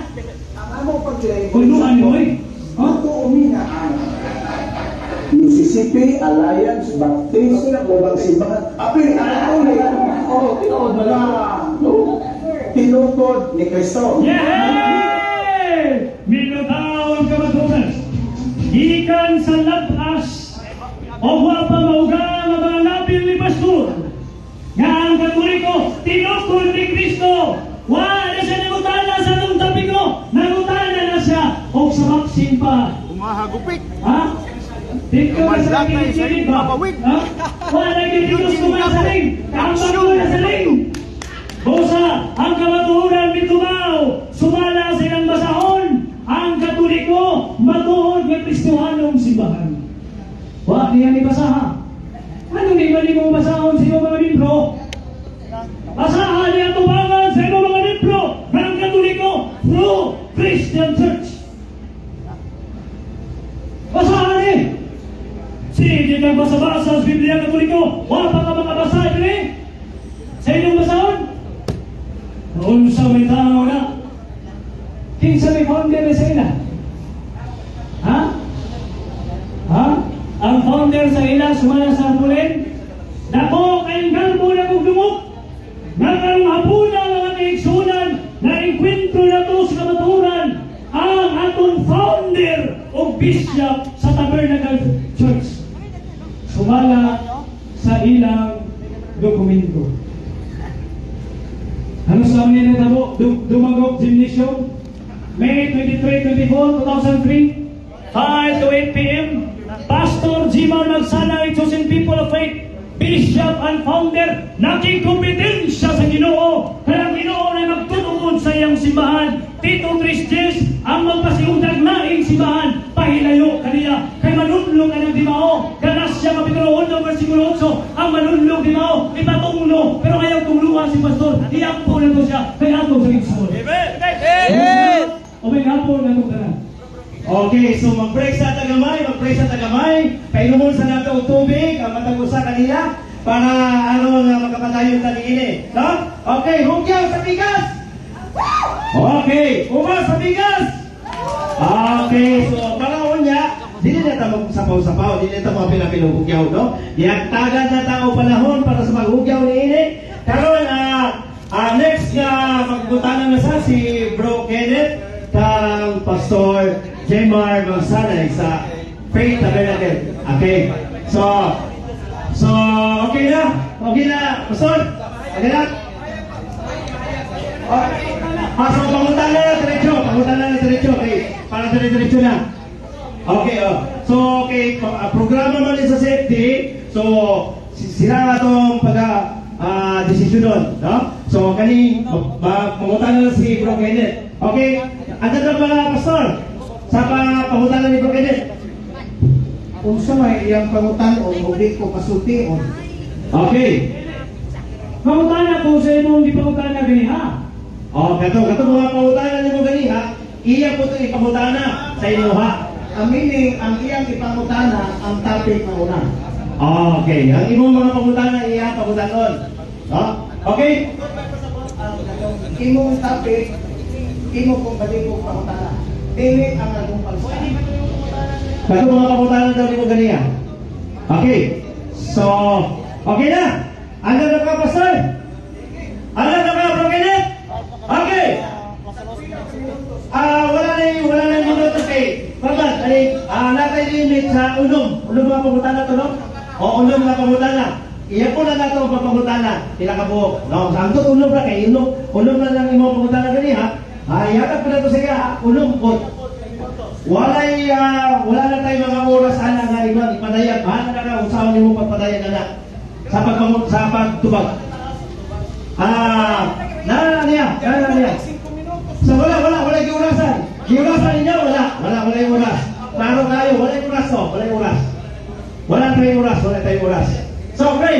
Ang among pag-claim, Kunduan mo eh. Huh? Matuuminaan. UCCP, Alliance, Baptist, ubang simbahan. Apil, ang ulit. Oo, tinuod na tinukod ni Kristo. Yeah! Minutaon kamatunan. Gikan sa labas, o wa pa mauga nga mga labil ni Pastor. Nga ang Katoliko, tinukod ni Kristo. Wa na siya nangutana sa atong tapiko, nangutana na siya og sa vaccine pa. Umahagupit. Ha? Dito na sa Umanlakay sa kinikili ba? iyong Ha? Wala ginitos kuman sa ring. Kambang ko na sa ring. Busa, ang kamatuoran mitumaw, sumala sa ilang basahon, ang Katoliko, matuod nga Kristohanong simbahan. Wa niya ni basaha. Ano ni ba ni mo basahon sa iyong mga libro? Basahan niya tubangan sa iyong mga libro ng Katoliko through Christian Church. Basahan ni. Sige kang basa-basa sa Biblia Katoliko, wa pa ka makabasa diri. Sa inyong basahon. Kinsa may founder sa ila? Ha? Ha? Ang founder sa ila sumala sa Harpulen? Dako kayong galbo na kong dumok! Nga karong hapuna, mga kaigsunan, na engkwentro na to sa kamatuoran ang atong founder o bishop sa Tabernacle Church. Sumala sa ilang dokumento. Ano sa amin nahitabo? Dumagok Gymnasium? May 23, 24, 2003, 5 to 8 p.m. Pastor Jimar Magsanay, Chosen People of Faith, Bishop and Founder, nakikompetensya sa Ginoo. Kaya ang Ginoo na magtutukod sa iyang simbahan. Tito Tristes, ang magpasiutag naing simbahan, pahilayo kaniya. Kay manunlong ka ng di mao. Galacia Kapitulo 1, versikulo 8, ang manunlong di mao, ipatunglo. Pero ayaw tungluan si Pastor, iampo na to siya, kay atong sa igsoon. Amen! O may hapon na itong tanan. Okay, so mag-break sa tagamay, mag-break sa tagamay. Painumon sa nato og tubig ang matag usa kanila para ano nga makapadayon ta niini, no? Okay, hugyaw sa bigas. Okay, uma sa bigas. Okay, so para unya, dili na ta magsapaw-sapaw, dili na ta mga pila hugyaw, no? Gihatagan na tao panahon para sa paghugyaw niini. Karon next nga magbutanan na sa si Bro Kenneth kang Pastor Jemar Magsanay sa Faith Tabernacle. Okay. So okay na? Okay na, Pastor? Okay na? Oh, so pangutana na diretso, pangutana na diretso, okay. Para dire-diretso na. Okay, oh. So, okay, programa man ni sa safety. So, sila nga itong pag desisyonon, no? So, kani mangutana na si Bro Kenneth. Okay, andun na ba, Pastor? Sa pa pangutana ni Bro Kenneth? Unsa may iyang pangutan-on o di ko kasultion? Okay. Pangutana ko sa imong gipangutana ganiha. Oh, kato, kato mga pangutana nimo ganiha, iya po ito ipangutana sa inyo ha. Ang meaning, ang iyang ipangutana, ang topic na una. Okay, ang imong mga pangutana iya pangutanon. No? Okay? Ang imong topic, imo kong bali kong pangutana. Dili ang akong pagsa. Kato mga pangutana daw nimo ganiha. Okay. So, okay na. Ano na ka, Pastor? Ano na ka, Bro Kenneth? Okay. Wala na yung minuto kay Babat, ay natay limit sa unom. Unom mga pangutana to, no? O unom mga pangutana. Iya po na nato ang pangutana. Pila ka buok. No, sa angkot unom ra kay unom, unom na lang imong pangutana ganiha. Ah, ihatag po na to sa iya, unom po. Wala na tayo mga oras ana nga iba ipadayag. Bahala na ka usaon nimo pagpadayag ana sa pagtubag. Na niya, na niya. So wala giurasan. Giurasan ninyo wala, wala yung oras. Klaro tayo, wala yung oras to, wala yung oras. Wala tayong oras, wala tayong oras. So, okay.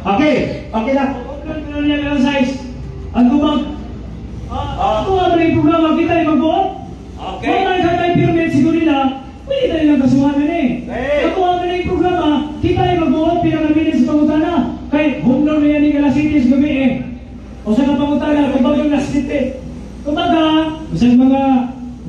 Okay, okay na. Ano niya ang size? Ang tubag. Ito nga ba yung programa kita yung magbuot? Okay. Wala tayo tayo permit siguro nila, pwede tayo lang kasuhan na eh. Okay. Ito nga ba yung programa, kita yung magbuot, pinakamitin sa pangutana. Kay home loan na yan ni Gala City sa gabi eh. O sa nga pangutana, kumbaga yung last city. Kumbaga, sa mga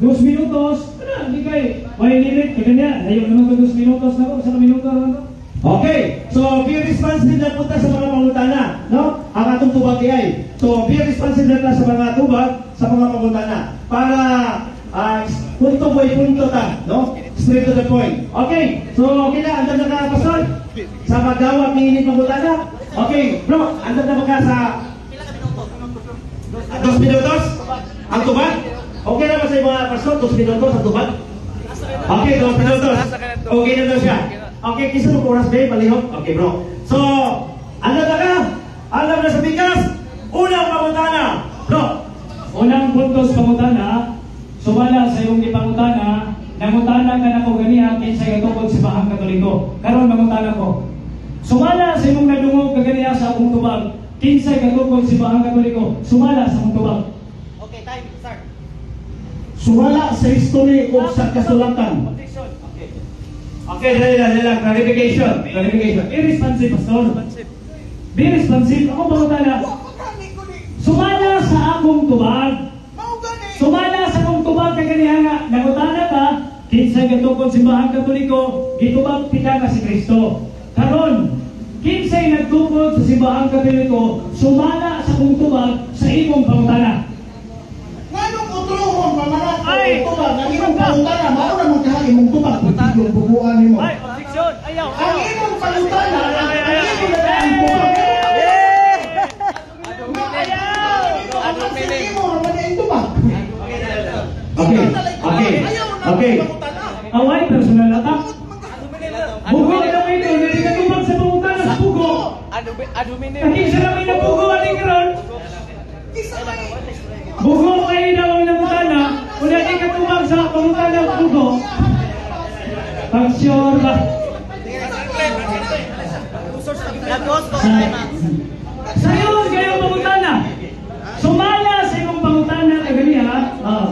2 minutos, ano, hindi kay, why limit, kaya niya, layo naman ito 2 minutos na ko, sa minuto naman to. Okay, so be responsive na punta sa mga pangutana, no? Ang atong tubag ay. So be responsive na ta sa mga tubag, sa mga pangutana para punto boy punto ta, no? Straight to the point. Okay, so okay na, andam na ka, Pastor? Sa pagdawat ni pangutana? Okay, bro, andam na ba ka sa 2 minutos? Ang tubag? Okay na ba sa mga pastor? 2 minutos ang tubag? Okay, 2 minutos. Okay na daw siya. Okay, kisa mo oras ba? Palihog? Okay, bro. So, alam na ka? Alam na sa bigas? Unang pangutana. Bro, Unang puntos pangutana, sumala sa iyong gipangutana, nangutana ka na ko ganiha kinsay katukod sa Simbahang Katoliko. Karon mangutana ko. Sumala sa imong nadungog kaganiha sa akong tubag, kinsay katukod sa Simbahang Katoliko, sumala sa akong tubag. Sumala sa history o sa kasulatan. Okay, dali lang, dali lang. Clarification. Clarification. Be responsive, Pastor. Be responsive. Ako pangutana. Sumala sa akong tubag. Sumala sa akong tubag. ganiha nga nangutana ka kinsay gatukod Simbahang Katoliko, gitubag tika nga si Kristo. Karon, kinsay nagtukod sa Simbahang Katoliko sumala sa kong tubag sa imong pangutana? Nganong utrohon pa man ako Ay! tubag ang imong pangutana, mao na man kaha imong tubag kung tigong bubuan nimo. Ay, objection! Ayaw! Ang imong pangutana, ang imong na ang tubag. Ang imo ra man ang tubag. Okay. Away personal attack. Bugo na may ito, hindi ka tubag sa pangutana sa bugo. Nakisa na may nabugo aning karon. Bugo kayo daw ang nangutana, wala di ka tubag sa pangutana bugo. Pag sure ba? Sayon kayo pangutana. Sumala sa imong pangutana kaganiha. Oh.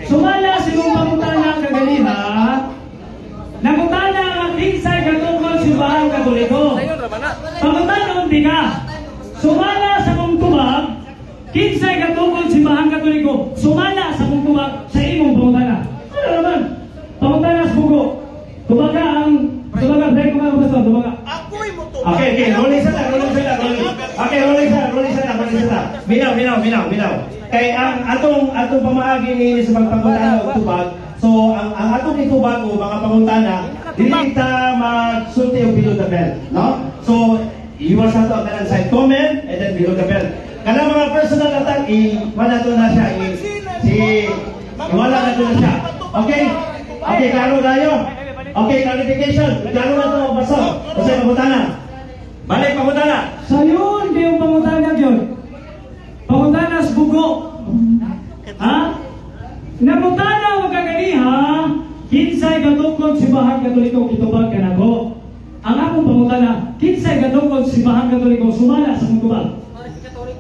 Sumala sa imong pangutana kaganiha. Nangutana ang kinsay katukod Simbahang Katoliko. Pangutana di ka. Sumala sa mong tubag, kinsay katukod Simbahang Katoliko. Sumala sa mong tubag sa imong pangutana. Ano naman? Pangutana sa bugo. Tubaga ang tubaga, dahil kumain pastor, tubaga. Ako'y mo tubag. Okay, rolling sa ta, rolling sa ta, rolling. Okay, rolling sa, rolling sa ta, rolling sa ta. Minaw, minaw, minaw, minaw. Kay ang atong atong pamaagi ni sa pagpangutana og tubag. So ang atong itubag o mga pangutana, dili ta magsulti og below the belt, no? So iwas ato ang kanang side comment and then below the belt. Kanang mga personal attack, i wala to na siya, i, si iwala na to na siya. Okay? Okay, klaro tayo. Okay, clarification. Klaro na to, Pastor. Kasi pangutana. Balik pangutana. Sayon kayong pangutana yun. Pangutana sa bugo. Ha? Nangutana mo kaganiha, kinsay gatukod Simbahang Katoliko kitubag kanako. Ang akong pangutana, kinsay gatukod Simbahang Katoliko sumala sa mong tubag.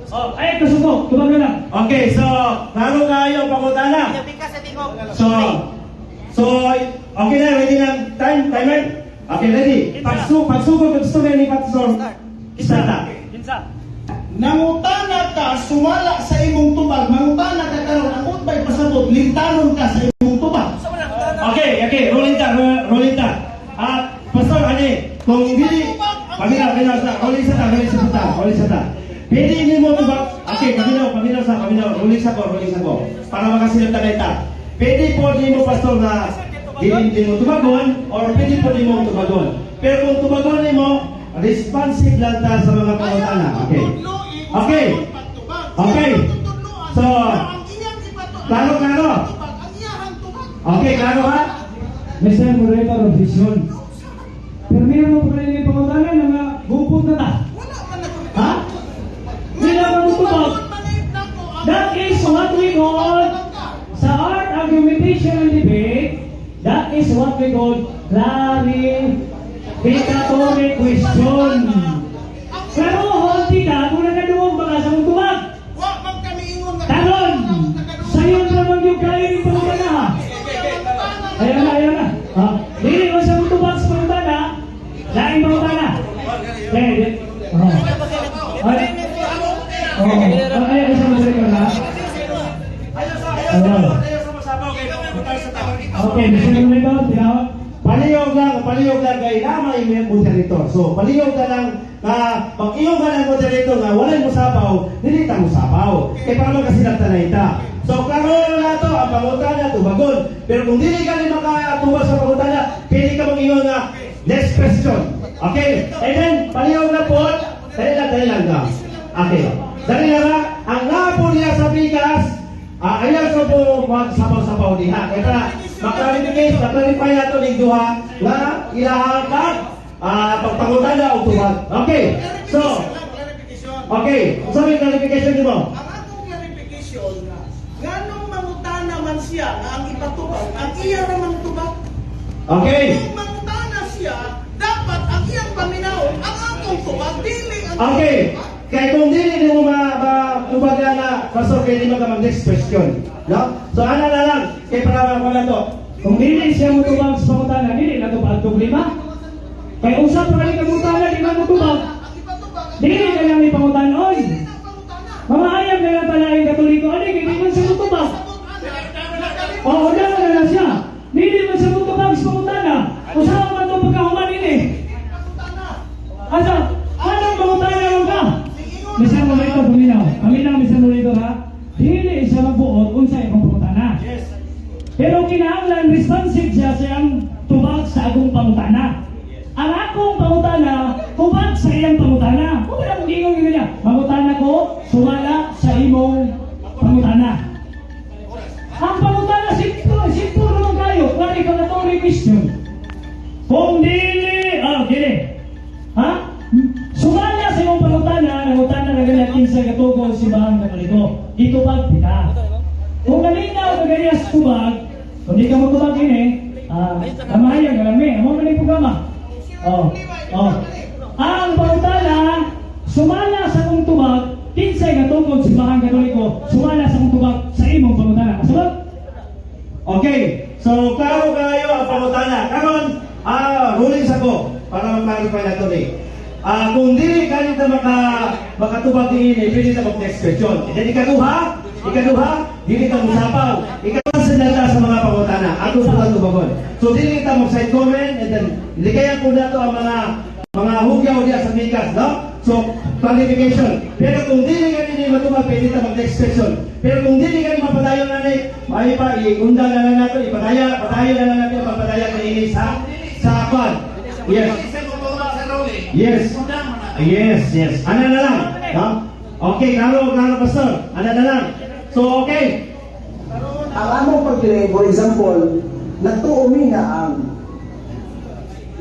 Oh, ay kasuko, tubag ka lang. Okay, so, klaro kayo ang pangutana. So, okay na, ready na time, timer? Okay, ready. Pagsugod, gusto na ni Pastor. Start na. Kinsa? Nangutana ka sumala sa imong tubag, mangutana ka karon ang ba'y pasabot, lintanon ka sa imong tubag. Okay, rolling ta, rolling ta. Ah, Pastor, ani, kung hindi, paminaw, paminaw sa, rolling sa ta, rolling sa ta, rolling sa ta. Pwede hindi mo ba? Okay, paminaw, paminaw sa, paminaw, rolling sa ko, rolling sa ko. Para makasilip ta ta. Pwede po di mo, Pastor, na dili hindi mo tubagon, or pwede po di mo tubagon. Pero kung tubagon nimo, responsive lang ta sa mga pangutana. Okay. Okay. Okay. So, klaro, klaro. Okay, klaro ha? Mr. Moderator of Vision. Pero meron mo pa rin yung pangutana na nga gupot na ta. Ha? Hindi na matutubag. That is what we call sa art argumentation and debate, that is what we call clarificatory question. Pero honti ka kung nakaduwag ba ka sa mong tubag. Wa man kami ingon nga Karon, sayon naman yung kayo yung pangutana ha. Ayan na, ayan na. Ha? Dili mo sa mong tubag sa pangutana, laing pangutana. Okay, di. Oh. Ay. Oh, ay, ay, sa moderator na. Ayaw. Okay, Mr. Moderator, tinawag. Palihog lang kay na may moderator. So, palihog ka lang na pag iyong ka ng moderator nga walay mosabaw, dili ta mosabaw. Kay para magkasinabta na ita. So, klaro na to, ang pangutana tubagon. Pero kung dili ka ni makatubag sa pangutana, pwede ka mong ingon nga next question. Okay? And then, palihog na po. Dali lang na. Okay. Dali lang ha. Ang nga po niya sa bigas, ayaw sa po magsabaw-sabaw diha. Kaya para maklarify, maklarify na ito ning duha nga ilahang pagpangutana o tubag. Okay. So, okay. So, may clarification nimo. Ang akong clarification, nganong mangutana man siya nga ang ipatubag, ang iya ra mang tubag. Okay. Kung mangutana siya, dapat ang iyang paminawon, ang akong tubag, dili ang Okay. iyang tubag. Kaya kung dili nimo ma ma kumbaga na pastor kay di mo ka mag next question, no? So ana na lang kay para wala to. Kung dili siya motubag sa pangutana, dili na ito paadtong lima. Kay usap pa kali pangutana, di man motubag. Ang ipatubag, ang Dili ka lang ni pangutanon. dili na ang pangutana. Mga ayam na lang pala yung Katoliko, ano, kay di man siya motubag. Sabot ana, Oo, na. Ano? Anong mangutana mo ka? Mr. Moderator, paminaw. Paminaw, Mr. Moderator, ha? Dili siya magbuot unsa imong pangutana. Pero kinahanglan responsive siya sa iyang tubag sa akong pangutana. Ang akong pangutana, tubag sa iyang pangutana. Kung wala mong ingon niya, pangutana ko, sumala sa imong pangutana. Ang pangutana, simple, simple naman kayo. Clarificatory question. Kung dili, dili. Ha? Sumala sa imong pangutana, nangutana na ganyan kinsa gatukod Simbahang Katoliko. Itubag kita. Kung naminaw ka ganyan sa tubag, kung di ka magtubag ini, kamayan ka lang, amo man yung programa. Oh. Ang pangutana, sumala sa kong tubag, kinsay gatukod Simbahang Katoliko, sumala sa kong tubag sa imong pangutana. Kasabot? Okay, so klaro kayo ang pangutana. Karon, ruling sa ko para ma-clarify na to ni. Kung dili kanita makatubag niini, pwede ta mag next question. And then ikaduha, dili ka musapaw. Ikaduha sa data sa mga pangutana. Ato sa tubagon. So dili ta mag side comment and then likayan po nato ang mga hugyaw diya sa pikas, no? So, clarification. Pero kung dili ka nini matubag, pwede ta mag next question. Pero kung dili ka ni mapadayon na ni, may pa, iundang na lang nato, ipadaya, padayon na lang natin ang pagpadaya niini sa kwan. Yes. Yes. Ano na lang? No? Okay, klaro, klaro, Pastor. Ano na lang? So, okay. Ang among pagpili, for example, nagtuo mi nga ang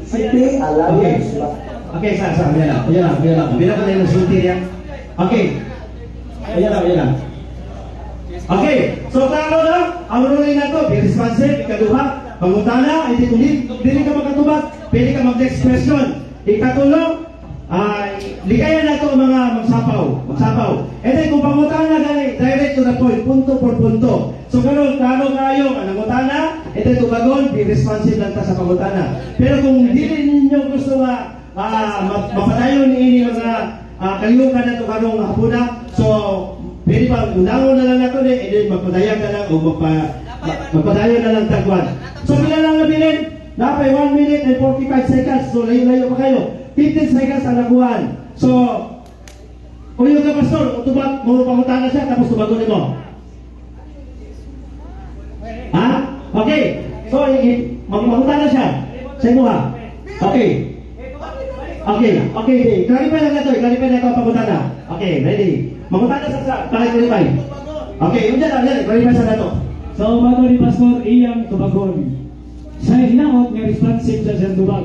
CP Alliance. Okay, sa, ayan lang, ayan lang, ayan lang. Bilang ko na yung sulti niya. Okay. Ayan lang, ayan lang. Okay, so klaro na, ang ruling na to, be responsive, ikaduha, pangutana, hindi kung dili ka makatubag, pwede ka mag-next question. Ikatulo, ay likayan na to ang mga magsapaw, magsapaw. And then kung pangutana gani, direct to the point, punto por punto. So karon klaro kayo ang nangutana, and then tubagon, be responsive lang ta sa pangutana. Pero kung dili ninyo gusto nga mapadayon niini mga kalihukan na to karong hapuna, so pwede pa undangon na lang nato ni, and then magpadayag na lang o magpadayon na lang tagwan. So pila lang nabilin? Napay 1 minute and 45 seconds. So layo-layo pa kayo. 15 seconds ang nakuhan. So, uyo ka, Pastor, tubag, mo pangutana siya, tapos tubagon mo. Ha? Okay. So, magpangutana siya. Sa imo ha? Okay. Okay. Clarify lang nato, clarify na ito ang pangutana. Okay, ready. Mangutana sa para clarify. Okay, yun dyan, yan, clarify sa nato. So, bago ni Pastor, iyang tubagon. Sa hinaot nga responsive sa siyang tubag.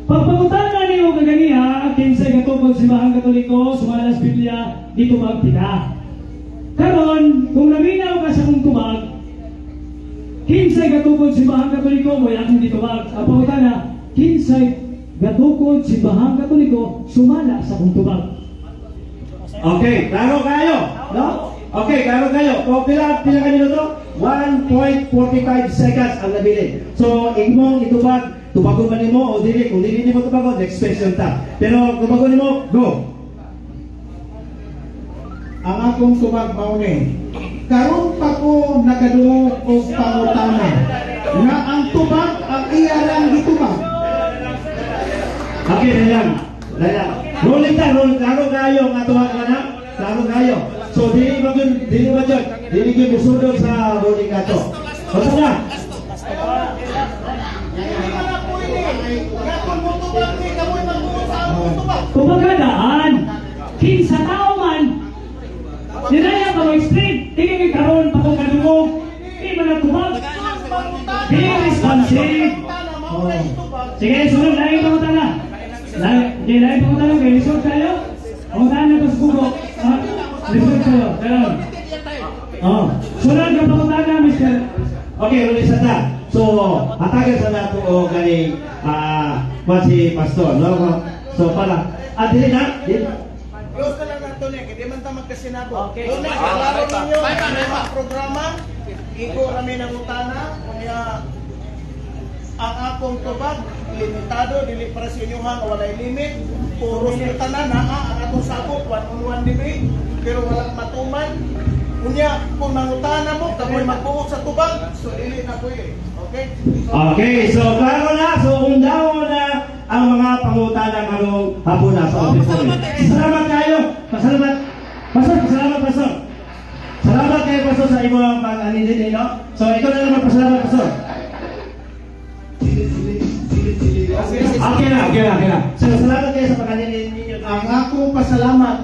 Pagpangutana niyo kaganiha, kinsay gatukod Simbahang Katoliko, sumala sa Biblia, ditubag kita. Karon, kung naminaw ka sa kong tubag, kinsay gatukod Simbahang Katoliko, mo'y akong ditubag. Ang pangutana, kinsay gatukod Simbahang Katoliko, sumala sa kong tubag. Okay, klaro kayo, no? Okay, klaro kayo. So, pila ka minuto? 1.45 seconds ang nabilin. So, imong itubag, tubagon ba nimo o dili? Kung dili nimo tubagon, next question ta. Pero tubagon nimo, go. Ang akong tubag mao ni. Karon pa ko nakadungog og pangutana nga ang tubag ang iya lang gitubag. Okay, na lang. Na lang. Rolling ta, rolling. Klaro kayo nga tuwa ka na. Klaro kayo. So, dili ba yun, dili ba yun? Dili gyud musunod sa ruling nato. Basta na. Hindi man na pwede. Nga kung mutubag ni kamoy magbuot sa among tubag. Kumbaga daan, kinsa tao man, Dinaya ka mo-explain, tingin ni karon pa kong kadungog, di man natubag. Be responsive. Oh. Sige, sunod, lain pangutana. Lain, sige, lain pangutana, kay lisod tayo. Pangutana to sa kubo. Ah, lisod tayo, karon. Oh, sunod nga pangutana, Mr. Okay, ruling sa ta. So, hatagan sa nato o ganing si Pastor, no? So, para, dili na, dili. Close na lang nato niya, kay di man ta magkasinabo. Okay. Una, klaro ninyo ang programa, igo rami ng utana, unya ang akong tubag, limitado, dili para sa inyo ha, nga walay limit. Puros na tanan, naa ang atong sakop, one on one debate, pero walang matuman. Unya, kung mangutana mo, kamoy magbuot sa tubag, so dili na po eh. Okay? Okay, so klaro na. So, undaw na. ang mga pangutana karong hapon sa office. Salamat kayo. Pasalamat. Pastor, pasalamat, Pastor. Salamat kayo, Pastor, sa imong pag-ani din, no? So ikaw na lang magpasalamat, Pastor. Okay na, okay na, okay na. So salamat kayo sa pag-ani ninyo. Ang akong pasalamat,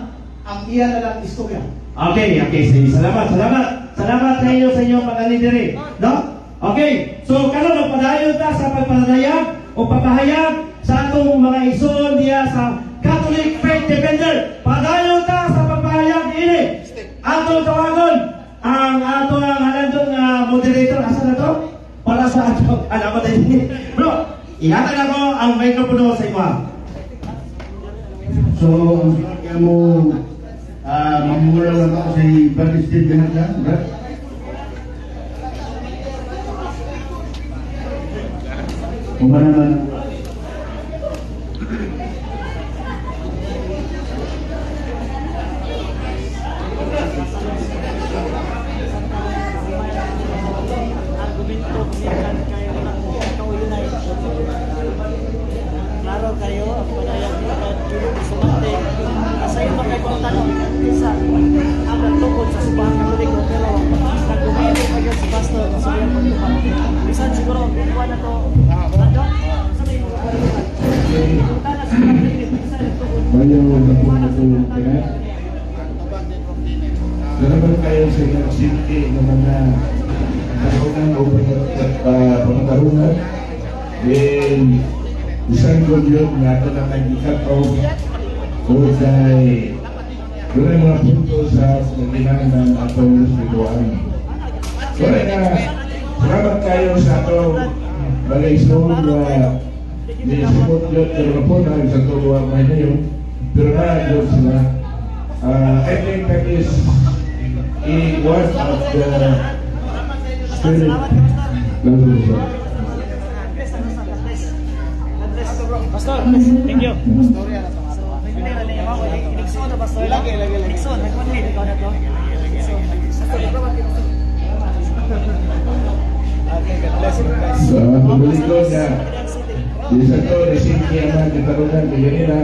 ang iya na lang istorya. Okay, sige. Salamat, salamat. Salamat sa inyo sa inyong pag-ani diri, no? Okay. So karon magpadayon ta sa pagpananayag o pagpahayag sa atong mga igsoon diya sa Catholic Faith Defender. Padayon ta sa pagpahayag ini. Atong tawagon ang ato ang halandong nga moderator, asa na to? Para sa ato ano ba tayo? Bro, ihatag ako ang microphone sa imo. So, ang sunod kaya mo, mamura lang ako si Brad Steve Benata, Brad. Uma naman. Argumento gikan kay kauyunay. Klaro kayo ang panayag ni Brad Julio Bustamante. Asayo ba kay kung tanong kinsa ang nagtukod sa Simbahang Katoliko, pero nagkumento pa gyud si Pastor sa iyang pagtubag. Bisan siguro ang kuha na to. Ano? Sa may mga panayag. Pangutana sa mga kinsa nagtukod. Bayo na po kaya. Salamat kayo sa inyong simple na mga tarungan o pangatarungan. Then, isang ko yun nga ito na nag-cut off o kay doon ay mga punto sa pagkinahanglan atong respetuan. So, ay nga, salamat kayo sa atong mga igsoon na ni-support yun, pero na po na sa tuwa may ngayon, pero na yun sila. I think that is a one of the spirit ng Luzon. Pastor, thank you. So, Nixon na, Pastor. Lagi, lagi, lagi. Nixon, nagmanhid ikaw na to. Nixon. Okay, God bless you guys. Sa publiko niya, bisa to, nisinti ang mga katarungan, kaya nila,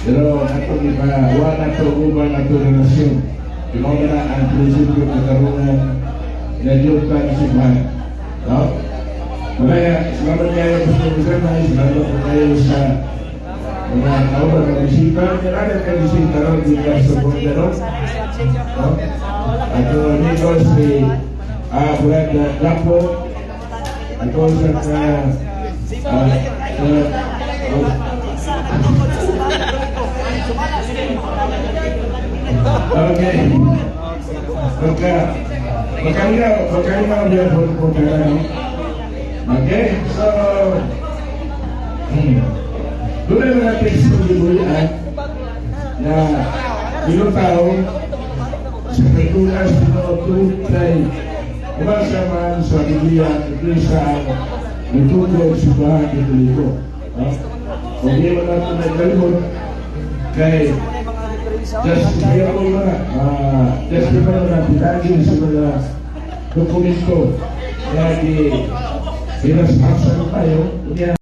pero ato di ba, wa na to, uban ato relasyon. Imo na ang prinsipyo ng katarungan na Diyos ta simbahan. No? Kaya, salamat kayo sa pagkasama, salamat po kayo sa mga kauban na bisita. Kailangan kayo bisita ron, di ka sa Bondero. No? Ato amigo si Brad Lapo, ato sa Okay. Magka magkano magkano ang po po no? Okay, so doon ay mga teksto gibulian na bilutaw sa katulas tungod kay umasa man sa Biblia, Iglesia ang nagtukod sa Simbahan Katoliko. No? Kung di man natin nagkalimot, kay just kaya ko mga just di pa naman natin sa mga dokumento na di pinasasan tayo. Kaya